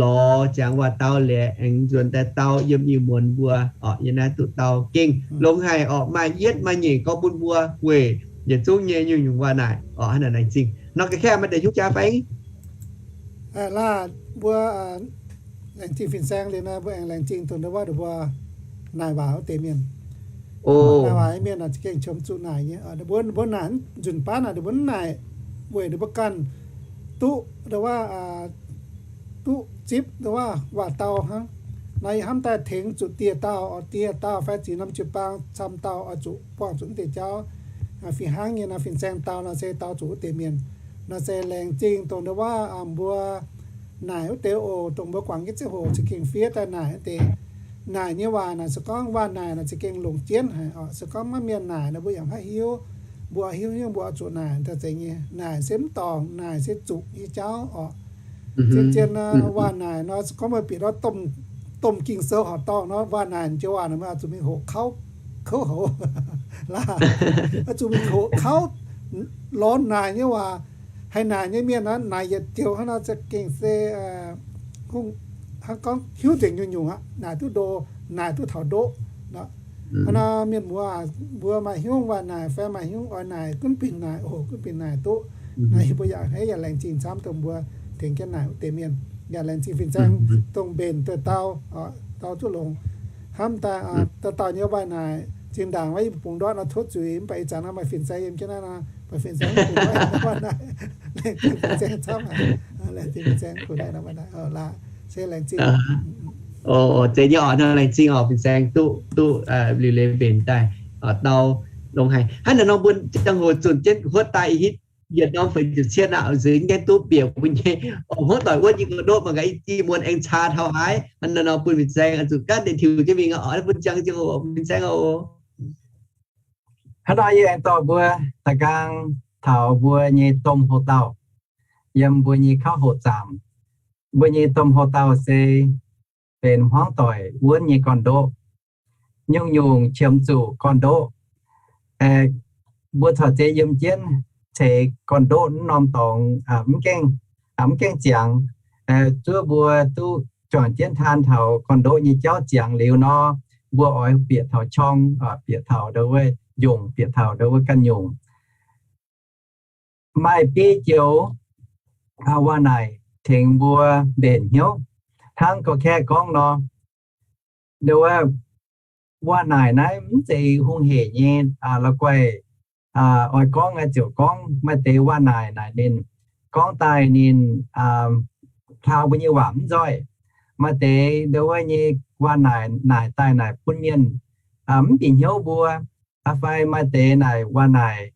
lorz ziangx waac-dau liuz aengx nzuonx daaih dau yiem Iu-Muonz mbuo orqc, yiem naaiv duqv dau gengh longx haic orqc, maaih yietv maaih nyeic gorngv bun mbuo weic yietc zungv nyei nyungc-nyungc waac-naaic orqc. Hnangv naaic laengz zingh. Nor ga'kaav maaih deix hiuv jaax fai? Laah, mbuo laengz zingh fin-saeng liuz naaiv, mbuo aengx laengz zingh dongh ndau wuov ndau mbuo naaic waac wuov deix mienh. Naaic waac mienh naaic za'gengh qiemx zuqc naaic nyei. Mbuo, mbuo naaic nzunc baav naaic, mbuo mv naaic weic ninh mbuo ganh duqv ndau wuov, duqv zipv ndau wuov waac-dau hnangv. Naaiv yie hnamv daaih tengx zuqc dieh dauh, dieh dauh fai ziex norm jiu-baang camv dauh oix zuqc buangh zuqc wuov deix jauv. Fih hnangv nyei nor, fin-saeng dau nor se dau zuqc wuov deix mienh. Nor se laengz zingh dongh ndau wuov mbuo naaic wuov deix oc, dongh mbuo guangc jienv ziangh hoc za'gengh fiev daaih naaic wuov deix. Naaic nyei waac naaic se gorngv waac-naaic naaic za'gengh longc jienv haic oc. Se gorngv maiv mienh naaic nor mbuo yaac mv haih hiuv. Mbuo hiuv nyungc mbuo oix zuqc naaic daaih zeiz nyei. Naaic se mv dorngc, naaic se zuqc nyei jauv oc. Zien-zien waac-naaic nor se gorngv meih bieqc nor domh Ging-Sou horqc dorngh nor, waac-naaic joux waac naaic meih oix zuqc mingh hoqc kauv, kouv houx, oix zuqc mingh hoqc kauv lorz naaic nyei waac. Haih naaic nyei mienh naaic yietc joux hnangv nor za'gengh se hnangv gorngv hiuv nzengc nyungc-nyungc aqv, naaic duqv ndo, naaic duqv taux ndoqv. Hnangv nor mienh muoz, mbuo maaih hnyouv waac-naaic fai maaih hnyouv oix naaic gunv binc naaic oc, gunv binc naaic duqv. Naaiv mbuo yaac hneiv yaac laengz zingh camv dongh mbuo tengx jienv naaic wuov deix mienh. Yaac laengz zingh fin-saeng dongh mbenc deix dau, dau duqv longx. Hnamv daaih dauh dauh nyei waac-naaic, zinh ndaangc maiv bungx ndortv nor tov zuiz, mv baac ih zanc nor maaih fin-saeng yiem jienv naaiv nor, maaih fin-saeng bungx ndortv waac-naaic. Laengz zingh fin-saeng camv, laengz zingh fin-saeng bungx ndortv waac-naaic. Laaix se laengz zingh. Zeiz nyei oc, laengz zingh oc, fin-saeng duqv, duqv liuc leiz mbenc daaih dau longx haic. Hnangv naaic nor mbuo ziangh hoc zunc jienv huotv daaih i hitv yietc norm feix ziepc cien aqv, nzuonx gaengh duqv bieqc mbuo nyei hmuangv doic wuov nyei ga'ndoqv mangc gaax i muonz aengx caa taux haaix. Hnangv naaiv nor bun fin-saeng zuqc gaanv deix tiux jienv mingh oc, bun ziangh jienv oc, fin-saeng oc. Hnangv nor yie aengx dorh mbuo da'gaang taux mbuo nyei domh hoc-dauh yiem mbuo nyei kauv hoc zaamc. mbuo nyei domh houx-dauh se benx hmuangv doic wuonv nyei gorn-ndoqv. Nyungc-nyungc qiemx zuqc gorn-ndoqv. Mbuo corc zeiz yiem jienv ceix gorn-ndoqv wuov norm dorngx, mv gaengh ziangx. Zuov mbuo duqv juangc jienv taan taux gorn-ndoqv nyei jauv ziangx liuz nor, mbuo oix bieqc taux qorng, bieqc taux ndau wuov njongc, bieqc taux ndau wuov ganh nyungc. Maaih biei joux waac-naaic tengx mbuo mbenc hnyouv. Hnangv gorqv-kaeqv gorngv nor, ndau wuov waac-naaic naaiv mv zeiz hungh hec nyei la'guaih oix gorngv naaic ziouc gorngv. Maaih deix waac-naaic naaic ninh gorngv daaih ninh plau mbuo nyei waac mv nzoih. Maaih deix ndau wuov nyei waac-naaic naaic daaih naaic bun mienh mv bieqc hnyouv mbuo. Fai maaih deix naaic waac-naaic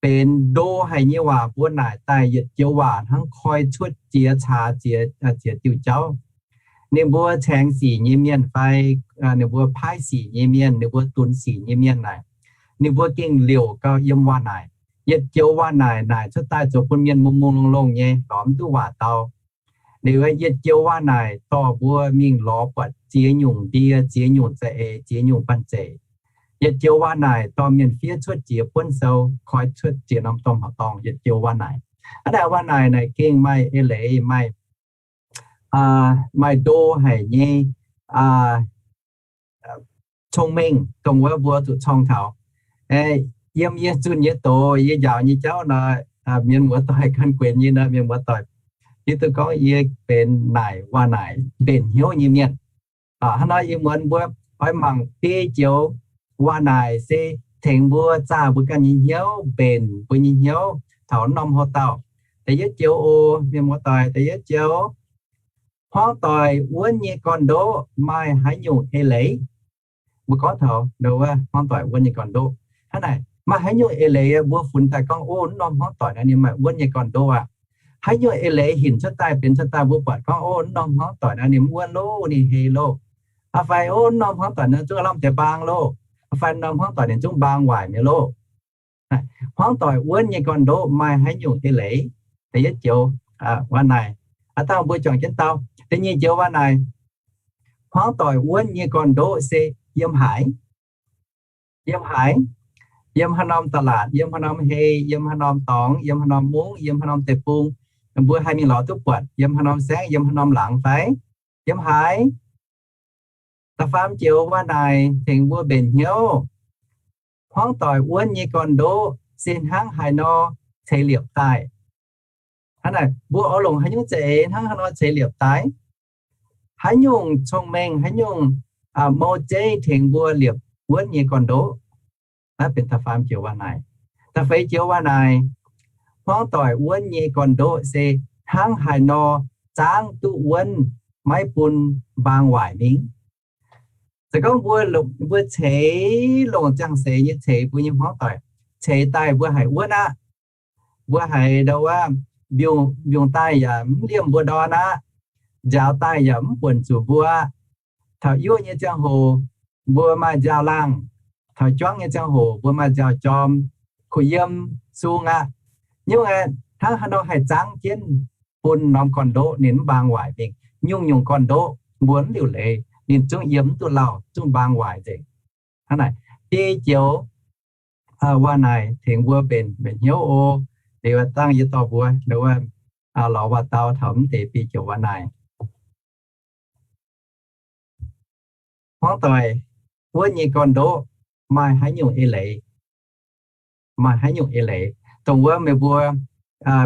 benx ndo haic nyei waac mbuo naaic daaih yietc joux waac hnangv koi cuotv jiex caax jiex, jiex diuh jauv. Ninh mbuo caengx sic nyei mienh fai ninh mbuo paaiv sic nyei mienh, ninh mbuo dunx sic nyei mienh naaic, ninh mbuo gengh liouc gau yiem waac-naaic. Yietc joux waac-naaic naaic cuotv daaih zoux bun mienh mungh mungh longh longh nyei, lorz mv duqv waac dau. Liuz yietc joux waac-naaic dorh mbuo mingh lorz buatc ziex nyungc ndie, ziex nyungc za'eix, ziex nyungc banh zeic. Yietc joux waac-naaic dorh mienh fiev cuotv jiex buonv sou, koi cuotv jiex norm domh horqc dorngh, yietc joux waac-naaic. Hnangv naaic waac-naaic naaic gengh maaih eix leiz, maaih, maaih ndo haic nyei cong-mengh dongh wuov mbuo zuqc corng taux. Yiem yie zunh nyei doz, yie njaaux nyei jauv nor, mienh muoz-doic gan guenx yie nor, mienh muoz-doic hiuv duqv gorngv yie benx naaic waac-naaic mbenc hnyouv nyei mienh. Hnangv nor ih muonz mbuo oix mangc biei joux waac-naaic se tengx mbuo zaah mbuo ganh nyei hnyouv, mbenc mbuo nyei hnyouv taux norm houx-dauh. Da'yietv joux oc, mienh muoz-doic, da'yietv joux, hmuangv doic wuonv nyei gorn-ndoqv maaih haaix nyungc eix leiz? Mbuo gorngv taux wuov hmuangv doic wuonv nyei gorn-ndoqv hnangv naaic, maaih haaix nyungc eix leiz mbuo funx daaih gorngv, ov, norm hmuangv doic naaiv ninh maaih wuonv nyei gorn-ndoqv aqv? Haaix nyungc eix leiz hinc cuotv daaih benx cuotv daaih mbuo buatc gorngv, ov, norm hmuangv doic naaiv ninh mv wuonv loh, ninh hei loh? Fai, ov, norm hmuangv doic naaiv zungv lamh deix mbaang loh? Fai norm hmuangv doic ninh zungv mbaang waaic mi'aqv loh? Hmuangv doic wuonv nyei gorn-ndoqv maaih haaix nyungc eix leiz? Da'yietv joux waac-naaic, aav dangh mbuo juangc jienv dau. Da'nyeic joux waac-naaic, hmuangv doic wuonv nyei gorn-ndoqv se yiem haaix? Yiem haaix? Yiem haaix norm ตลาด, yiem haaix norm hei, yiem haaix norm dorngx, yiem haaix norm mungv, yiem haaix norm deic-bung, mbuo haih mingh lorz duqv buatc? Yiem haaix norm saengv, yiem haaix norm laangz fai yiem haaix? Da'faam joux waac-naaic tengx mbuo mbenc hnyouv. Hmuangv doic wuonv nyei gorn-ndoqv se hnangv haaix nor ceix liepc daaih? Hnangv naaic, mbuo oix longc haaix nyungc za'eix hnangv haaix nor ceix liepc daaih? Haaix nyungc cong-mengh, haaix nyungc mou zeiv tengx mbuo liepc wuonv nyei gorn-ndoqv? Naaiv benx da'faam joux waac-naaic. Da'feix joux waac-naaic, hmuangv doic wuonv nyei gorn-ndoqv se hnangv haaix nor zaangv duqv wuonv, maiv bun mbaang waaic mingh. Se gorngv mbuo, mbuo ceix, longc ziangh seix nyei ceix mbuo nyei hmuangv doic, ceix daaih mbuo haiz wuonv aqv. Mbuo haiz ndau wuov mbiungc daaih yaac mv liemh mbuo ndorn aqv. Nziaaux daaih yaac mv buonc zuqc mbuo aqv. Taux yuoqv nyei ziangh hoc mbuo maaih nziaaux laangh. Taux juangv nyei ziangh hoc mbuo maaih nziaaux jorm, kuh yiem sung aqv. Nyungc aeqv, hnangv haaix nor haih zaangv jienv bun norm gorn-ndoqv ninh mv mbaang waaic mingh? Nyungc-nyungc gorn-ndoqv mbuo mv liuc leiz ninh zungv yiem mv duqv lauh, zungv mbaang waaic nzengc. Hnangv naaic, biei joux waac-naaic tengx mbuo mbenc, mbenc hnyouv oc. Liuz dangh yie dorh mbuo ndau wuov lorz waac-dau taux mv deix biei joux waac-naaic. Hmuangv doic wuonv nyei gorn-ndoqv maaih haaix nyungc eix leiz? Maaih haaix nyungc eix leiz? Dongh wuov meih mbuo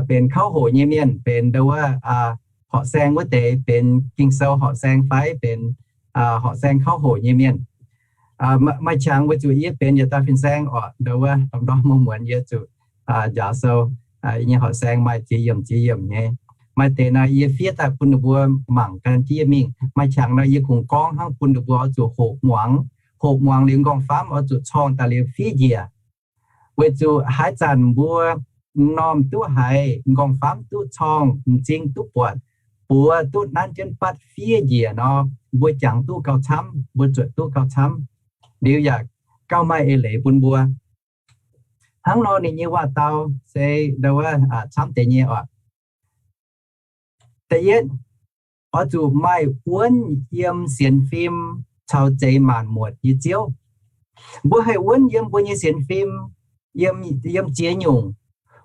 benx kauv hoqc nyei mienh, benx ndau wuov horqc saeng wuov deix, benx Ging-Sou horqc saeng fai benx horqc saeng kauv hoqc nyei mienh. Maaih qangx weic zuqc yie benx yietc dauh fin-saeng oc, ndau wuov ndorm-ndorm muonz-muonz yie zuqc njaaux sou, yie nyei horqc saeng maaih ziex yiemc ziex yiemc nyei. Maaih deix naaic yie fiev daaih bun ninh mbuo mangc gan jienv mingh. Maaih qangx nor yie kungx gorngv hnangv bun ninh mbuo oix zuqc hoqc muangx, hoqc muangx liuz nqorngv-famv oix zuqc corng daaih liuz fiev njiec. Weic zuqc haaix zanc mbuo m'normh duqv haiz, nqorngv-famv duqv corng, m'zing duqv buatc, buoz duqv nanv jienv batv fiev njiec nor, mbuo jangx duqv gauh camv, mbuo zuotc duqv gauh camv. Liuz yaac gauh maaih eix leiz bun mbuo. Hnangv nor ninh nyei waac-dau se ndau wuov camv deix nyei oc. Da'yietv, oix zuqc maaih wuonv yiem sienx fim caux zeix maanc muotc nyei Ziouv. Mbuo haih wuonv yiem mbuo nyei sienx fim, yiem, yiem ziex nyungc.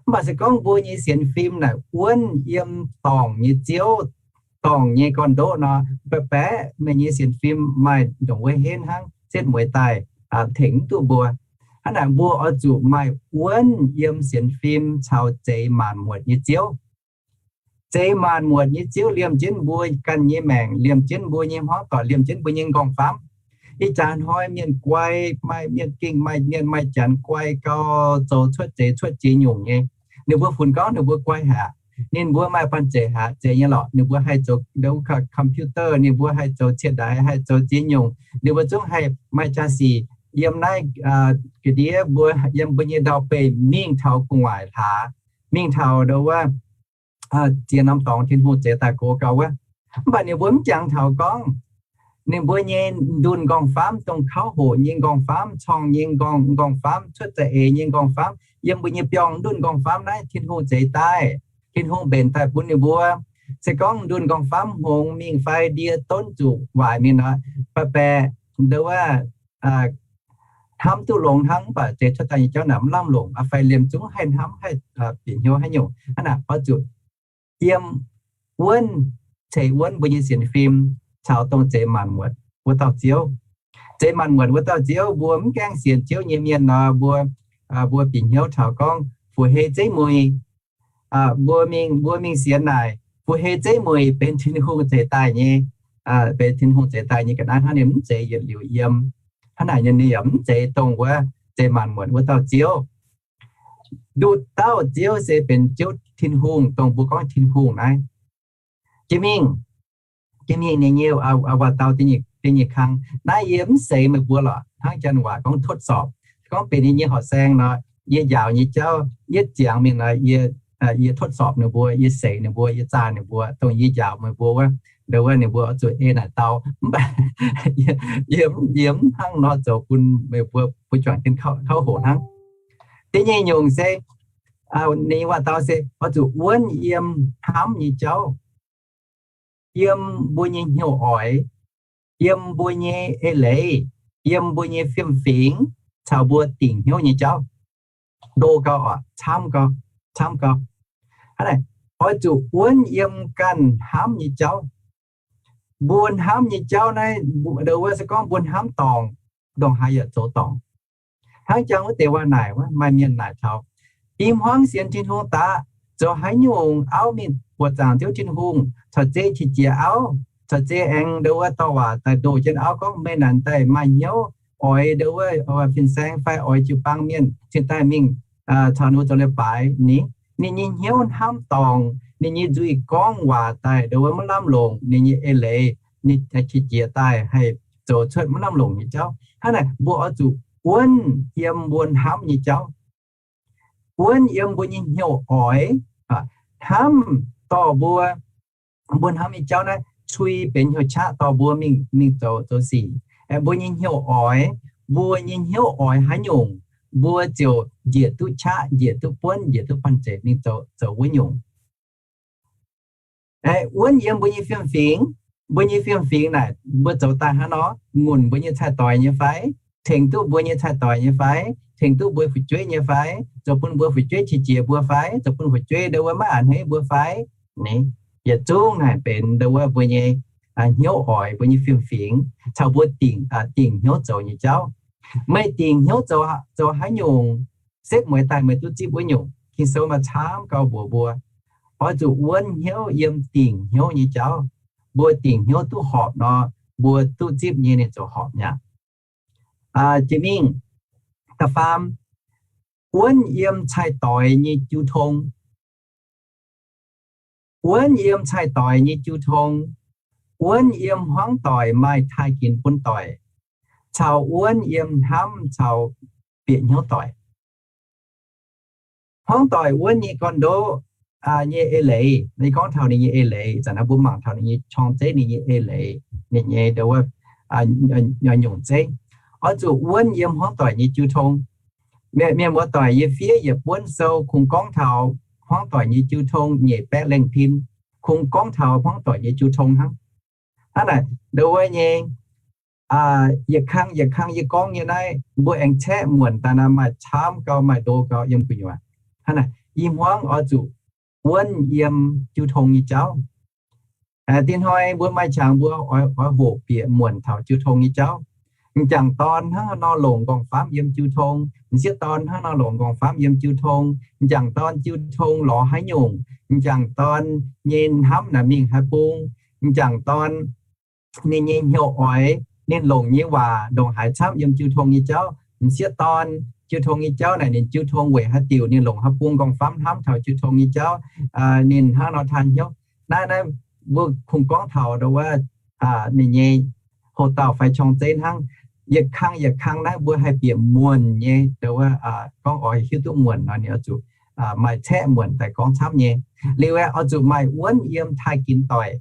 Mv baac se gorngv mbuo nyei sienx fim naaic wuonv yiem dorngc nyei Ziouv, dorngc nyei gorn-ndoqv nor, baeqc baeqc meih nyei sienx fim maaih ndongc wuov henv hnangv, setv mueiz daaih tengx mv duqv mbuo. Hnangv naaic mbuo oix zuqc maaih wuonv yiem sienx fim caux zeix maanc muotc nyei Ziouv. Zeix maanc muotc nyei Ziouv liemh jienv mbuo ganh nyei maengc, liemh jienv mbuo nyei hmuangv doic, liemh jienv mbuo nyei nqorngv-famv. Ih jaax hnoi mienh guai, maaih mienh gengh maaih mienh maaih janx guai gau, zoux cuotv zeix cuotv ziex nyungc nyei. Ninh mbuo funx gorngv ninh mbuo guai haic, ninh mbuo maaih banh zeic haic, zeiz nyei lorqc. Ninh mbuo haih zoux computer, ninh mbuo haih zoux ciex ndaix, haih zoux ziex nyungc. Ninh mbuo zungv haih maaih jaa-sic yiem naaiv ga'ndiev mbuo, yiem mbuo nyei ndau-beih mingh taux gu'nguaaic hlaax, mingh taux ndo wuov ziex norm dorngx Tin-Hungh zeix daaih gox gau wuov. Mv baac ninh mbuo mv jangx taux gorngv ninh mbuo nyei ndunh nqorngv-famv, dongh kauv hoqc nyei nqorngv-famv, corng nyei nqorngv, nqorngv-famv, cuotv za'eix nyei nqorngv-famv, yiem mbuo nyei biorngh ndunh nqorngv-famv naaiv Tin-Hungh zeix daaih, Tin-Hungh mbenc daaih bun ninh mbuo. Se gorngv ndunh nqorngv-famv hngongx mingh fai ndie donv zuqc waaic mingh nor, baeqc baeqc ndo wuov hnamv duqv longx hnangv, mv baac zeix cuotv daaih nyei jauv naaic mv lamh longc, fai liemh zungv haih hnamv haih bieqc hnyouv haaix nyungc. Hnangv naaic oix zuqc yiem wuonv, ceix wuonv mbuo nyei sienx fim caux dongh zeix maanc muotc wuov dauh Ziouv. Zeix maanc muotc wuov dauh Ziouv, mbuo mv gaengh sienx Ziouv nyei mienh nor, mbuo, mbuo bieqc hnyouv taux gorngv fu hei zeiv muic, mbuo mingh, mbuo mingh sienx naaic fu hei zeiv muic benx Tin-Hungh zeix daaih nyei, benx Tin-Hungh zeix daaih nyei ga'naaiv hnangv, ninh mv zeiz yietc liuz yiem. Hnangv naaic ninh yaac mv zeiz dongh wuov zeix maanc muotc wuov dauh Ziouv. Nduqc dauh Ziouv se benx Ziouv Tin-Hungh, dongh mbuo gorngv Tin-Hungh naaiv. Jiex mingh, jiex mingh ninh nyei waac dau da'nyeic kang. Naaiv yie mv seix meih mbuo lorqc, hnangv janx waac gorngv ทดสอบ. Gorngv benx yie nyei horqc saeng nor, yie njaaux nyei jauv yietv ziangx mingh nor, yie ทดสอบ ninh mbuo, yie seix ninh mbuo, yie zaah ninh mbuo, dongh yie njaaux meih mbuo wuov, ndo wuov ninh mbuo oix zuqc ei naaic dau. Mv baac yie, yie mv hnangv nor zoux bun meih mbuo, mbuo juangc jienv kauv hoqc hnangv. Da'nyeic nyungc se, ninh waac dau se oix zuqc wuonv yiem hnamv nyei jauv, yiem mbuo nyei hnyouv oix, yiem mbuo nyei eix leiz, yiem mbuo nyei fiem-fingx, caux mbuo dingc hnyouv nyei jauv. Ndo gau oc, camv gau, camv gau. Oix zuqc wuonv yiem ganh hnamv nyei jauv. Mbuo hnamv nyei jauv naaiv, ndo wuov se gorngv mbuo hnamv dorngc, ndongc haaix yaac zoux dorngc. Hnangv jangx wuov deix waac naaic, maaih mienh naaic taux, i hmuangv sienx Tin-Hungh daaih, zoux haaix nyungc auv mingh buoqc zaangc Ziouv Tin-Hungh, caux zei qiex jiez auv, caux zei aengx ndo wuov dorh waac daaih ndoh jienv auv gorngv meih naaic daaih maaih hnyouv oix ndo wuov fin-saeng fai oix jiu-baang mienh cingx daaih mingh caux ninh mbuo zoux leiz-baaix ni. Ninh nyei hnyouv hnamv dorngc, ninh nyei nzuih gorngv waac daaih ndo wuov maiv lamh longc, ninh nyei eix leiz, ninh qiex jiez daaih haih zoux cuotv maiv lamh longc nyei jauv. Hnangv naaic mbuo oix zuqc wuonv yiem mbuo hnamv nyei jauv, wuonv yiem mbuo nyei hnyouv oix, hnamv dorh mbuo, mbuo hnamv nyei jauv naaiv cui benx hnyouv qaqv dorh mbuo mingh, mingh zoux, zoux sic. Mbuo nyei hnyouv oix, mbuo nyei hnyouv oix haaix nyungc, mbuo ziouc njiec duqv qaqv, njiec duqv buonv, njiec duqv banh zeic mingh zoux, zoux wuov nyungc. Wuonv yiem mbuo nyei fiem-fingx, mbuo nyei fiem-fingx naaic mbuo zoux daaih hnangv nor, ngunc mbuo nyei cai-doix nyei fai, tengx duqv mbuo nyei cai-doix nyei fai, tengx duqv mbuo fu'jueiv nyei fai, zoux bun mbuo fu'jueiv qiex jiez mbuo fai, zoux bun fu'jueiv ndo wuov maiv a'hneiv mbuo fai. Yietc zungv naaic benx ndo wuov mbuo nyei hnyouv oix, mbuo nyei fiem-fingx caux mbuo dingc, dingc hnyouv zoux nyei jauv. Meih dingc hnyouv zoux, zoux haaix nyungc, setv mueiz daaih meih duqv zipv wuov nyungc. Ging-Sou maaih camv gau mbuox mbuo, oix zuqc wuonv hnyouv yiem dingc hnyouv nyei jauv. Mbuo dingc hnyouv duqv horpc nor, mbuo duqv zipv nyei ninh ziouc horpc mi'aqv. Jiex mingh, da'faam, wuonv yiem cai-doix nyei jiu tong. Wuonv yiem cai-doix nyei jiu tong, wuonv yiem hmuangv doic maaih taaih ginx bun doic, caux wuonv yiem hnamv caux bieqc hnyouv doic. Hmuangv doic wuonv nyei gorn-ndoqv nyei eix leiz, gorngv taux ninh nyei eix leiz, zanc naaiv mbuo mangc taux ninh nyei qorng zeiv, ninh nyei eix leiz, ninh nyei ndo wuov nyungc zeiv, oix zuqc wuonv yiem hmuangv doic nyei jiu tong. Mienh muoz-doic, yie fiev yietc buonv sou kungx gorngv taux hmuangv doic nyei jiu tong nyeic baeqv lengh pin, kungx gorngv taux hmuangv doic nyei jiu tong hnangv. Hnangv naaic, ndo wuov nyei, yietc kang yietc kang yie gorngv nyei naaiv, mbuo aengx caeqv muonc daaih naaiv maaih camv gau, maaih ndo gau yiem gu'nyuoz. Hnangv naaic, i hmuangv oix zuqc wuonv yiem jiu tong nyei jauv. Dinh hnoi mbuo maaih qangx mbuo oix hoqc bieqc muonc taux jiu tong nyei jauv. M'jangc dorn hnangv nor longc m'nqorngv famv yiem jiu tong, m'sieqv dorn hnangv nor longc m'nqorngv famv yiem jiu tong. M'jangc dorn jiu tong lorz haaix nyungc, m'jangc dorn nyei hnamv naaic mingh haaix bung, m'jangc dorn ninh nyei hnyouv oix, ninh longc nyei waac ndongc haaix camv yiem jiu tong nyei jauv. M'sieqv dorn jiu tong nyei jauv naaic ninh jiu tong weic haaix diuc, ninh longc haaix bung m'nqorngv famv hnamv taux jiu tong nyei jauv, ninh hnangv nor taan hnyouv. Naaiv naaiv mbuo kungx gorngv taux ndo wuov ninh nyei houx-dauh fai qorng-zeiv hnangv. Yietc kang yietc kang naaiv mbuo haih bieqc muonc nyei ndo wuov, gorngv oix hiuv duqv muonc nor ninh oix zuqc maaih caeqv muonc daaih gorngv camv nyei. Liuz aeqv, oix zuqc maaih wuonv yiem taaih ginx doic.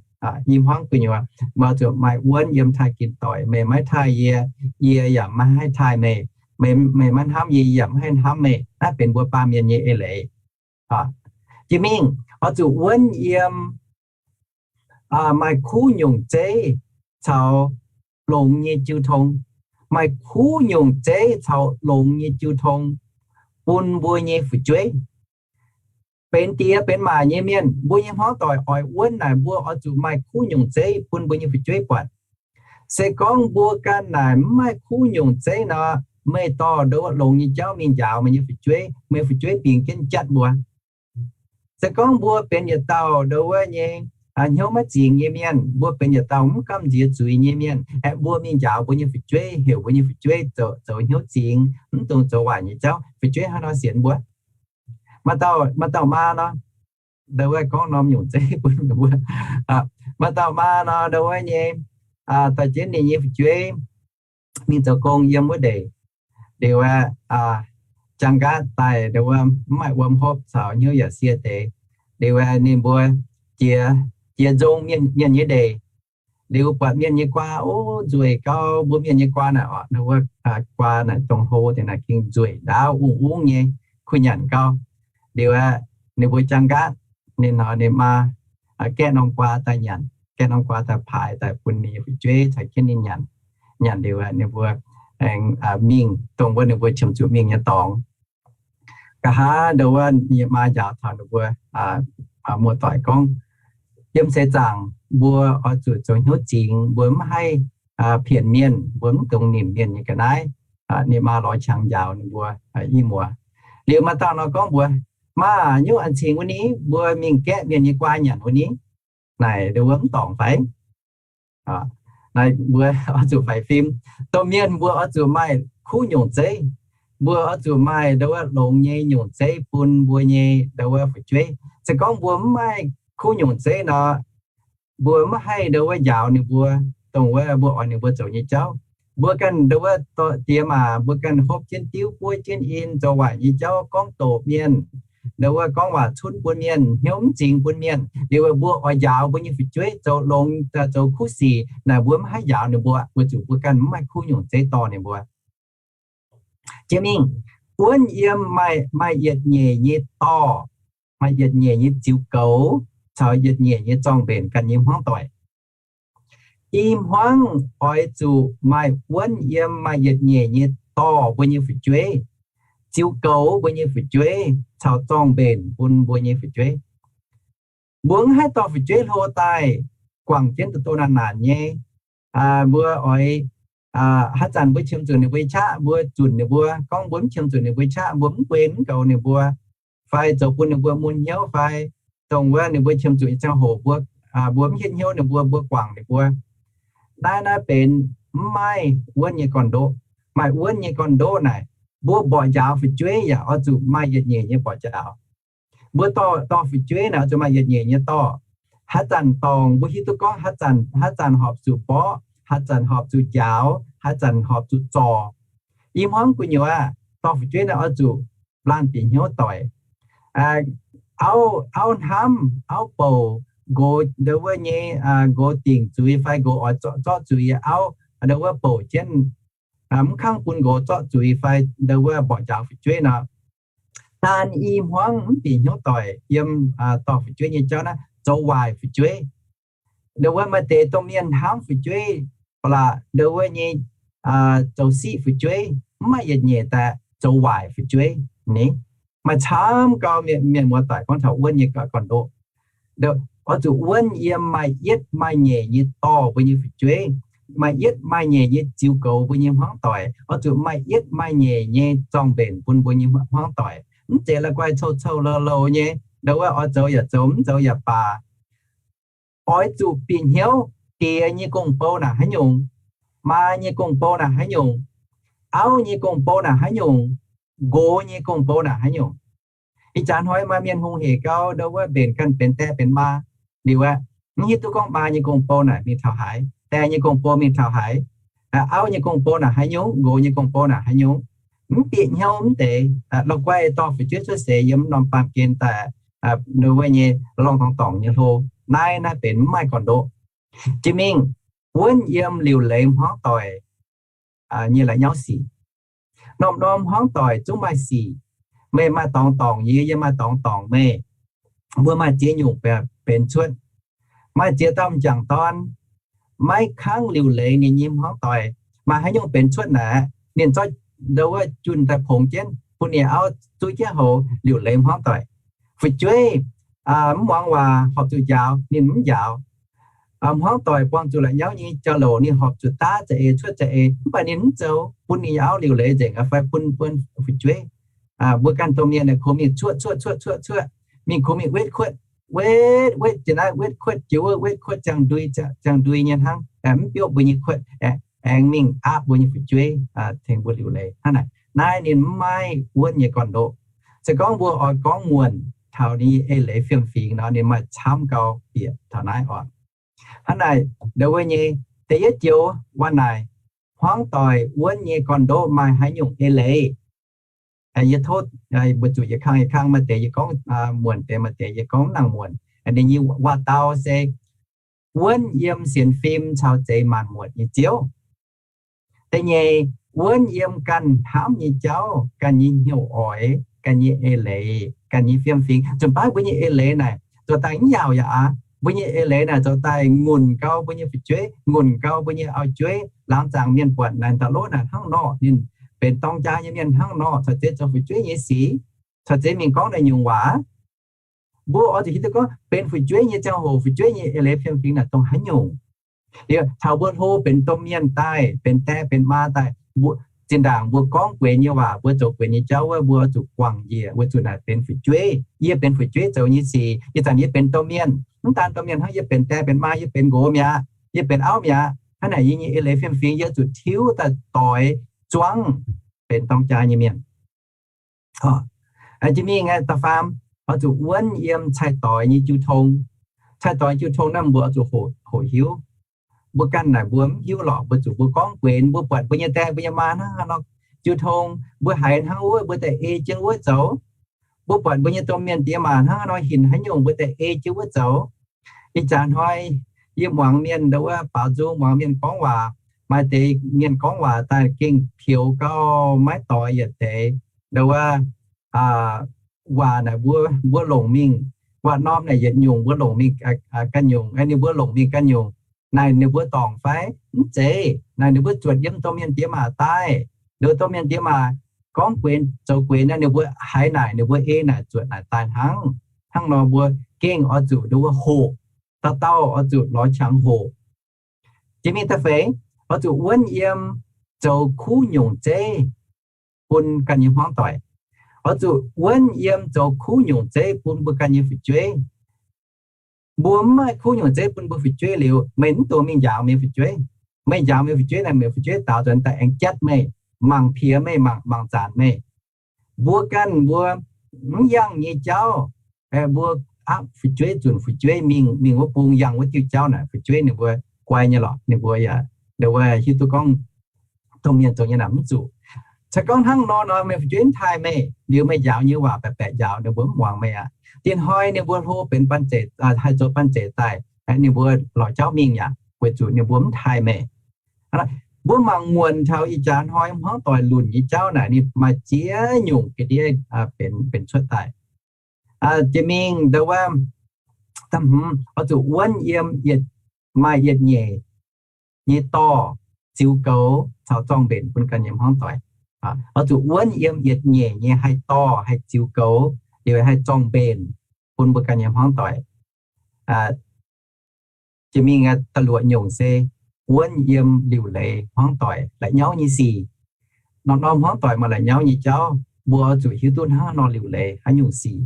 I hmuangv gu'nyuoz mbuo oix zuqc maaih wuonv yiem taaih ginx doic. Meih maiv taaih yie, yie yaac maiv haih taaih meih. Meih maiv hnamv yie, yie yaac maiv haih hnamv meih. Naaiv benx mbuo baamh mienh nyei eix leiz. Jiex mingh oix zuqc wuonv yiem maaih kuv nyungc zeiv caux longx nyei jiu tong. Maaih kuv nyungc zeiv caux longx nyei jiu tong bun mbuo nyei fu'jueiv. Benx diex benx maac nyei mienh, mbuo nyei hmuangv doic oix wuonv naaic mbuo oix zuqc maaih kuv nyungc zeiv bun mbuo nyei fu'jueiv buatc. Se gorngv mbuo ganh naaic mv maaih kuv nyungc zeiv nor, meih dorh ndo wuov longx nyei jauv mingh njaaux meih nyei fu'jueiv, meih fu'jueiv bingx jienv jatv mbuo. Se gorngv mbuo benx yietc dauh ndo wuov nyei hnyouv maiv zingx nyei mienh, mbuo benx yietc dauh mv gamh nziex zuiz nyei mienh, aeqv, mbuo mingh njaaux mbuo nyei fu'jueiv, heuc mbuo nyei fu'jueiv zoux hnyouv zingx, mv dungx zoux waaic nyei jauv, fu'jueiv hnangv nor sienx mbuo. Maaih dauh maa nor, ndo wuov gorngv norm nyungc zeiv bun mbuo. Maaih dauh maa nor, ndo wuov nyei, dorh jienv ninh nyei fu'jueiv mingh zoux gong yiem wuov ndeic. Liuz aeqv, jangx nqaatv daaih ndo wuov mv maaih wuom hopv caux hnyouv yaac sie deix. Liuz aeqv, ninh mbuo jiex, jiex nzong mienh nyei ndeic. Liuz buatc mienh nyei guaa, o, nzueic gau. Mbuo mienh nyei guaa naaic oc, ndo wuov guaa naaic dongh hlo deix naaic gengh nzueic ndaauv ungv-ungv nyei, kuh nyanc gau. Liuz aeqv, ninh mbuo jangx nqaatv, ninh nor ninh maa gaeqv norm guaa daaih nyanc, gaeqv norm guaa daaih paaix daaih bun ninh nyei fu'jueiv caux jienv ninh nyanc. Nyanc liuz aeqv, ninh mbuo aengx mingh dongh wuov ninh mbuo qiemx zuqc mingh nyei dorngx. Nqa'haav ndo wuov ninh nyei maa njaaux taux ninh mbuo muoz-doic gorngv, yiem seix zaangc mbuo oix zuqc zoux hnyouv zingx, mbuo mv haih pienc mienh, mbuo mv dungx nimc mienh nyei ga'naaiv. Ninh maa lorz qangx njaaux ninh mbuo i muoz. Liuz maaih dauh nor gorngv mbuox, maa, nyungc an cingx wuov ni, mbuo mingh gaeqv mienh nyei guaa nyanc wuov ni. Naaic ndo wuov mv dorngc fai? Naaiv mbuo oix zuqc faix fim. Domh mienh mbuo oix zuqc maaih kuv nyungc zeiv. Mbuo oix zuqc maaih ndo wuov longx nyei nyungc zeiv bun mbuo nyei ndo wuov fu'jueiv. Se gorngv mbuo mv maaih kuv nyungc zeiv nor, mbuo mv haih ndo wuov njaaux ninh mbuo, dongh wuov mbuo oix ninh mbuo zoux nyei jauv. Mbuo ganh ndo wuov diex maac, mbuo ganh hopv jienv diuv, buov jienv in, zoux waaic nyei jauv, gorngv doqc mienh, ndo wuov gorngv waac cunv bun mienh, hnyouv mv zingx bun mienh. Liuz mbuo oix njaaux mbuo nyei fu'jueiv zoux longx, zoux kuv sic naaic, mbuo mv haih njaaux ninh mbuo, weic zuqc mbuo ganh mv maaih kuv nyungc zeiv dorh ninh mbuo. Jiex mingh, wuonv yiem maaih yietc nyeic nyei dorh, maaih yietc nyeic nyei ziux goux, caux yietc nyeic nyei zorng-mbenc ganh nyei hmuangv doic. I hmuangv oix zuqc maaih wuonv yiem maaih yietc nyeic nyei dorh mbuo nyei fu'jueiv, ziux goux mbuo nyei fu'jueiv, caux zorng-mbenc bun mbuo nyei fu'jueiv. Mbuo mv haih dorh fu'jueiv hlo daaih guangc jienv doh doh naanc naanc nyei. Mbuo oix, haaix zanc mbuo qiemx zuqc ninh mbuo qaqv, mbuo zunc ninh mbuo. Gorngv mbuo mv qiemx zuqc ninh mbuo qaqv, mbuo mv guen mv goux ninh mbuo, fai zoux bun ninh mbuo mun hnyouv, fai dongh wuov ninh mbuo qiemx zuqc nyei ziangh hoc mbuo, mbuo mv hietv hnyouv ninh mbuo, mbuo guangc ninh mbuo. Naaiv naaiv benx mv maaih wuonv nyei gorn-ndoqv. Maaih wuonv nyei gorn-ndoqv naaic, mbuo mborqv njaaux fu'jueiv yaac oix zuqc maaih yietc nyeic nyei mborqv njaaux. Mbuo dorh, dorh fu'jueiv naaic oix zuqc maaih yietc nyeic nyei dorh. Haaix zanc dorngc mbuo hiuv duqv gorngv haaix zanc, haaix zanc horpc zuqc mborqv, haaix zanc horpc zuqc njaaux, haaix zanc horpc zuqc zorc. I hmuangv gu'nyuoz aah, dorh fu'jueiv naaic oix zuqc laanh bieqc hnyouv doic. Auv, auv hnamv, auv bouc, nqox ndo wuov nyei, nqox dingc zuiz fai nqox oix zorqv zuiz, auv ndo wuov bouc jienv, mv kangv bun nqox zorqv zuiz fai ndo wuov mborqv njaaux fu'jueiv nor, daan i hmuangv mv bieqc hnyouv doic yiem dorh fu'jueiv nyei jauv naaiv zoux waaic fu'jueiv. Ndongc wuov maaih deix domh mienh hnamv fu'jueiv, ba'laqc ndongc wuov nyei zoux siqv fu'jueiv, mv maaih yietc nyeic daaih zoux waaic fu'jueiv ni. Maaih camv gau mienh muoz-doic gorngv taux wuonv nyei gorn-ndoqv. Oix zuqc wuonv yiem maaih yietv maaih nyeic nyei dorh mbuo nyei fu'jueiv, maaih yietv maaih nyeic nyei ziux goux mbuo nyei hmuangv doic. Oix zuqc maaih yietv maaih nyeic nyei zorng-mbenc bun mbuo nyei hmuangv doic. Mv zeiz la'guaih cou-cou lou-lou nyei, ndongc wuov oix zoux yaac zoux, mv zoux yaac baac. Oix zuqc bieqc hnyouv diex nyei gong-bou naaic haaix nyungc, maa nyei gong-bou naaic haaix nyungc, auv nyei gong-bou naaic haaix nyungc, nqox nyei gong-bou naaic haaix nyungc. Ih jaax hnoi maaih mienh hungh hec gau ndongc wuov mbenc ganh benx die benx maa liuz aqv, mv hiuv duqv gorngv maa nyei gong-bou naaic mingh taux haaix, die nyei gong-bou mingh taux haaix, auv nyei gong-bou naaic haaix nyungc, nqox nyei gong-bou naaic haaix nyungc. Mv bieqc hnyouv mv deix, la'guaih dorh fu'jueiv cuotv seix yiem norm baamh gen daaih, ndongc wuov nyei lorngh dorngx dorngc nyei hlo. Naaiv, naaiv benx mv maaih gorn-ndoqv. Jiex mingh, wuonv yiem liuc leiz hmuangv doic nyei la'nyauv sic. Norm-norm hmuangv doic zungv maaih sic. Meih maaih dorngx dorngc yie, yie maaih dorngx dorngc meih. Mbuo maaih ziex nyungc benx cuotv. Maaih ziex dauh m'jangc dorn maiv kangv liuc leiz ninh nyei hmuangv doic, maaih haaix nyungc benx cuotv naaic, ninh zorqv ndongc wuov junh daaih pongx jienv bun ninh auv zuov jienv houx liuc leiz hmuangv doic. Fu'jueiv mv muangx waac, horpc zuqc njaaux ninh mv njaaux. Hmuangv doic buangh zuqc la'nyauv nyei jauv-louc, ninh horpc zuqc daav za'eix cuotv za'eix, mv baac ninh mv zoux, bun ninh auv liuc leiz nzengc fai bun, bun fu'jueiv. Mbuo ganh domh mienh kungx mingh cuotv cuotv cuotv cuotv cuotv, mingh kungx mingh wetv kuotv, wetv wetv jiex naaiv wetv kuotv jiex wuov, wetv kuotv ziangh ndui, ziangh ndui nyei hnangv, mv biopv mbuo nyei kuotv, aengx mingh aapv mbuo nyei fu'jueiv, tengx mbuo liuc leiz hnangv naaic. Naaiv ninh mv maaih wuonv nyei gorn-ndoqv. Se gorngv mbuo oix gorngv muonc taux ninh nyei eix leiz fiem-fingx nor, ninh maaih camv gau bieqc taux naaiv oc. Hnangv naaic, ndongc wuov nyei da'yietv joux waac naaic, hmuangv doic wuonv nyei gorn-ndoqv maaih haaix nyungc eix leiz? Yie tov mbuo zuqc yietc kang yietc kang, maaih deix yie gorngv muonc deix, maaih deix yie gorngv mv nangc muonc. Ninh nyei waac-dau se wuonv yiem sienx fim caux zeix maanc muotc nyei Ziouv. Da'nyeic, wuonv yiem ganh hnamv nyei jauv, ganh nyei hnyouv oix, ganh nyei eix leiz, ganh nyei fiem-fingx. Nzunc baav mbuo nyei eix leiz naaic zoux daaih mv yaauc yaac aqv. Mbuo nyei eix leiz naaic zoux daaih ngunc gau mbuo nyei fu'jueiv, ngunc gau mbuo nyei auv-jueiv. Laangz zaangc mienh buatc naaic, ndau lov naaic hnangv nor, ninh benx dorng jaa nyei mienh hnangv nor, caux zeix zoux fu'jueiv nyei sic, caux zeix mingh gorngv naaiv nyungc waac. Mbuo oix zuqc hiuv duqv gorngv benx fu'jueiv nyei ziangh hoc, fu'jueiv nyei eix leiz fiem-fingx naaic dongh haaix nyungc. Liuz taux mbuo hlo benx domh mienh daaih, benx die benx maa daaih, zinh ndaangc mbuo gorngv guenx nyei waac, mbuo zoux guenx nyei jauv wuov, mbuo zuqc guangc njiec weic zuqc naaic benx fu'jueiv. Yie benx fu'jueiv zoux nyei sic, ih zanc yie benx domh mienh, mv daan domh mienh hnangv, yie benx die benx maa, yie benx nqox mi'aqv, yie benx auv mi'aqv. Hnangv naaic yie nyei eix leiz fiem-fingx yie zuqc tiuv daaih doix zuangv benx dorng jaa nyei mienh. Jiex mingh da'faam, oix zuqc wuonv yiem cai-doix nyei jiu tong. Cai-doix jiu tong naaiv mbuo oix zuqc hoqc hiuv. Mbuo ganh naaic mbuo mv hiuv lorqc, mbuo zuqc mbuo gorngv guenx, mbuo buatc mbuo nyei die mbuo nyei maa hnangv haaix nor jiu tong, mbuo haiz hnangv wuov mbuo daaih ei jienv wuov zoux. Mbuo buatc mbuo nyei domh mienh diex maac hnangv haaix nor hinc haaix nyungc mbuo daaih ei jienv wuov zoux. Ih jaax hnoi yie muangx mienh ndau wuov baaux nzung, muangx mienh gorngv waac, maaih deix mienh gorngv waac daaih gengh peux gau, maiv doix yietc deix. Ndau wuov waac naaic mbuo, mbuo longc mingh, waac-norm naaic yietc nyungc mbuo longc mingh ganh nyungc, ninh mbuo longc mingh ganh nyungc. Naaic ninh mbuo dorngc fai? Mv zeiz. Naaic ninh mbuo zuotc yiem domh mienh diex maac daaih. Ninh mbuo domh mienh diex maac gorngv guenx zoux guenx naaic, ninh mbuo haiz naaic, ninh mbuo ei naaic, zuotc naaic daaih hnangv. Hnangv nor mbuo gengh oix zuqc ndau wuov hoqc, dauh dauh oix zuqc lorz qangx hoqc. Jiex mingh da'feix, oix zuqc wuonv yiem zoux kuv nyungc zeiv bun ganh nyei hmuangv doic. Oix zuqc wuonv yiem zoux kuv nyungc zeiv bun mbuo ganh nyei fu'jueiv. Mbuo mv maaih kuv nyungc zeiv bun mbuo fu'jueiv liuz, meih mv dungx mingh njaaux meih fu'jueiv. Meih njaaux meih fu'jueiv naaic, meih fu'jueiv daaux nzuonx daaih aengx jatv meih, mangc piex meih, mangc zanc meih. Mbuo ganh mbuo mv yangh nyei jauv, mbuo aapv fu'jueiv, zunc fu'jueiv mingh, mingh wuov bung yangh wuov diuh jauv naaic, fu'jueiv ninh mbuo guai nyei lorqc. Ninh mbuo yaac ndau wuov hiuv duqv gorngv domh mienh zoux nyei naaic mv zuqc. Se gorngv hnangv nor nor, meih fu'jueiv mv taaih meih, liuz meih njaaux nyei waac baeqc baeqc njaaux, ninh mbuo mv muangx meih aqv. Diex hnoi ninh mbuo hlo benx banh zeic, haih zoux banh zeic daaih, ninh mbuo lorz jauv mingh yaac weic zuqc ninh mbuo mv taaih meih. Mbuo mangc muonc taux ih jaax hnoi hmuangv doic lunc nyei jauv naaic, ninh maaih ziex nyungc ga'ndiev benx, benx cuotv daaih. Jiex mingh ndau wuov, oix zuqc wuonv yiem yietc maaih yietc nyeic nyei dorh ziux goux caux zorng-mbenc bun ganh nyei hmuangv doic. Oix zuqc wuonv yiem yietc nyeic nyei haih dorh haih ziux goux, liuz haih zorng-mbenc bun mbuo ganh nyei hmuangv doic. Jiex mingh da'luoqc nyungc se wuonv yiem liuc leiz hmuangv doic la'nyauv nyei sic. Norm-norm hmuangv doic maaih la'nyauv nyei jauv, mbuo oix zuqc hiuv duqv hnangv nor liuc leiz haaix nyungc sic,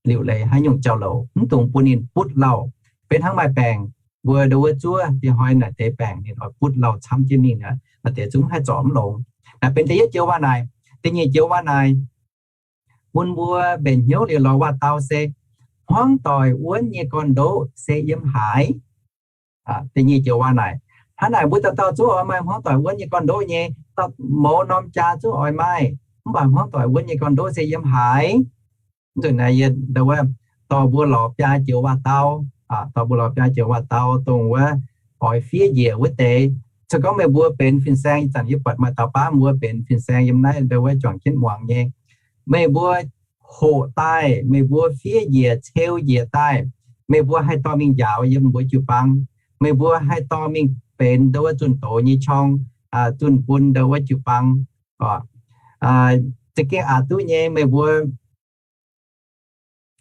liuc leiz haaix nyungc jauv-louc, mv dungx bun ninh butv lauh. Benx hnangv maaih baengc, mbuo ndo wuov zuov diex hnoi naaic deix baengc ninh oix butv lauh camv jienv mingh aqv, naaic deix zungv haih zorc mv longx. Naaiv benx da'yietv joux waac naaic. Da'nyeic joux waac naaic, bun mbuo mbenc hnyouv liuz lorz waac-dau se, hmuangv doic wuonv nyei gorn-ndoqv se yiem haaix? Da'nyeic joux waac naaic, hnangv naaic mbuo dauh dauh zungv oix maaih hmuangv doic wuonv nyei gorn-ndoqv nyei. Mouz norm jaa zungv oix maaih, mv baac hmuangv doic wuonv nyei gorn-ndoqv se yiem haaix? Nzunc naaiv yie ndo wuov dorh mbuo lorz biaa joux waac-dau, dorh mbuo lorz biaa joux waac-dau dongh wuov oix fiev njiec wuov deix. Se gorngv meih mbuo benx fin-saeng, ih zanc yie buatc maaih dauh baav mbuo benx fin-saeng yiem naaiv ndo wuov juangc jienv muangx nyei. Meih mbuo hoqc daaih, meih mbuo fiev njiec, ceu njiec daaih, meih mbuo haih dorh mingh njaaux yiem mbuo jiu-baang. Meih mbuo haih dorh mingh benx ndo wuov zunh doz nyei qorng, zunh bun ndo wuov jiu-baang. Za'gengh aqc duqv nyei, meih mbuo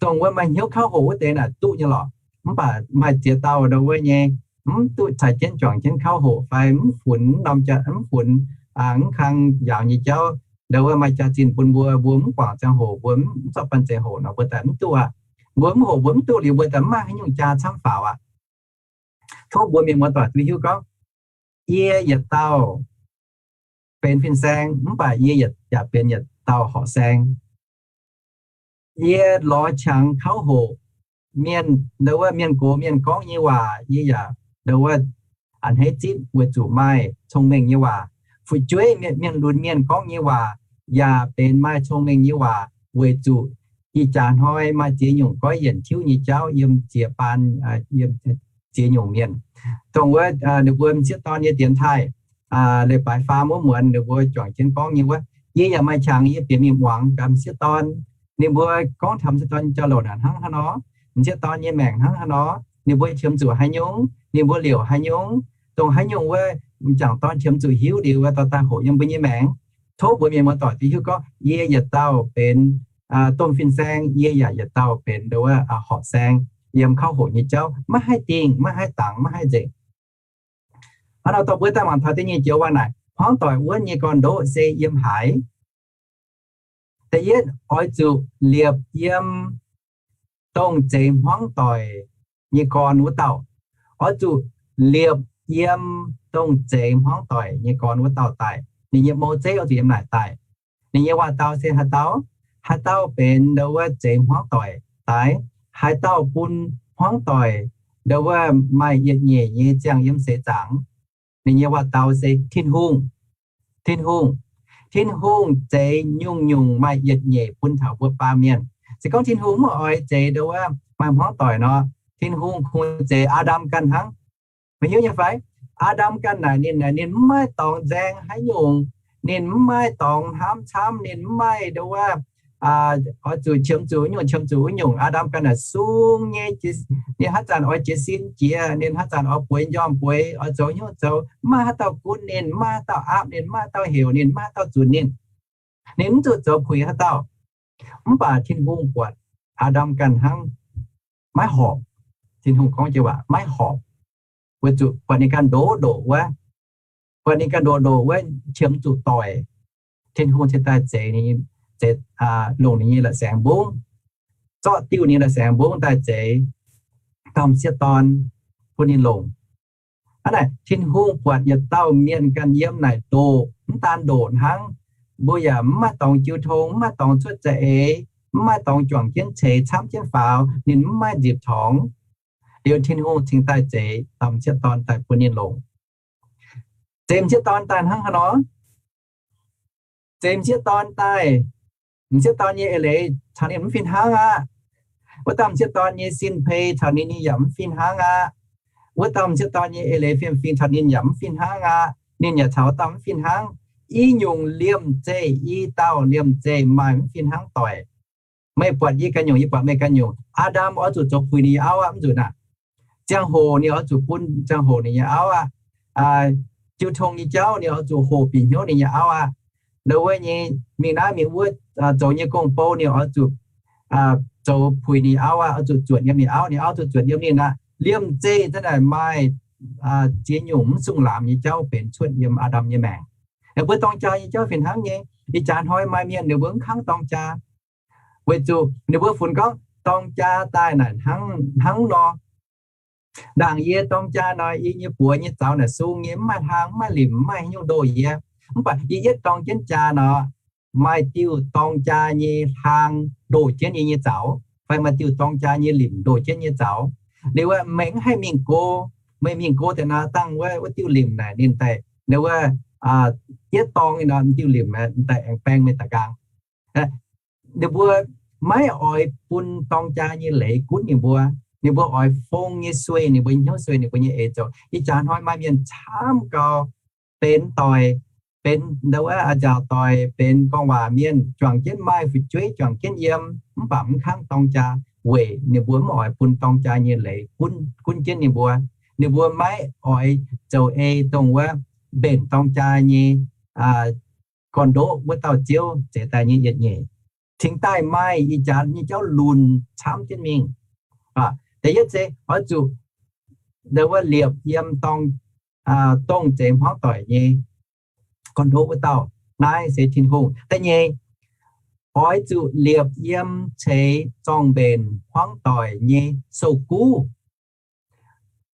dongh wuov maaih hnyouv kauv hoqc wuov deix naaic duqv nyei lorqc. Mv baac maaih ziex dauh ndo wuov nyei, mv duqv caux jienv juangc jienv kauv hoqc fai mv funx norm jaa, mv funx mv kang njaaux nyei jauv, ndo wuov maaih jaax-zinh bun mbuo, mbuo mv guangc ziangh hoc, mbuo mv zorqv banh zeic hoqc nor, mbuo daaih mv duqv aqv. Mbuo mv hoqc mbuo mv duqv liuz, mbuo daaih mv maaih haaix nyungc jaa camv faaux aqv. Tov mbuo mienh muoz-doic duqv hiuv gorngv, yie yietc dauh benx fin-saeng, mv baac yie yaac benx yietc dauh horqc saeng. Yie lorz qangx kauv hoqc, mienh, ndo wuov mienh gox mienh gorngv nyei waac yie yaac ndo wuov a'hneiv zipv weic zuqc maaih cong-mengh nyei waac. Fu'jueiv mienh lunx mienh gorngv nyei waac yaac benx maaih cong-mengh nyei waac weic zuqc ih jaax hnoi maaih ziex nyungc goiv yienc tiuv nyei jauv yiem ziex baan, yiem ziex nyungc mienh. Dongh wuov ninh mbuo m'sieqv dorn nyei dienx taaih, leiz-baaix faam wuov muonz ninh mbuo juangc jienv gorngv nyei wuov, yie yaac maaih qangx yie bieqc mingh muangx gaax m'sieqv dorn. Ninh mbuo gorngv taux m'sieqv dorn jauv-louc naaic hnangv haaix nor, m'sieqv dorn nyei maengc hnangv haaix nor, ninh mbuo qiemx zuqc haaix nyungc, ninh mbuo liouc haaix nyungc, dongh haaix nyungc wuov m'jangc dorn qiemx zuqc hiuv liuz wuov dorh daaih hoqc yiem mbuo nyei maengc. Tov mbuo mienh muoz-doic duqv hiuv gorngv yie yietc dauh benx domh fin-saeng, yie yaac yietc dauh benx ndo wuov horqc saeng, yiem kauv hoqc nyei jauv maiv haih dingh, maiv haih dangx, maiv haih nzengc. Hnangv nor dorh mbuo daaih mangc taux da'nyeic joux waac naaic, hmuangv doic wuonv nyei gorn-ndoqv se yiem haaix? Da'yietv, oix zuqc liepc yiem dongh zeix hmuangv doic nyei gorn wuov dauh. Oix zuqc liepc yiem dongh zeix hmuangv doic nyei gorn wuov dauh daaih. Ninh nyei mou zeiv oix zuqc yiem naaic daaih. Ninh nyei waac-dau se haaix dauh? Haaix dauh benx ndo wuov zeix hmuangv doic daaih? Haaix dauh bun hmuangv doic ndo wuov maaih yietc nyeic nyei ziangh yiem seix zaangc? Ninh nyei waac-dau se Tin-Hungh. Tin-Hungh. Tin-Hungh zeix nyungc-nyungc maaih yietc nyeic bun taux mbuo baamh mienh. Se gorngv Tin-Hungh mv oix zeix ndo wuov maaih hmuangv doic nor, Tin-Hungh kungx zeix Aa^ndam ganh hnangv. Meih hiuv nyei fai? Aa^ndam ganh naaic ninh, naaic ninh mv maaih dorngx nzaeng haaix nyungc, ninh mv maaih dorngx hnamv camv, ninh mv maaih ndo wuov oix zuqc qiemx zuqc wuov nyungc, qiemx zuqc wuov nyungc. Aa^ndam ganh naaic sung nyei, ninh haaix zanc oix jiez sin jiex, ninh haaix zanc oix bueix njormh bueix, oix zoux hnyouv zoux, mv maaih haaix dauh gunv ninh, mv maaih haaix dauh aapv ninh, mv maaih haaix dauh heuc ninh, mv maaih haaix dauh zunc ninh. Ninh mv zuqc zoux puix haaix dauh. Mv baac Tin-Hungh buatc Aa^ndam ganh hnangv maiv horpc. Tin-Hungh gorngv jiex waac maiv horpc, weic zuqc buatc ninh ganh ndoqv ndoqc wuov, buatc ninh ganh ndoqv ndoqc wuov qiemx zuqc doic. Tin-Hungh cingx daaih zeix, zeix, longc ninh nyei la'saengx mbungv, zorqv diuh ninh la'saengx mbungv daaih zeix dauh m'sieqv dorn bun ninh longc. Hnangv naaic, Tin-Hungh buatc yietc dauh mienh ganh yiem naaic ndoqc, mv daan ndoqc hnangv, mbuo yaac mv maaih dorngx jiu tong, mv maaih dorngx cuotv za'eix, mv maaih dorngx juangc jienv ceix camv jienv faaux, ninh mv maaih nzipc torngx. Liuz Tin-Hungh cingx daaih zeix dauh m'sieqv dorn daaih bun ninh longc. Zeix m'sieqv dorn daaih hnangv haaix nor? Zeix m'sieqv dorn daaih, m'sieqv dorn nyei eix leiz caux ninh mv fih hnangv aqv. Wuov dauh m'sieqv dorn nyei sin-peix caux ninh, ninh yaac mv fih hnangv aqv. Wuov dauh m'sieqv dorn nyei eix leiz fiem-fingx caux ninh yaac mv fih hnangv aqv. Ninh yaac caux wuov dauh mv fih hnangv. I nyungc liemh zeih, i dauh liemh zeih maaih mv fih hnangv doic. Meih buatc yie ganh nyungc, yie buatc meih ganh nyungc. Aa^ndam oix zuqc zoux puix ninh nyei auv aqv, mv nzunc aac. Ziangh hoc ninh oix zuqc bun ziangh hoc ninh nyei auv aqv. Jiu tong nyei jauv ninh oix zuqc hoqc bieqc hnyouv ninh nyei auv aqv. Ndau wuov nyei mingh naaiv mingh wuov zoux nyei gong-bou ninh oix zuqc zoux puix ninh auv aqv, oix zuqc zuotc yiem ninh auv, ninh auv zuqc zuotc yiem ninh aqv. Liemh zeih za'naaic maaih ziex nyungc mv sung laamz nyei jauv benx cuotv yiem Aa^ndam nyei maengc. Mbuo dorng jaa nyei jauv fih hnangv nyei. Ih jaax hnoi maaih mienh ninh mbuo mv kangv dorng jaa, weic zuqc ninh mbuo funx gorngv dorng jaa daaih naaic hnangv nor, ndaangc yie dorng jaa nor, yie nyei buoz nyei zaux naaic sung nyei, mv maaih hlaang, mv maaih limc, mv maaih haaix nyungc ndoh yie. Mv baac yie yietv dorng jienv jaa nor, maaih diuh dorng jaa nyei hlaang ndoh jienv yie nyei zaux, fai maaih diuh dorng jaa nyei limc ndoh jienv yie nyei zaux. Liuz meih mv haih mingh go, meih mingh go daaih nor, dangh wuov, wuov diuh limc naaic ninh daaih, wuov, yietv dorng nor, diuh limc daaih aengx baeng meih daaih nqaang. Ninh mbuo maiv oix bun dorng jaa nyei leiz gunv ninh mbuo. Ninh mbuo oix fong nyei sueih ninh mbuo nyei hnyouv, sueih ninh mbuo nyei eix zoux. Ih jaax hnoi maaih mienh camv gau, benx doic, benx ndau wuov nzaaux doic, benx gorngv waac mienh, juangc jienv maaih fu'jueiv, juangc jienv yiem, mv baac mv kangv dorng jaa, weic ninh mbuo mv oix bun dorng jaa nyei leiz gunv jienv ninh mbuo. Ninh mbuo maiv oix zoux ei dongh wuov mbenc dorng jaa nyei gorn-ndoqv wuov dauh Ziouv zeix daaih nyei yietc nyeic. Cingx daaih maaih ih jaax nyei jauv lunx camv jienv mingh. Da'yietv se oix zuqc ndau wuov liepc yiem dorng, dongh zeix hmuangv doic nyei gorn-ndoqv wuov dauh, naaiv se Tin-Hungh. Da'nyeic, oix zuqc liepc yiem ceix zorng-mbenc hmuangv doic nyei sou-guv.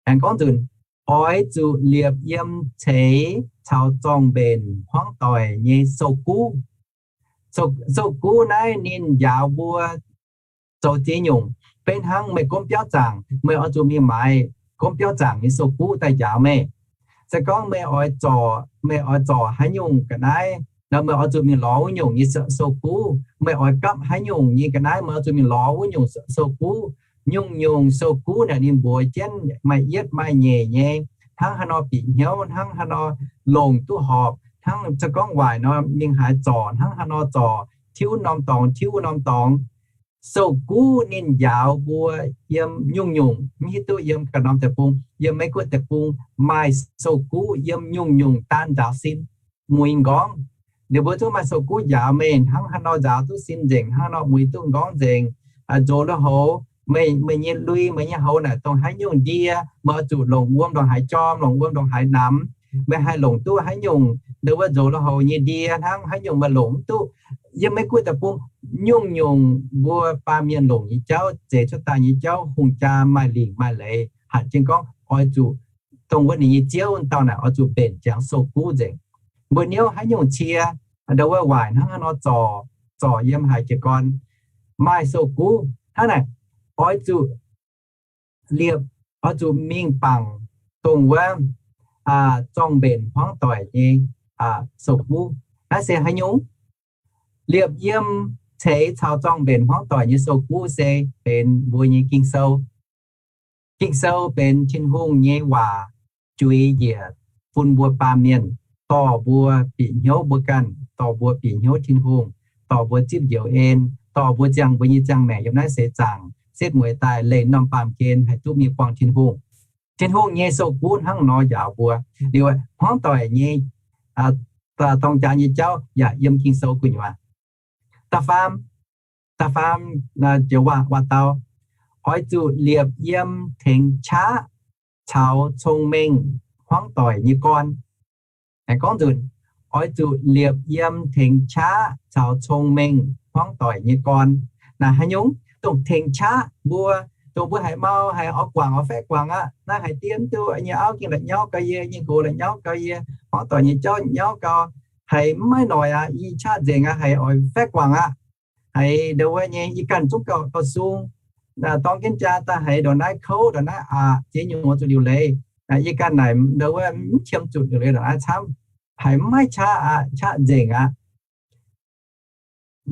Aengx gorngv nzunc, oix zuqc liepc yiem ceix caux zorng-mbenc hmuangv doic nyei sou-guv. Sou-guv naaiv ninh njaaux mbuo zoux ziex nyungc. Beiv hnangv meih gomv biauv zaangc, meih oix zuqc mingh maaiz gomv biauv zaangc nyei sou-guv daaih njaaux meih. Se gorngv meih oix zorc, meih oix zorc haaix nyungc ga'naaiv nor, meih oix zuqc mingh lorz wuov nyungc nyei sou-guv. Meih oix gapv haaix nyungc nyei ga'naaiv, meih oix zuqc mingh lorz wuov nyungc sou-guv. Nyungc-nyungc sou-guv naaic ninh mbuox jienv maaih yietv maaih nyeic nyei, hnangv haaix nor bieqc hnyouv, hnangv haaix nor longc duqv horpc, hnangv se gorngv waaic nor mingh haaix zorc, hnangv haaix nor zorc, tiuv norm dorngx, tiuv norm dorngx. Sou-guv ninh njaaux mbuo yiem nyungc-nyungc, mv hiuv duqv yiem ganh norm deic-bung, yiem Meiv Guoqv deic-bung maaih sou-guv yiem nyungc-nyungc daan nzaaux sin, muix m'nqorngv. Ninh mbuo zungv maaih sou-guv njaaux meih hnangv haaix nor nzaaux duqv sin nzengc, hnangv haaix nor muix duqv m'nqorngv nzengc. Nzox lui-houx, meih nyei lui, meih nyei houx naaic dongh haaix nyungc ndie, meih oix zuqc longc wuom ndongc haaix jorm, longc wuom ndongc haaix namx. Meih haih longc duqv haaix nyungc ndau wuov nzox lui-houx nyei ndie hnangv, haaix nyungc meih longc mv duqv. Yiem Meiv Guoqv deic-bung nyungc-nyungc mbuo baamh mienh longc nyei jauv, zeix cuotv daaih nyei jauv, hungh jaa maaih lingc maaih leiz hatc jienv gorngv oix zuqc dongh wuov ninh nyei ziouv dauh naaic oix zuqc mbenc ziangx sou-guv nzengc. Mbuo niouv haaix nyungc cie, ndau wuov waaic hnangv haaix nor zorc, zorc yiem haaix jiez gorn, maaih sou-guv. Hnangv naaic, oix zuqc liepc, oix zuqc mingh bangc dongh wuov zorng-mbenc hmuangv doic nyei sou-guv. Naaiv se haaix nyungc? Liepc yiem ceix caux zorng-mbenc hmuangv doic nyei sou-guv se benx mbuo nyei Ging-Sou. Ging-Sou benx Tin-Hungh nyei waac juix njiec bun mbuo baamh mienh, dorh mbuo bieqc hnyouv mbuo ganh, dorh mbuo bieqc hnyouv Tin-Hungh, dorh mbuo zipv njoux en, dorh mbuo ziangh mbuo nyei ziangh maengc yiem naaiv seix zaangc setv mueiz daaih leih norm baamh gen haih duqv mingh buangh Tin-Hungh. Tin-Hungh nyei sou-guv hnangv nor njaaux mbuo. Liuz hmuangv doic nyei dorng jaa nyei jauv yaac yiem Ging-Sou gu'nyuoz. Da'faam, da'faam joux waac dau, oix zuqc liepc yiem tengx qaqv caux cong-mengh hmuangv doic nyei gorn. Aengx gorngv nzunc, oix zuqc liepc yiem tengx qaqv caux cong-mengh hmuangv doic nyei gorn. Naaic haaix nyungc? Dongh tengx qaqv mbuo, dongh mbuo haiz mau, haiz oix guangc, oix faeqv guangc aqv. Naaiv haiz diev duqv, yie nyei auv gengh la'nyauv gau yie, yie nyei nqox la'nyauv gau yie, hmuangv doic nyei jauv nyauv gau, haiz mv maaih noic aqv, i qaqv nzengc aqv, haiz oix faeqv guangc aqv. Haiz ndau wuov nyei yie ganh zungv gauh, gauh sung, dorng jienv jaa daaih haiz ndongc naaiv kouv, ndongc naaiv aqc, ziex nyungc oix zuqc liuc leiz. Yie ganh naaic ndau wuov mv qiemx zuqc liuc leiz ndongc naaiv camv. Haiz mv maaih qaqv aqv, qaqv nzengc aqv.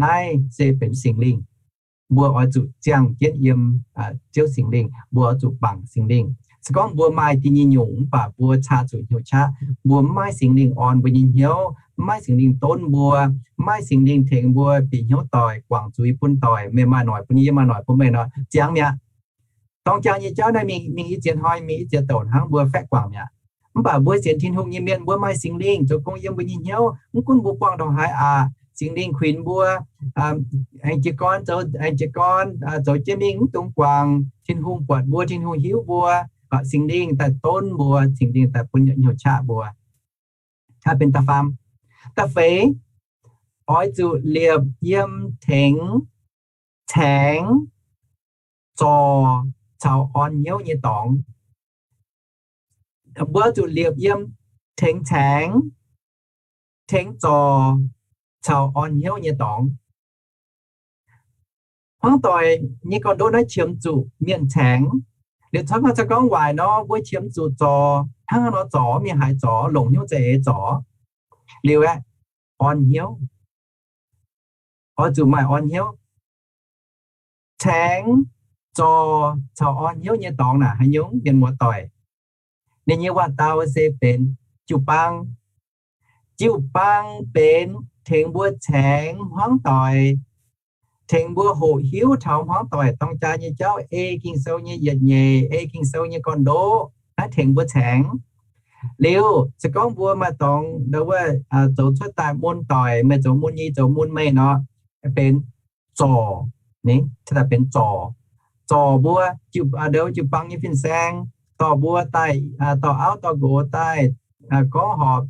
Naaiv se benx Singx Lingh. Mbuo oix zuqc ziangh jienv yiem Ziouv Singx Lingh, mbuo oix zuqc bangc Singx Lingh. Se gorngv mbuo maaih da'nyeic nyungc mv baac mbuo caa zuqc hnyouv qaqv, mbuo mv maaih Singx Lingh orn mbuo nyei hnyouv, mv maaih Singx Lingh donv mbuo, mv maaih Singx Lingh tengx mbuo bieqc hnyouv doic, guangc zuiz bun doic, meih maaih noic bun yie, yie maaih noic bun meih nor, ziangx mi'aqv. Dorng jaa nyei jauv naaiv mingh, mingh i ziex hnoi, mingh i ziex douc hnangv mbuo faeqv guangc mi'aqv. Mv baac mbuo sienx Tin-Hungh nyei mienh, mbuo maaih Singx Lingh zoux gong yiem mbuo nyei hnyouv, mv gunv mbuo buangh ndongc haaix aqv, Singx Lingh kuinx mbuo, aengx jiez gorn zoux, aengx jiez gorn zoux jienv mingh, mv dungx guangc. Tin-Hungh buatc mbuo, Tin-Hungh hiuv mbuo, Singx Lingh daaih donv mbuo, Singx Lingh daaih bun hnyouv qaqv mbuo. Naaiv benx da'faam. Da'feix, oix zuqc liepc yiem tengx caengx, zorc caux orn hnyouv nyei dorngx. Mbuo zuqc liepc yiem tengx caengx, tengx zorc caux orn hnyouv nyei dorngx. Hmuangv doic nyei gorn-ndoqv naaiv qiemx zuqc mienh caengx. Liuz caux gorngv, caux gorngv waaic nor, mbuo qiemx zuqc zorc. Hnangv nor zorc, mienh haiz zorc, longc hnyouv za'eix zorc. Liuz aeqv, orn hnyouv. Oix zuqc maaih orn hnyouv. Caengx, zorc caux orn hnyouv nyei dorngx naaic haaix nyungc, mienh muoz-doic? Ninh nyei waac-dau se benx jiu-baang. Jiu-baang benx tengx mbuo caengx hmuangv doic, tengx mbuo hoqc hiuv taux hmuangv doic dorng jaa nyei jauv, ei Ging-Sou nyei yietc nyeic, ei Ging-Sou nyei gorn-ndoqv, naaiv tengx mbuo caengx. Liuz se gorngv mbuo maaih dorngx ndo wuov zoux cuotv daaih mun doic, meih zoux mun yie, yie zoux mun meih nor, benx zorc, ninh cuotv daaih benx zorc. Zorc mbuo, ndo wuov jiu-baang nyei fin-saeng, dorh mbuo daaih, dorh auv dorh nqox daaih, gorngv horpc,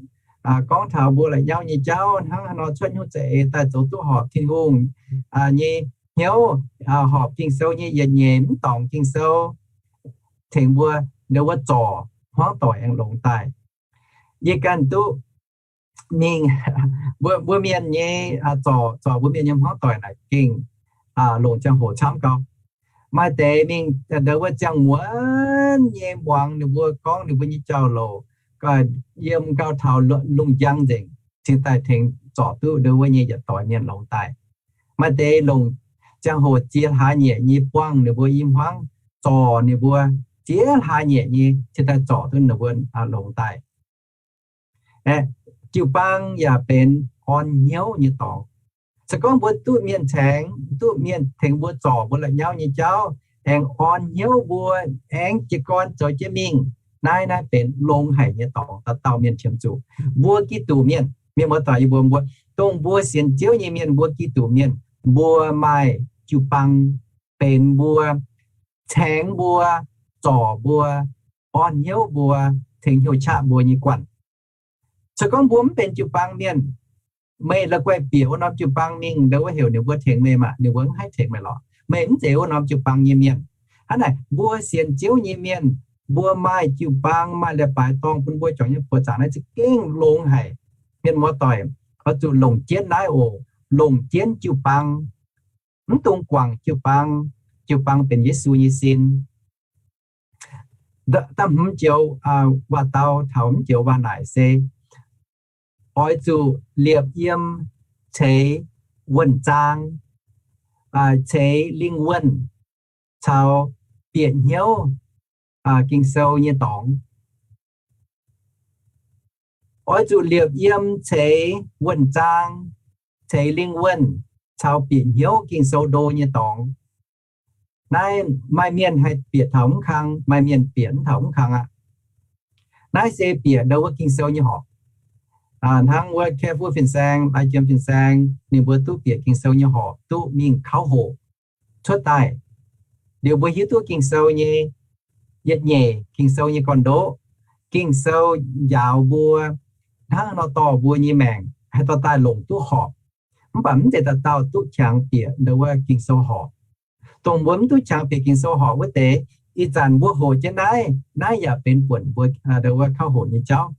gorngv taux mbuo la'nyauv nyei jauv, hnangv haaix nor cuotv hnyouv za'eix daaih zoux duqv horpc Tin-Hungh nyei hnyouv, horpc Ging-Sou nyei yietc nyeic, mv dorngc Ging-Sou, tengx mbuo ndo wuov zorc hmuangv doic aengx longx daaih. Yie ganh duqv mingh mbuo mienh nyei zorc, zorc mbuo mienh nyei hmuangv doic naaic gengh longc ziangh hoc camv gau. Maaih deix mingh ndo wuov ziangh muonz nyei muangx ninh mbuo gorngv ninh mbuo nyei jauv-louc, yiem gau taux lungh njang nzengc, cingx daaih tengx zorc duqv ndo wuov nyei yietc doix mienh longx daaih. Maaih deix longc ziangh hoc ziex hlaax nyeic nyei buangh ninh mbuo i hmuangv, zorc ninh mbuo ziex hlaax nyeic nyei cingx daaih zorc duqv ninh mbuo longx daaih. Aeqv, jiu-baang yaac benx orn hnyouv nyei dorngx. Se gorngv mbuo duqv mienh caengx, duqv mienh tengx mbuo zorc mbuo la'nyauv nyei jauv, aengx orn hnyouv mbuo, aengx jiez gorn zoux jienv mingh, naaiv naaiv benx longx haic nyei dorngx dauh dauh mienh qiemx zuqc. Mbuo Giduc mienh, mienh muoz-doic, yie mbuox mbuo, dongh mbuo sienx Ziouv nyei mienh, mbuo Giduc mienh, mbuo maaih jiu-baang benx mbuo, caengx mbuo, zorc mbuo, orn hnyouv mbuo, tengx hnyouv qaqv mbuo nyei guanh. Se gorngv mbuo mv benx jiu-baang mienh, meih la'guaih bieqc wuov norm jiu-baang mingh ndo wuov heuc ninh mbuo tengx meih maah, ninh mbuo mv haih tengx meih lorqc. Meih mv zeiz wuov norm jiu-baang nyei mienh. Hnangv naaic, mbuo sienx Ziouv nyei mienh, mbuo maaih jiu-baang, maaih leiz-baaix dorngh bun mbuo juangc nyei buoqc zaangc naaiv za'gengh longx haic. Mienh muoz-doic, oix zuqc longc jienv naaiv oc, longc jienv jiu-baang. Mv dungx guangc jiu-baang. Jiu-baang benx Yesu nyei sin. Da'hmz joux waac-dau taux mv joux waac-naaic se, oix zuqc liepc yiem ceix wuonh zaang, ceix lingh wuonh, caux bieqc hnyouv Ging-Sou nyei dorngx. Oix zuqc liepc yiem ceix wuonh zaang, ceix lingh wuonh, caux bieqc hnyouv Ging-Sou ndo nyei dorngx. Naaiv maaih mienh haih bieqc taux mv kang, maaih mienh bieqc mv taux mv kang aqv. Naaiv se bieqc ndo wuov Ging-Sou nyei horqc. Hnangv wuov Kaeqv-Fuqv fin-saeng, Lai Jiem fin-saeng, ninh mbuo duqv bieqc Ging-Sou nyei horqc, duqv mingh kauv hoqc cuotv daaih. Liuz mbuo hiuv duqv Ging-Sou nyei yietc nyeic, Ging-Sou nyei gorn-ndoqv. Ging-Sou njaaux mbuo hnangv nor dorh mbuo nyei maengc haih dorh daaih longc duqv horpc. Mv baac mv zeiz dauh dauh duqv qangx bieqc ndo wuov Ging-Sou horqc. Dongh mbuo mv duqv qangx bieqc Ging-Sou horqc wuov deix, ih zanc mbuo hoqc jienv naaiv, naaiv yaac benx buonc mbuo ndo wuov kauv hoqc nyei jauv.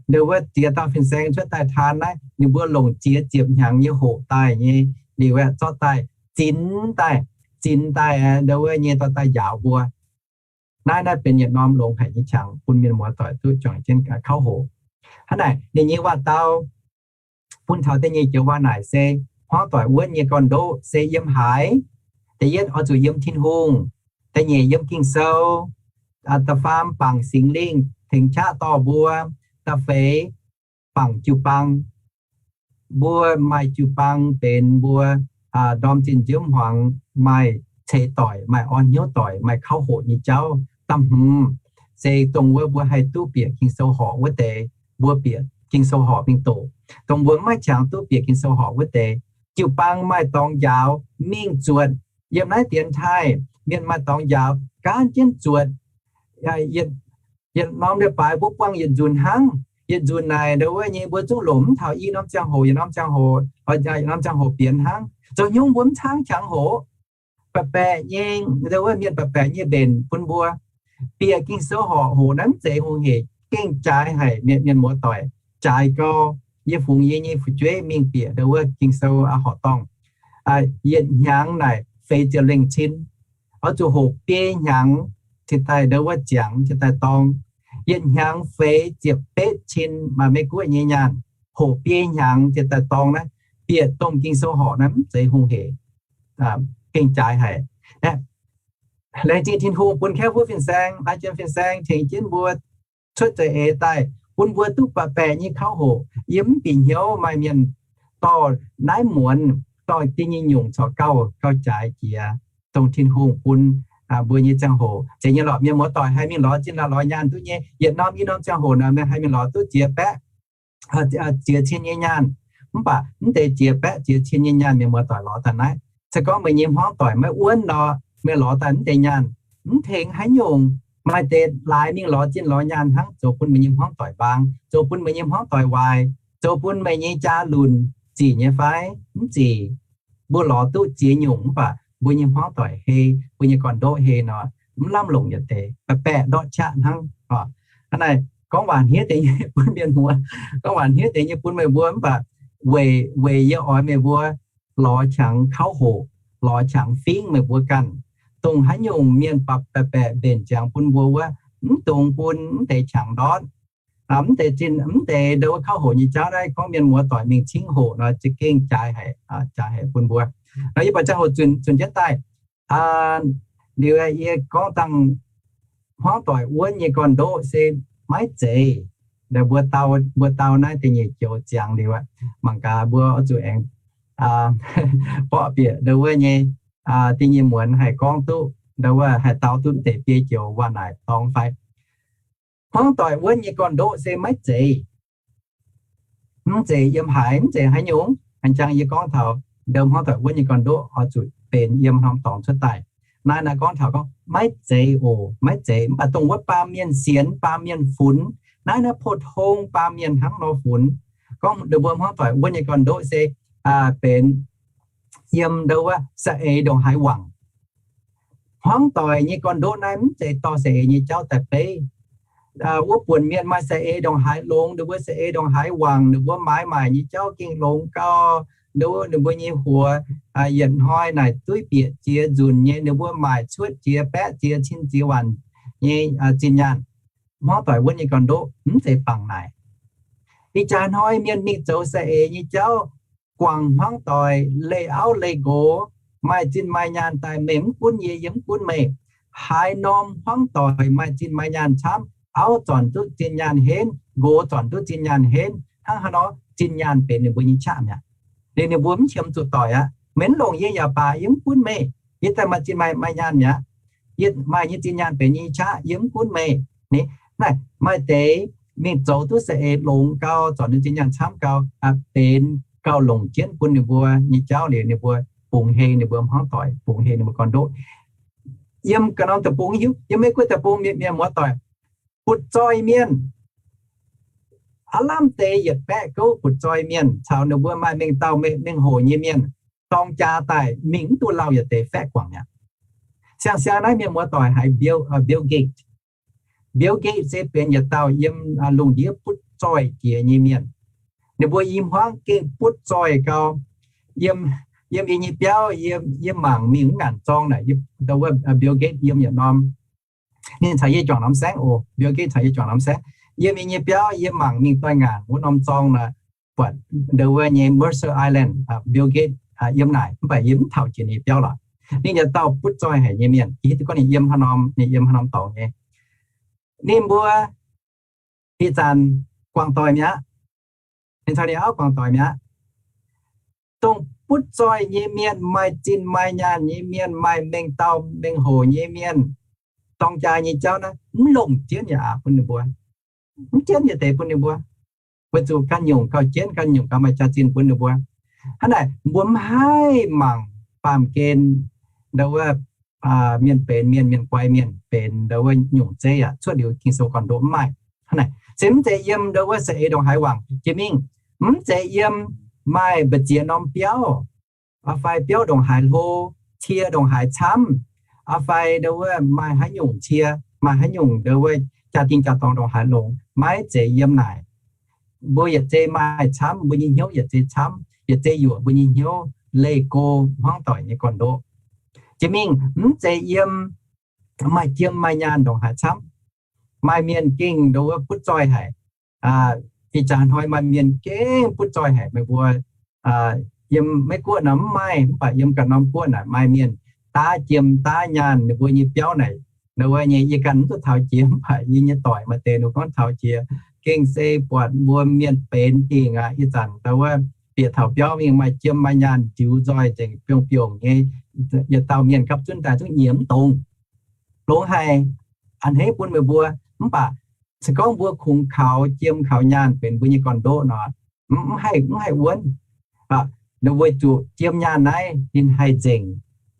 Ndo wuov ziex dauh fin-saeng cuotv daaih taan naaiv, ninh mbuo longc ziex ziepc hnyangx nyei hoqc daaih nyei, liuz aeqv, zorqv daaih zinx daaih, zinx daaih ndo wuov nyei dorh daaih njaaux mbuo. Naaiv naaiv benx yietc norm longx haic nyei qangx bun mienh muoz-doic duqv juangc jienv kauv hoqc. Hnangv naaic, ninh nyei waac-dau bun taux da'nyeic joux waac-naaic se, hmuangv doic wuonv nyei gorn-ndoqv se yiem haaix? Da'yietv oix zuqc yiem Tin-Hungh. Da'nyeic yiem Ging-Sou. Da'faam bangc Singx Lingh tengx qaqv dorh mbuo. Da'feix bangc jiu-baang. Mbuo maaih jiu-baang benx mbuo ndorm zinh nziouv hmuangx maaih ceix doic, maaih orn hnyouv doic, maaih kauv hoqc nyei jauv. Da'hmz se dongh wuov mbuo haih duqv bieqc Ging-Sou horc wuov deix, mbuo bieqc Ging-Sou horc mingh doqc. Dongh mbuo maiv qangx duqv bieqc Ging-Sou horc wuov deix, jiu-baang maaih dorngx njaaux mingh zuotc. Yiem naaiv dienx taaih mienh maaih dorngx njaaux gaanv jienv zuotc. Yietc norm leiz-baaix mbuo buangh yietc nzunc hnangv. Yietc nzunc naaic ndau wuov nyei mbuo zungv longc mv taux i norm ziangh hoc, yietc norm ziangh hoc, yietc norm ziangh hoc bienx hnangv. Zoux haaix nyungc mbuo mv caangv qangx hoqc, baeqc baeqc nyei, ndau wuov mienh baeqc baeqc nyei mbenc bun mbuo. Bieqc Ging-Sou horc hoqc naaiv mv zeiz hungh heic, gengh jaaix haic, mienh, mienh muoz-doic. Jaaix gau, yie fungx yie nyei fu'jueiv mingh bieqc ndau wuov Ging-Sou horc dorngh. Yietc hnyangx naaic feix ziepc lengh cin, oix zuqc hoqc biei hnyangx cingx daaih ndau wuov ziangx cingx daaih dorng. Yietc hnyangx feix ziepc betv cin, maaih Meiv-Guoqv nyei nyaanh, hoqc biei hnyangx cingx daaih dorng naaiv, bieqc domh Ging-Sou horc naaiv mv zeiz hungh heic, gengh jaaix haic. Laengz zingh Tin-Hungh bun kaiv huov fin-saeng, maaih jiem fin-saeng tengx jienv mbuo cuotv za'eix daaih, bun mbuo duqv baeqc baeqc nyei kauv hoqc. Yie mv bieqc hnyouv maaih mienh dorh naaiv muonz, dorh da'nyeic nyungc corc gauh, gauh jaaix jiex, dongh Tin-Hungh bun mbuo nyei ziangh hoc. Zeiz nyei lorqc, mienh muoz-doic haih mingh lorz zinh laaix lorz nyaanh duqv nyei. Yietc norm i norm ziangh hoc naaic meih haih mingh lorz duqv ziex baeqv, ziex cin nyei nyaanh. Mv baac mv deix ziex baeqv ziex cin nyei nyaanh mienh muoz-doic lorz daaih naaiv, se gorngv meih nyei hmuangv doic maiv wuonv nor, meih lorz daaih mv deix nyaanh, mv tengx haaix nyungc. Maaih deix laaix mingh lorz zinh lorz nyaanh hnangv, zoux bun meih nyei hmuangv doic mbaang, zoux bun meih nyei hmuangv doic waaic, zoux bun meih nyei jaa lunc. Zic nyei fai? Mv zic. Mbuo lorz duqv ziex nyungc mv baac mbuo nyei hmuangv doic hei, mbuo nyei gorn-ndoqv hei nor, mv lamh longc yietc deix, baeqc baeqc ndortv qaqv hnangv. Hnangv naaic gorngv waac hniev deix nyei bun mienh muoz, gorngv waac hniev deix nyei bun meih mbuo mv baac weic, weic yie oix meih mbuo lorz qangx kauv hoqc, lorz qangx fingv meih mbuo ganh. Dongh haaix nyungc mienh baeqc baeqc mbenc ziangx bun mbuo wuov, mv dungx bun mv deix qangx ndortv. Mv deix zinh, mv deix ndau wuov kauv hoqc nyei jauv naaiv gorngv mienh muoz-doic mingh cingv hoqc nor za'gengh jaaix haic, jaaix haic bun mbuo. Nor yie buatc ziangh hoc zunc, zunc jienv daaih, liuz yie gorngv dangh hmuangv doic wuonv nyei gorn-ndoqv se maiv zeiz. Mbuo dau, mbuo dau naaiv da'nyeic joux ziangx liuz aqv, mangc gaax mbuo oix zuqc aengx borqv bieqc ndau wuov nyei, da'nyeic muonz haih gorngv duqv ndau wuov, haih dau duqv deix biei joux waac naaic dorngx fai. Hmuangv doic wuonv nyei gorn-ndoqv se maiv zeiz. Mv zeiz yiem haaix, mv zeiz haaix nyungc. A'jang yie gorngv taux ndau hmuangv doic wuonv nyei gorn-ndoqv oix zuqc benx yiem norm dorngx cuotv daaih. Naaiv, naaiv gorngv taux gorngv maiv zeiz oc, maiv zeiz. Mv baac dongh wuov baamh mienh sienx, baamh mienh funx, naaiv, naaiv pou-tong baamh mienh hnangv nor funx. Gorngv ndau wuov hmuangv doic wuonv nyei gorn-ndoqv se benx yiem ndau wuov saeng-eix ndongc haaix wangc. Hmuangv doic nyei gorn-ndoqv naaiv mv zeiz dorh saeng-eix nyei jauv daaih beiv. Wuov buonc mienh maaih saeng-eix ndongc haaix longx, ninh mbuo saeng-eix ndongc haaix wangc, ninh mbuo maaiz maaic nyei jauv gengh longx gau. Ninh mbuo nyei huox yietc hnoi naaic duqv bieqc ziex nzunc nyei, ninh mbuo maaic cuotv ziex baeqv ziex cin ziex waanc nyei zinh nyaanh. Hmuangv doic wuonv nyei gorn-ndoqv mv zeiz bangc naaic. Ih jaax hnoi mienh mingh zoux saeng-eix nyei jauv, guangc hmuangv doic, leih auv leih nqox, maaih zinh maaih nyaanh daaih, meih mv gunv yie, yie mv gunv meih. Haaix norm hmuangv doic maaih zinh maaih nyaanh camv, auv zornc duqv zinh nyaanh henv, nqox zornc duqv zinh nyaanh henv, hnangv haaix nor zinh nyaanh benx ninh mbuo nyei qaqv mi'aqv. Liuz ninh mbuo mv qiemx zuqc doic aqv. Meih mv longc yie yaac baac, yie mv gunv meih. Yie daaih maaih zinh maaih nyaanh mi'aqv. Yie maaih nyei zinh nyaanh benx yie nyei qaqv, yie mv gunv meih. Naaiv maaih deix mingh zoux duqv saeng-eix longx gau, zornc ninh zinh nyaanh camv gau, benx gauh longc jienv bun ninh mbuo nyei jauv liuz, ninh mbuo bungx hei ninh mbuo hmuangv doic, bungx hei ninh mbuo gorn-ndoqv. Yiem ga'norm deic-bung hiuv, yiem Meiv-Guoqv deic-bung mienh, mienh muoz-doic butv-zoih mienh, aav lamh deix yietc baeqv gouv butv-zoih mienh caux ninh mbuo maaih mengh dauh mengh hoc nyei mienh dorng jaa daaih mingh mv duqv lauh yietc deix faeqv guangc mi'aqv. Siang-siang naaiv mienh muoz-doic haiz Bill Gates. Bill Gates se benx yietc dauh yiem lungh ndiev butv zoih jiex nyei mienh. Ninh mbuo i hmuangv gengh butv zoih gau. Yiem, yiem yie nyei biauv, yie mangc mingh mv ngaanc zorng naaic, Bill Gates yiem yietc norm. Ninh caux yie juangc norm saengv oc. Bill Gates caux yie juangc norm saengv. Yiem yie nyei biauv, yie mangc mingh doix-ngaanc wuov norm zorng naaic, buatc ndau wuov nyei Mercer Island, Bill Gates yiem naaic, mv baac yie mv taux jiex ninh biauv lorqc. Ninh yietc dauh butv zoih haic nyei mienh, hiuv duqv gorngv ninh yiem haaix norm, ninh yiem haaix norm dorngx nyei. Ninh mbuo ih zanc guangc doic mi'aqv. Ninh caux ninh auv guangc doic mi'aqv. Dongh butv zoih nyei mienh, maaih zinh maaih nyaanh nyei mienh, maaih mengh dauh mengh hoc nyei mienh, dorng jaa nyei jauv naaiv mv longc jienv yaac aqc bun ninh mbuo. Mv jienv yietc deix bun ninh mbuo. Weic zuqc ganh nyungc gauh jienv, ganh nyungc gauh maaih jaax-zinh bun ninh mbuo. Hnangv naaic mbuo mv haih mangc baamh gen ndo wuov mienh benx mienh, mienh guai mienh benx ndo wuov nyungc zeiv yaac cuotv liuz Ging-Sou gorn-ndoqv mv maaih. Hnangv naaic se mv zeiz yiem ndo wuov saeng-eix ndongc haaix wangc jiex mingh, mv zeiz yiem maaih mbu'ziex norm biauv, fai biauv ndongc haaix hlo, cie ndongc haaix camv, fai ndo wuov maaih haaix nyungc cie, maaih haaix nyungc ndo wuov jaa-dingh jaa-dorngx ndongc haaix longx, maiv zeiz yiem naaic. Mbuo yietc zei maaih camv, mbuo nyei hnyouv yietc zei camv, yietc zei yuoqc mbuo nyei hnyouv leih go hmuangv doic nyei gorn-ndoqv. Jiex mingh mv zeiz yiem maaih jiem maaih nyaanh ndongc haaix camv. Maaih mienh gengh ndo wuov butv zoih haic. Ih jaax hnoi maaih mienh gengh butv zoih haic meih mbuo. Yiem Meiv Guoqv nor mv maaih, mv baac yiem ganh norm guoqv naaic maaih mienh daav jiem daav nyaanh ninh mbuo nyei biauv naaic. Ndo wuov nyei yie ganh mv duqv taux jiex, mv baac yie nyei doic maaih deix ninh gorngv taux jiex. Gengh se buatc mbuo mienh benx dingc aqv. Ih zanc ndo wuov bieqc taux biauv mingh maaih jiem maaih nyaanh nziux nzoih nzengc biongh biongh nyei. Yietc dauh mienh gapv zunv daaih zungv nyiec mv dongz. Longx haic, a'hneiv bun meih mbuo. Mv baac se gorngv mbuo kungx kaux jiem kaux nyaanh benx mbuo nyei gorn-ndoqv nor, mv haih, mv haih wuonv. Weic zuqc jiem nyaanh naaiv ninh haih nzengc,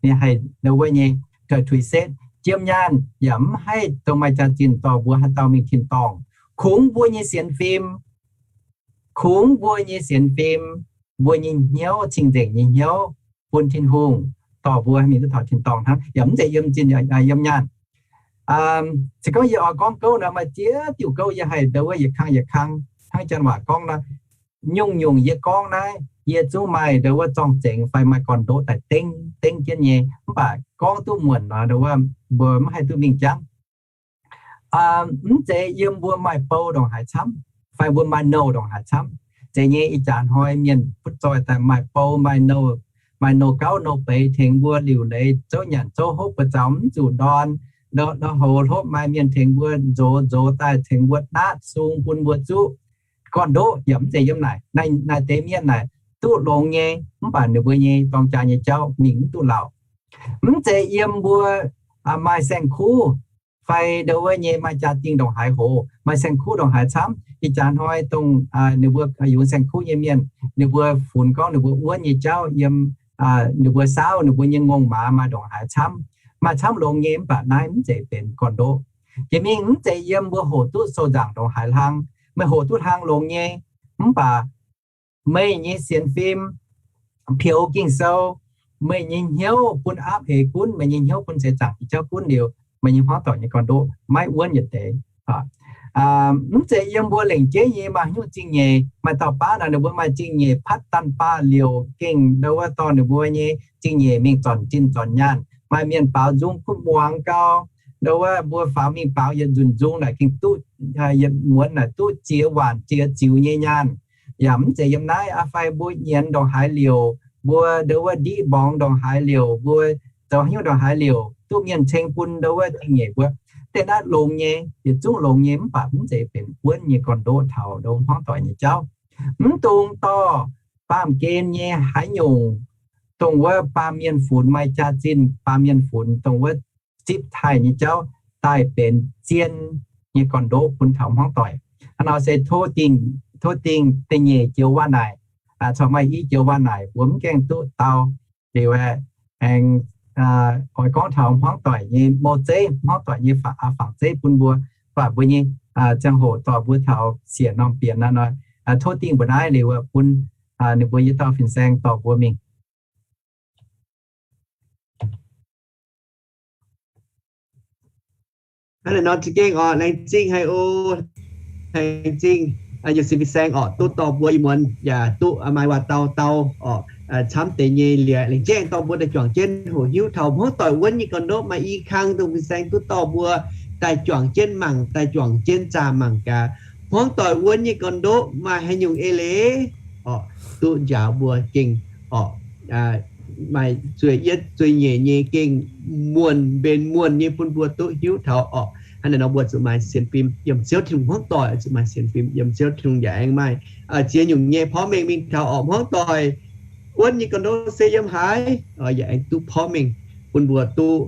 ninh haih ndo wuov nyei taux tuix setv. Jiem nyaanh yaac mv haih dongh maaih jaax-zinh dorh mbuo haaix dauh mingh tin-dorngh. Kungx mbuo nyei sienx fim, kungx mbuo nyei sienx fim, mbuo nyei hnyouv, cing-nzengc nyei hnyouv bun Tin-Hungh, dorh mbuo mingh duqv taux tin-dorngh hnangv, yaac mv zeiz yiem zinh, yiem nyaanh. Se gorngv yie oix gorngv gouv nor, maaih ziex diuh gouv yie haih ndo wuov yietc kang yietc kang hnangv janx waac gorngv nor. Nyungc-nyungc yie gorngv naaiv, yie zungv maaih ndo wuov zorng-zengx fai maaih gorn-ndoqv daaih dengv, dengv jienv nyei. Mv baac gorngv duqv muonc nor, ndo wuov mbuo mv haih duqv mingh jangv. Mv zeiz yiem mbuo maaih bou ndongc haaix camv, fai mbuo maaih nouh ndongc haaix camv. Zeiz nyei, ih jaax hnoi mienh butv zoih daaih maaih bou, maaih nouh, maaih nouh gauv nouh beix tengx mbuo liuc leiz zouv nyanc zouv hopv, buoz zaux mv zuqc ndorn, ndorn houx hlopv, maaih mienh tengx mbuo nzox, nzox daaih tengx mbuo naatv sung bun mbuo zuqv gorn-ndoqv, yaac mv zeiz yiem naaic. Naaiv deix mienh naaic duqv longx nyei, mv baac ninh mbuo nyei dorng jaa nyei jauv mingh mv duqv lauh. Mv zeiz yiem mbuo maaih saeng-kuv fai ndo wuov nyei maaih jaa-dingh ndongc haaix hoc, maaih saeng-kuv ndongc haaix camv. Ih jaax hnoi dongh ninh mbuo yungz saeng-kuv nyei mienh, ninh mbuo funx gorngv ninh mbuo wuonv nyei jauv yiem ninh mbuo saauv ninh mbuo nyei ngongh maaz maaih ndongc haaix camv, maaih camv longx nyei, mv baac naaiv mv zeiz benx gorn-ndoqv. Jiex mingh mv zeiz yiem mbuo hoqc duqv sou-nzaangc ndongc haaix hlang. Meih hoqc duqv hlang longx nyei, mv baac meih nyei sienx fim peux Ging-Sou, meih nyei hnyouv bun aapv eix gunv, meih nyei hnyouv bun seix zaangc jauv gunv liuz, meih nyei hmuangv doic nyei gorn-ndoqv maiv wuonv yietc deix. Mv zeiz yiem mbuo lengc jeiv nyei maaih haaix nyungc zingh nyeic. Maaih dauh baav naaic ninh mbuo maaih zingh nyeic patv daanh baah liouc gengh ndo wuov dorh ninh mbuo nyei zingh nyeic mingh zornc zinh zornc nyaanh. Maaih mienh baaux nzung kuv muangx gau, ndo wuov mbuo faaux mingh baaux yietc nzunc nzung naaic gengh duqv, yietc muonz naaic duqv ziex waanc ziex ziux nyei nyaanh. Yaac mv zeiz yiem naaiv aqv. Fai mbuo nyienz ndongc haaix liouc, mbuo ndo wuov ndiqv mborngx ndongc haaix liouc, mbuo zoux haaix nyungc ndongc haaix liouc duqv mienh ceng bun ndo wuov zingh nyeic mbuo. Deix naaiv longx nyei, yietc zungv longx nyei, mv baac mv zeiz benx wuonv nyei gorn-ndoqv taux ndo hmuangv doic nyei jauv. Mv dungx dorh baamh gen nyei haaix nyungc, dongh wuov baamh mienh funx maaih jaax-zinh, baamh mienh funx dongh wuov zipv taaih nyei jauv daaih benx zien nyei gorn-ndoqv bun taux hmuangv doic. Hnangv nor se tov dingh, tov dingh da'nyeic joux waac naaic, corc maaih i joux waac naaic mbuo mv gaengh duqv dau. Liuz aengx oix gorngv taux hmuangv doic nyei mouc zeiv, hmuangv doic nyei fangx zeiv bun mbuo, baac mbuo nyei ziangh hoc dorh mbuo taux siec norm bienx naaiv nor, tov dingh mbuo naaiv liuz bun ninh mbuo yietc dauh fin-saeng dorh mbuo mingh. Hnangv naaiv nor za'gengh oc, laengz zingh haic oc. Laengz zingh yietc sin fin-saeng oc, duqv dorh mbuo ih muonz yaac duqv maaih waac-dau dau oc, camv deix nyei liuz laengz zingh dorh mbuo daaih juangc jienv hoqc hiuv taux hmuangv doic wuonv nyei gorn-ndoqv. Maaih i kang dongh fin-saeng duqv dorh mbuo daaih juangc jienv mangc, daaih juangc jienv zaah mangc gaax hmuangv doic wuonv nyei gorn-ndoqv maaih haaix nyungc eix leiz oc, duqv njaaux mbuo gengh oc, maaih zueih yietv zueih nyeic nyei gengh muonh, mbenc muonh nyei bun mbuo duqv hiuv taux oc. Hnangv naaiv nor mbuo zuqc maaih sienx fim yiem Ziouv Tin-Hungh, hmuangv doic zuqc maaih sienx fim yiem Ziouv Tin-Hungh yaac aengx maaih ziex nyungc nyei porv mengh mingh taux oc. Hmuangv doic wuonv nyei ga'ndouv se yiem haaix, yaac aengx duqv porv mengh bun mbuo duqv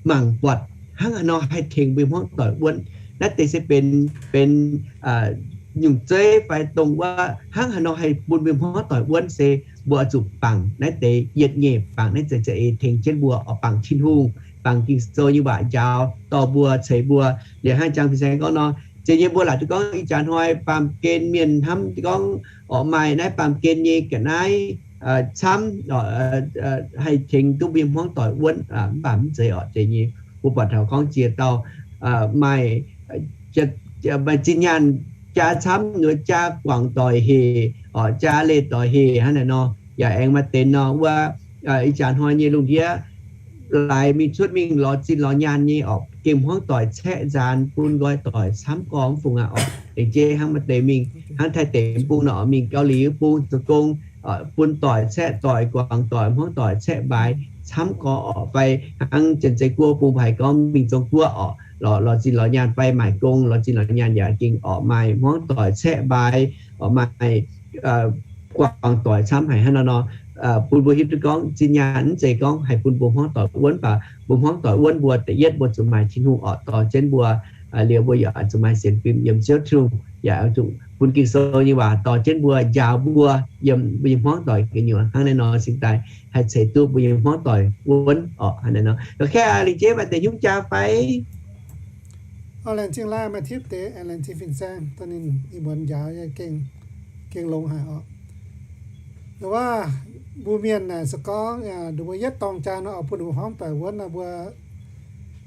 mangc buatc hnangv haaix nor haih tengx mbuo hmuangv doic wuonv. Naaiv deix se benx, benx nyungc zeiv fai dongh wuov hnangv haaix nor haih bun mbuo hmuangv doic wuonv se mbuo oix zuqc bangc naaiv deix yietc nyeic, bangc naaiv deix za'eix tengx jienv mbuo oix bangc Tin-Hungh, bangc Ging-Sou nyei waac njaaux dorh mbuo, ceix mbuo. Liuz hnangv jang fin-saeng gorngv nor, zeiz nyei mbuo laaic duqv gorngv ih jaax hnoi baamh gen mienh hnamv gorngv oix maaih naaiv baamh gen nyei ga'naaiv camv haih tengx duqv mbuo hmuangv doic wuonv, mv baac mv zeiz orqc. Zeiz nyei, mbuo buatc taux gorngv ziex dauh maaih, maaih zinh nyaanh jaa camv, jaa guangc doic hec, jaa leih doic hec hnangv naaiv nor. Yaac aengx maaih deix nor wuov, ih jaax hnoi nyei lungh ndiev laaix mingh cuotv mingh lorz zinh lorz nyaanh nyei orqc, gengh hmuangv doic caeqv nzaanx bun nqoi doic camv gorx mv fungc aqv orqc. Aengx jeiv hnangv maaih deix mingh hnangv Taiv deic bung nor, mingh Gauh Liuz bung zoux gong, bun doic caeqv doic, guangc doic, hmuangv doic caeqv mbaaix camv gorx orqc. Fai hnangv Janx-Zeiz Guoqv bung haiz gorngv mingh Zong Guoqv orqc, lorz zinh lorz nyaanh fai maaic gong, lorz zinh lorz nyaanh yaac gengh orqc maaih hmuangv doic caeqv mbaaix, orqc maaih guangc doic camv haic hnangv nor nor. Bun mbuo hiuv duqv gorngv zinh nyaanh mv zeiz gorngv haih bun mbuo hmuangv doic wuonv, mv baac mbuo hmuangv doic wuonv mbuo da'yietv mbuo zuqc maaih Tin-Hungh orqc dorh jienv mbuo. Liuz mbuo yaac zuqc maaih sienx fim yiem Ziouv Tin-Hungh, yaac zuqc bun Ging-Sou nyei waac dorh jienv mbuo, njaaux mbuo yiem mbuo nyei hmuangv doic gu'nyuoz. Hnangv naaiv nor cingx daaih haih ceix duqv mbuo nyei hmuangv doic wuonv orqc. Hnangv naaiv nor, lorqc kei aac lingc jeiv maaih deix hnyouv jaa fai? Laengz zingh laaih, maaih tipv deix, laengz zingh fin-saeng dongh ninh ih muonz njaaux nyei gengh, gengh longx haic orqc. Nduov, mbuo mienh naaic se gorngv ninh mbuo yietv dorng jaa nor oix bun ninh mbuo hmuangv doic wuonv nor, mbuo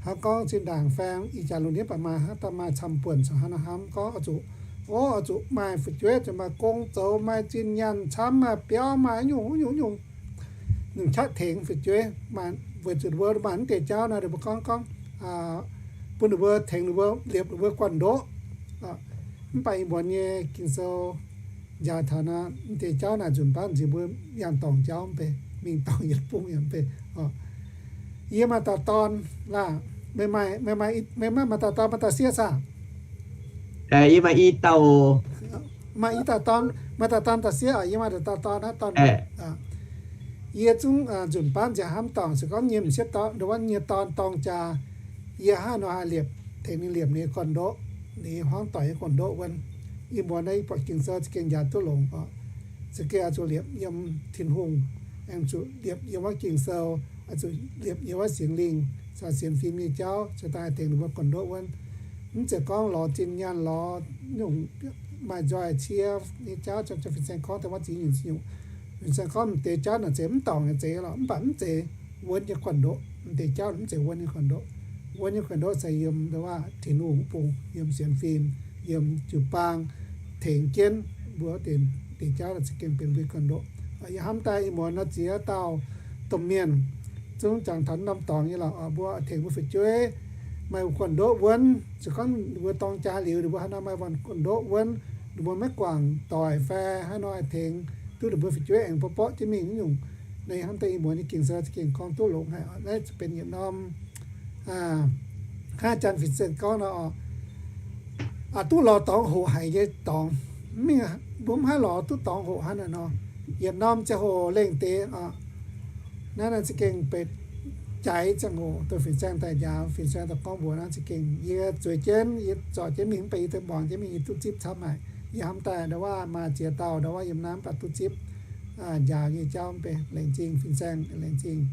hnangv gorngv zinh ndaangc faeng ih jaax lungh ndiev baac maaih hnangv daaih maaih camv-buonc caux hnangv nor hnamv gorngv oix zuqc, o, oix zuqc maaih fu'jueiv, zuqc maaih gong zoux, maaih zinh nyaanh camv, maaih biauv, maaih nyungc nyungc nyungc, nyungc qaqv tengx fu'jueiv. Weic zuqc ninh mbuo maaih mv deix jauv nor, ninh mbuo gorngv gorngv bun ninh mbuo tengx ninh mbuo liepc ninh mbuo guanh ndoqv. Mv baac ih muonz nyei Ging-Sou njaaux taux nor, mv deix jauv naaic nzunc baav nziex mbuo yangh dorngc jauv mv bei, mingh dorngc yietc bung yaac mv bei. Yie maaih dauh dorn laah, meih maaih, meih maaih dauh dorn maaih dauh sieqv saah? Yie maaih i dauh. Maaih i dauh dorn, maaih dauh dorn dauh sieqv oc. Yie maaih dauh dorn naaiv dorn. Yie zungv nzunc baav nziex hnamv dorngc se gorngv nyei m'sieqv dorn, nduov, nyei dorn dorng jaa, yie hnangv nor haih liepc, tengx ninh liepc ninh nyei gorn-ndoqv, ninh nyei hmuangv doic nyei gorn-ndoqv wuonv. Ih muonz naaiv yie buatc Ging-Sou za'gengh njaaux duqv longx oc. Za'gengh oix zuqc liepc yiem Tin-Hungh, aengx zuqc liepc yiem wuov Ging-Sou, oix zuqc liepc yiem wuov Singx Lingh caux sienx fim nyei jauv cingx daaih tengx ninh mbuo gorn-ndoqv wuonv. Mv zeiz gorngv lorz zinh nyaanh, lorz nyungc maaih nzoih cie nyei jauv, fin-saeng gorngv daaih wuov ziex nyungc, ziex nyungc. Fin-saeng gorngv m'deix jauv naaic zeiz mv dorngc nyei zeiz lorqc, mv baac mv zeiz wuonv nyei gorn-ndoqv. M'deix jauv mv zeiz wuonv nyei gorn-ndoqv. Wuonv nyei gorn-ndoqv se yiem nduov, Tin-Hungh mv bung, yiem sienx fim, yiem jiu-baang tengx jienv mbuo deix jauv naaic za'gengh benx mbuo nyei gorn-ndoqv. Yie hnamv daaih ih muonz nor ziex dauh domh mienh zungv jangx taux norm dorngx nyei lorqc, mbuo tengx mbuo fu'jueiv maaih gorn-ndoqv wuonv. Se gorngv ninh mbuo dorng jaa liuz, ninh mbuo haaix nor maaih gorn-ndoqv wuonv, ninh mbuo maiv guangc doic fai haaix nor haih tengx duqv ninh mbuo fu'jueiv aengx borqv borqv jienv mingh nyungc. Naaiv hnamv daaih ih muonz nyei Ging-Sou za'gengh gorngv duqv longx haic. Naaiv benx yietc norm hnangv janx fin-saeng gorngv nor, duqv lorz dorngx hoqc haic nyei dorngx. Mv mingh, mbuo mv haih lorz duqv dorngx hoqc hnangv naaiv nor. Yietc norm ziangh hoc lengh deix, naaiv naaiv za'gengh benx jaaix ziangh hoc, dongh fin-saeng daaih njaaux, fin-saeng daaih gorngv mbuox naaiv za'gengh yie zueiz jienv, yie zorc jienv mingh mv baac yie duqv muangx jienv mingh, yie duqv zipv camv haic. Yie hnamv daaih nduov waac maaih ziex dauh nduov waac yiem naaiv mv baac duqv zipv njaaux nyei jauv mv bei. Laengz zingh fin-saeng, laengz zingh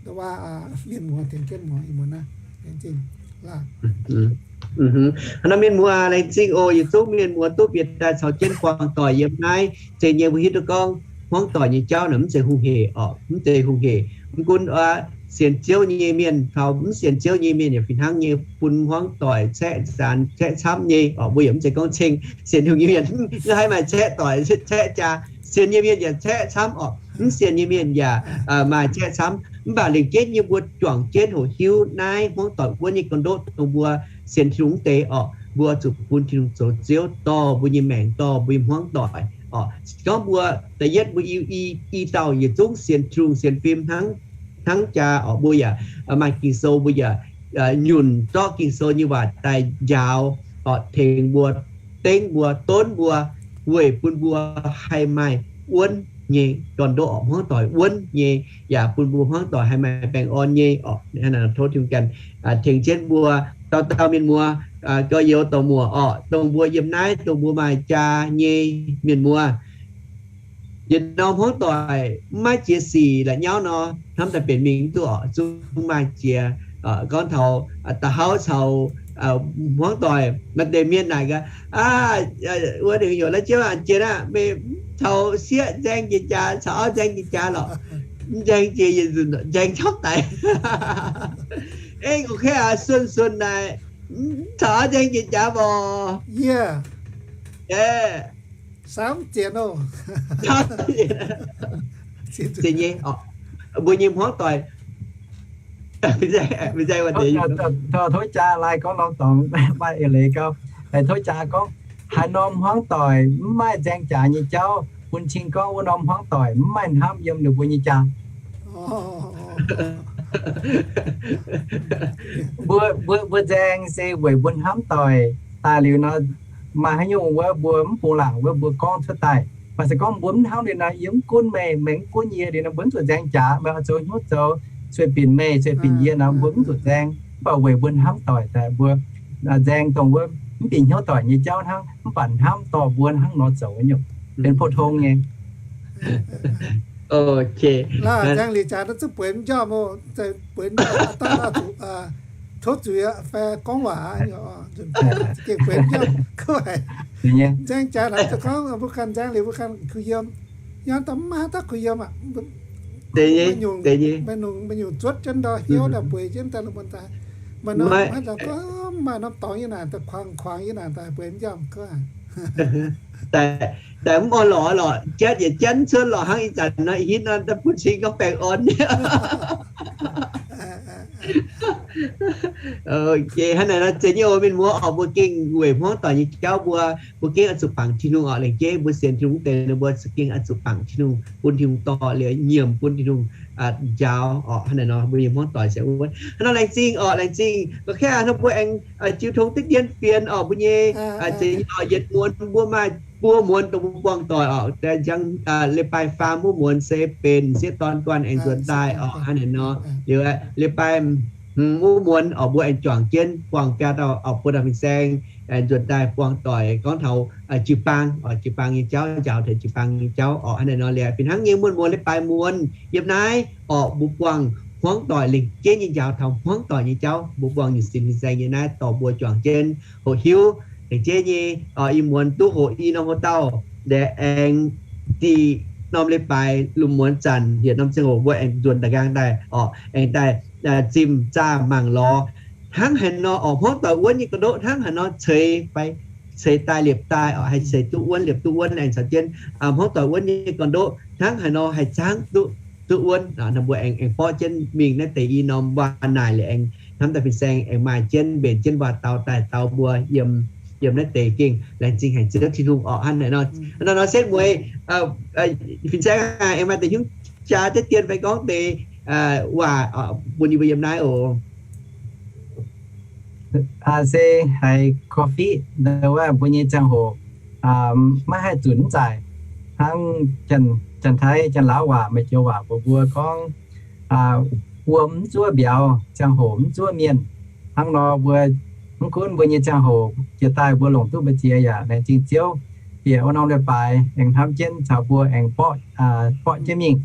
nduov waac mienh muoz tengx jienv muangx ih muonz naaiv. Laengz zingh. Hnangv nor mienh muoz laengz zingh oc. Yietc zungv mienh muoz duqv bieqc daaih caux jienv buangh doic yiem naaiv. Zeiz nyei mbuo hiuv duqv gorngv hmuangv doic nyei jauv naaic mv zeiz hungh hec orqc, mv zeiz hungh hec. Mv gunv sienx Ziouv nyei mienh caux mv sienx Ziouv nyei mienh yaac fih hnangv nyei, bun hmuangv doic caeqv nzaanx caeqv camv nyei orqc. Mbuo yaac mv zeiz gorngv ceng sienx Tin-Hungh nyei mienh mv haih maaih caeqv doic caeqv jaa. Sienx nyei mienh yaac caeqv camv orqc, mv sienx nyei mienh yaac maaih caeqv camv. Mv baac lengc jeiv nyei mbuo juangc jienv hoqc hiuv naaiv hmuangv doic wuonv nyei gorn-ndoqv dongh mbuo sienx Tin-Hungh mv deix orqc, mbuo zuqc bun Tin-Hungh zoux Ziouv dorh mbuo nyei maengc, dorh mbuo nyei hmuangv doic orqc. Se gorngv mbuo da'yietv mbuo i dauh yietc zungv sienx Tin-Hungh sienx fim hnangv, hnangv jaa orqc, mbuo yaac maaih Ging-Sou, mbuo yaac nyunc zorqv Ging-Sou nyei waac daaih njaaux orqc, tengx mbuo, dengv mbuo, donv mbuo, weic bun mbuo haih maaih wuonv nyei gorn-ndoqv orqc, hmuangv doic wuonv nyei, yaac bun mbuo hmuangv doic haih maaih baengh orn nyei orqc. Hnangv naaic tov Tin-Hungh ganh tengx jienv mbuo dauh dauh mienh muoz, gorx-youz dorc muoc orqc, dongh mbuo yiem naaiv, dongh mbuo maaih jaa nyei mienh muoz. Yietc norm hmuangv doic mv maiv jiex sic la'nyauv nor, hnamv daaih benx mingh duqv orqc, zungv maaih jiex. Gorngv taux da'hauv caux hmuangv doic, maaih deix mienh naaic gaax, wuov ninh heuc la'jiex jiex aqv, meih caux sieqv nzaeng jiex jaax, caux auv nzaeng jiex jaax lorqc. Nzaeng jiex, nzaeng camv daic. Ei, ok aac, suonc suonc naaic, caux auv nzaeng jiex jaax mv baac, yie, mbuo nyei hmuangv doic, tov jaa lai gorngv norm dorngx maaih eix leiz gauh. Tov jaa gorngv, haaix norm hmuangv doic mv maaih nzaeng jaax nyei jauv, bun cing gorngv wuov norm hmuangv doic mv maaih hnamv yiem ninh mbuo nyei jaa. Mbuo, mbuo, mbuo nzaeng se weic mbuo hnamv doic daaih liuz nor, maaih haaix nyungc wuov mbuo mv bungx laangc wuov mbuo gorngv cuotv daaih. Mv baac se gorngv mbuo mv hnamv liuz nor, yie mv gunv meih, meih mv gunv yie liuz nor, mbuo mv zuqc nzaeng jaax. Meih oix zoux hnyouv zoux, sueih binc meih, sueih binc yie nor, mbuo mv zuqc nzaeng. Mv baac weic mbuo hnamv doic daaih mbuo nzaeng dongh wuov mv bieqc hnyouv doic nyei jauv hnangv, mv baac hnamv dorh mbuo hnangv nor zoux nyungc, benx pou-tong nyei. Nzaeng liuz jaax nor zungv bueix mv njormh oc, bueix mv njormh, dangh zuqc tov zuiz fai gorngv waac, gengh bueix mv njormh. Nzaeng jaax naaic gorngv mbuo ganh nzaeng liuz mbuo ganh kuh yiem, yiem daaih mv maaih haaix dauh kuh yiem aqv. Maaih nyungc zuotv jienv ndau, hnyouv ndau, bueix jienv daaih lungh muonz daaih. Maaih norm, maaih norm dorngx yie naaic daaih, kuangx kuangx yie naaic daaih, bueix mv njormh. Daaih mv orn lorqc, lorqc jatv yietc jatv cuotv lorqc hnangv ih zanc nor, ih hitv nor daaih bun cing gorngv baengh orn. Hnangv naaic nor, zeiz nyei oc mienh muoz orqc, mbuo gengh weic hmuangv doic nyei jauv mbuo, mbuo gengh oix zuqc bangc Tin-Hungh orqc. Laengz jienv mbuo sienx Tin-Hungh deix nor, mbuo gengh oix zuqc bangc Tin-Hungh, bun Tin-Hungh dorh liuz nyiemc, bun Tin-Hungh njaaux orqc. Hnangv naaic nor mbuo nyei hmuangv doic se wuov hnangv nor. Laengz zingh orqc, laengz zingh ga'kaav hnangv mbuo aengx jiu tong diqv dien fienx orqc, mbuo nyei zeiz nyei orqc, yietc muonz mbuo maaih buo muonz dongh mbuo buangh doic orqc, njang leiz-baaix faam wuov muonz se benx sieqv dorn guanh aengx nzuonx daaih orqc. Hnangv naaic nor liuz leiz-baaix hmz wuov muonz orqc, mbuo aengx juangc jienv buangh biaa dauh orqc, buo dauh fin-saeng aengx nzuonx daaih buangh doic gorngv taux jiu-baang orqc, jiu-baang nyei jauv, njaaux taux jiu-baang nyei jauv orqc. Hnangv naaic nor liuz fih hnangv nyei muonz muonz leiz-baaix muonz yiem naaiv orqc, mbuo buangh hmuangv doic lengc jeiv nyei njaaux taux hmuangv doic nyei jauv. Mbuo buangh nyungc sin fin-saeng yiem naaiv dorh mbuo juangc jienv hoqc hiuv lengc jeiv nyei. Ih muonz duqv hoqc i norm haaix dauh, aengx dih norm leiz-baaix lungh muonz zanc yietc norm ziangh hoc mbuo aengx nzuonx da'nqaang daaih orqc, aengx daaih zimh zaah mangc lorz hnangv haaix nor orqc, hmuangv doic wuonv nyei gorn-ndoqv hnangv haaix nor ceix fai ceix daaih liepc daaih orqc, haih ceix duqv wuonv liepc duqv wuonv aengx caux jienv hmuangv doic wuonv nyei gorn-ndoqv hnangv haaix nor haih zaangv duqv, duqv wuonv. Mbuo aengx, aengx borqv jienv mingh naaiv deix i norm waac-naaic liuz aengx hnamv daaih fin-saeng aengx maaih jienv mbenc jienv waac-dau daaih dau mbuo yiem, yiem naaiv deix gengh laengz zingh haic Ziouv Tin-Hungh orqc. Hnangv naaic nor, hnangv naaic nor setv mueiz fin-saeng aengx maaih deix hnyouv jaa deix dien fai gorngv deix waac bun yie mbuo yiem naaiv oc. Se haiz coffee ndau wuov mbuo nyei ziangh hoc maiv haih zunc mv zaaih. Hnangv Janx-Taiv Janx-Laauv waac, maaih joux waac mbuox mbuo gorngv, wuom mv zuov mbiauz, ziangh hoc mv zuov mienh. Hnangv nor mbuo mv gunv mbuo nyei ziangh hoc jiex daaih mbuo longc duqv mbu'ziex yaac laengz zingh Ziouv. Bieqc wuov norm leiz-baaix aengx hnamv jienv caux mbuo aengx borqv, borqv jienv mingh,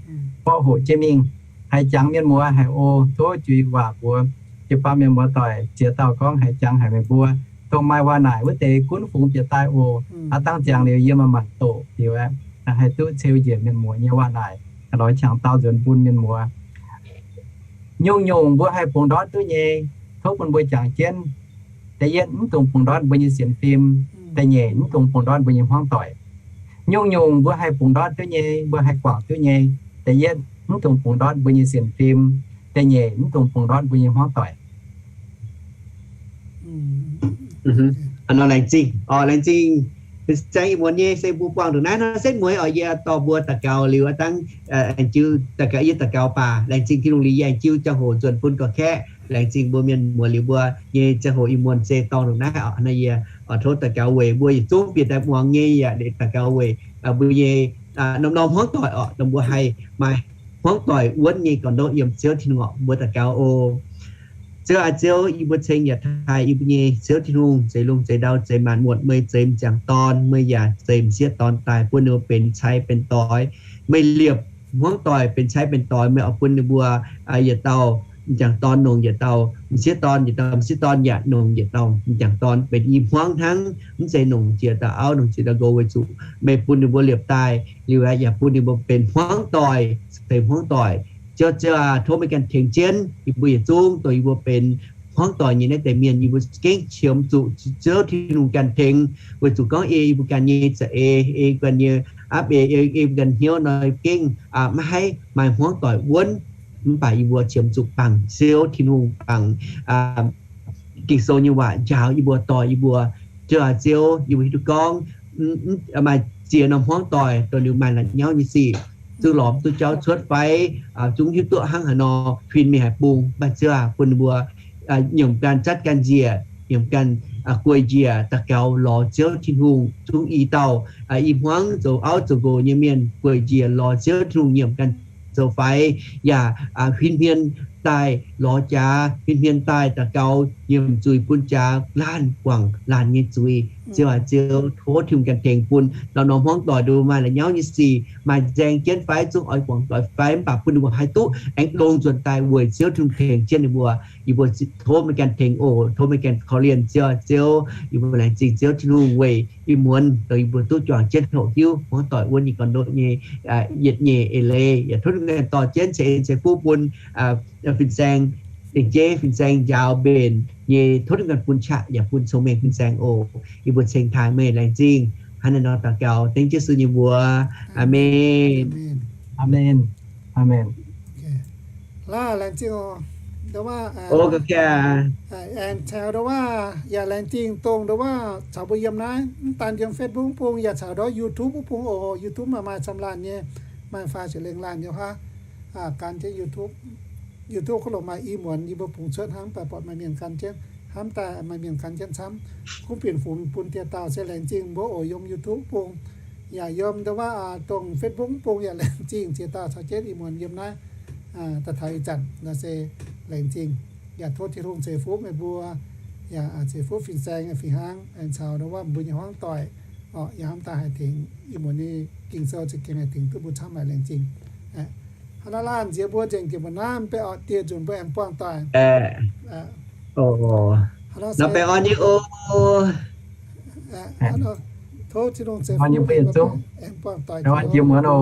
borqv hoqc jienv mingh. Haiz jangx mienh muoz haic oc. Tov juix waac mbuox jiu-baang mienh muoz doic ziex dauh gorngv haiz jangx haic meih mbuo. Dongh maaih waac-naaic wuov deix gunv fungx bieqc daaih oc. Aav dangh ziangx liuz yie maaih mangc doqc liuz aeqv, haih duqv ceu njiec mienh muoz nyei waac-naaic, lorz qangx dau nzuonx bun mienh muoz. Nyungc-nyungc mbuo haih bungx ndortv duqv nyei, tov bun mbuo jangx jienv. Da'yietv, mv dungx bungx ndortv mbuo nyei sienx fim. Da'nyeic, mv dungx bungx ndortv mbuo nyei hmuangv doic. Nyungc-nyungc mbuo haih bungx ndortv duqv nyei, mbuo haih guangc duqv nyei. Da'yietv, mv dungx bungx ndortv mbuo nyei sienx fim. Da'nyeic, mv dungx bungx ndortv mbuo nyei hmuangv doic. Hnangv nor laengz zingh, laengz zingh fin-saeng ih muonz nyei se mbuo buangh ndongc naaiv nor setv mueiz orqc. Yie dorh mbuo daux gaux liuz aqv dangv, aengx jiu, yie daux gaux baac laengz zingh Tin-Hungh liuz yie aengx jiu ziangh hoc nzuonx bun gorqv-kaeqv. Laengz zingh mbuo mienh muoz liuz mbuo nyei ziangh hoc ih muonz se dorngh ndongc naaiv orqc. Hnangv nor yie Oc, tov daux gaux weic mbuo yietc zungv bieqc daaih muangx nyei yaac daux gaux weic mbuo nyei norm-norm hmuangv doic oc, dongh mbuo haih maaih hmuangv doic wuonv nyei gorn-ndoqv yiem Ziouv Tin-Hungh oc. Mbuo daux gaux oc. Ziouv aac, Ziouv, yie mbuo ceng yaac taaih yie mbuo nyei Ziouv Tin-Hungh, zeix lungh zeix ndau zeix maanc muotc. Meih zeix m'jangc dorn, meih yaac zeix m'sieqv dorn daaih bun ninh mbuo benx cai benx doix. Meih liepc hmuangv doic benx cai benx doix, meih oix bun ninh mbuo yietc dauh m'jangc dorn nongc yietc dauh m'sieqv dorn, yietc dauh m'sieqv dorn yaac nongc yietc dauh m'jangc dorn benx i hmuangv hnangv, mv zeiz nongc ziex dauh auv, nongc ziex dauh nqox, weic zuqc meih bun ninh mbuo liepc daaih liuz aqv, yaac bun ninh mbuo benx hmuangv doic, benx hmuangv doic. Ziouv, Ziouv aac, tov meih ganh tengx jienv yie mbuo yietc zungv dongh yie mbuo benx hmuangv doic nyei naaiv deix mienh. Yie mbuo gengh qiemx zuqc Ziouv Tin-Hungh ganh tengx, weic zuqc gorngv ei yie mbuo ganh nyei za'eix, ei ganh nyei apv ei, ei mbuo ganh hnyouv nor gengh maiv haih maaih hmuangv doic wuonv. Mv baac yie mbuo qiemx zuqc bangc Ziouv Tin-Hungh, bangc Ging-Sou nyei waac njaaux yie mbuo, dorh yie mbuo. Ziouv aac, Ziouv, yie mbuo hiuv duqv gorngv maaih ziex norm hmuangv doic dongh liuz maaih la'nyauv nyei sic, zuqc lorz mv duqv jauv cuotv fai zungv hiuv duqv hnangv haaix nor huin mingh haaix bung. Mv baac Ziouv aac, bun ninh mbuo nyiemc ganh zatv ganh njiec, nyiemc ganh guei njiec daux gaux lorz Ziouv Tin-Hungh. Zungv i dauh i hmuangv zoux auv zoux nqox nyei mienh guei njiec lorz Ziouv Tin-Hungh nyiemc ganh zoux faix, yaac huin hmien daaih lorz jaax, huin hmien daaih daux gaux nyiemc zuiz bun jaax laanh guangc laanh nyei zuiz. Ziouv aac, Ziouv, tov Tin-Hungh ganh tengx bun norm-norm hmuangv doic, nduov maaih la'nyauv nyei sic, maaih nzaeng jienv fai zungv oix guangc doic fai, mv baac bun ninh mbuo haih duqv aengx longx nzuonx daaih weic Ziouv Tin-Hungh tengx jienv ninh mbuo. Yie mbuo tov meih ganh tengx oc. Tov meih ganh korv-lienh Ziouv aac, Ziouv. Yie mbuo laengz zingh Ziouv Tin-Hungh weic ih muonz dongh yie mbuo duqv juangc jienv hoqc hiuv hmuangv doic wuonv nyei gorn-ndoqv nyei yietc nyeic eix leiz. Yaac tov Tin-Hungh ganh dorh jienv ceix en ceix fuqv bun fin-saeng, dingc jeiv fin-saeng njaaux mbenc nyei. Tov Tin-Hungh ganh bun qaqv yaac bun cong-mengh fin-saeng oc. Yie mbuo ceng taaih meih, laengz zingh. Hnangv naaiv nor daux gaux dengv Yesu nyei mbuox. Aamen. Aamen. Aamen. Laav laengz zingh oc. Nduov waac, aengx caux nduov waac yaac laengz zingh dongh nduov waac caux mbuo yiem naaiv, mv daan yiem Facebook wuov bung, yaac caux nduov YouTube wuov bung oc. YouTube maaih maaih camv laanh nyei, maaih faah ziepc lengh laanh nyei haav gan jienv YouTube. YouTube kov longc maaih i muonz yie mbuo bungx cuotv hnangv, mv baac buatc maaih mienh gan jienv hnamv daaih, maaih mienh gan jienv camv. Kuv bienh fungx bun dieh dauh se laengz zingh mbuo oc. Yiem YouTube wuov bung yaac yiem nduov waac dongh Facebook wuov bung yaac laengz zingh ziex dauh caux jienv i muonz yiem naaiv daaih taux ih zanc nor se laengz zingh. Yaac tov Tin-Hungh ceix fuqv meih mbuo, yaac ceix fuqv fin-saeng fih hnangv, aengx caux nduov waac mbuo nyei hmuangv doic oc. Yaac hnamv daaih haih tengx ih muonz nyei Ging-Sou za'gengh haih tengx duqv mbuo camv haic, laengz zingh. Hnangv naaiv laanh nziex mbuo nzengc jiex mbuo naaiv, mv bei orqc dieh nzunc mbuo aengx buangh doic. Nor baengh orn nyei oc. Tov Tin-Hungh ceix fuqv mbuo yietc zungv. Baengh orn jiex muonz oc.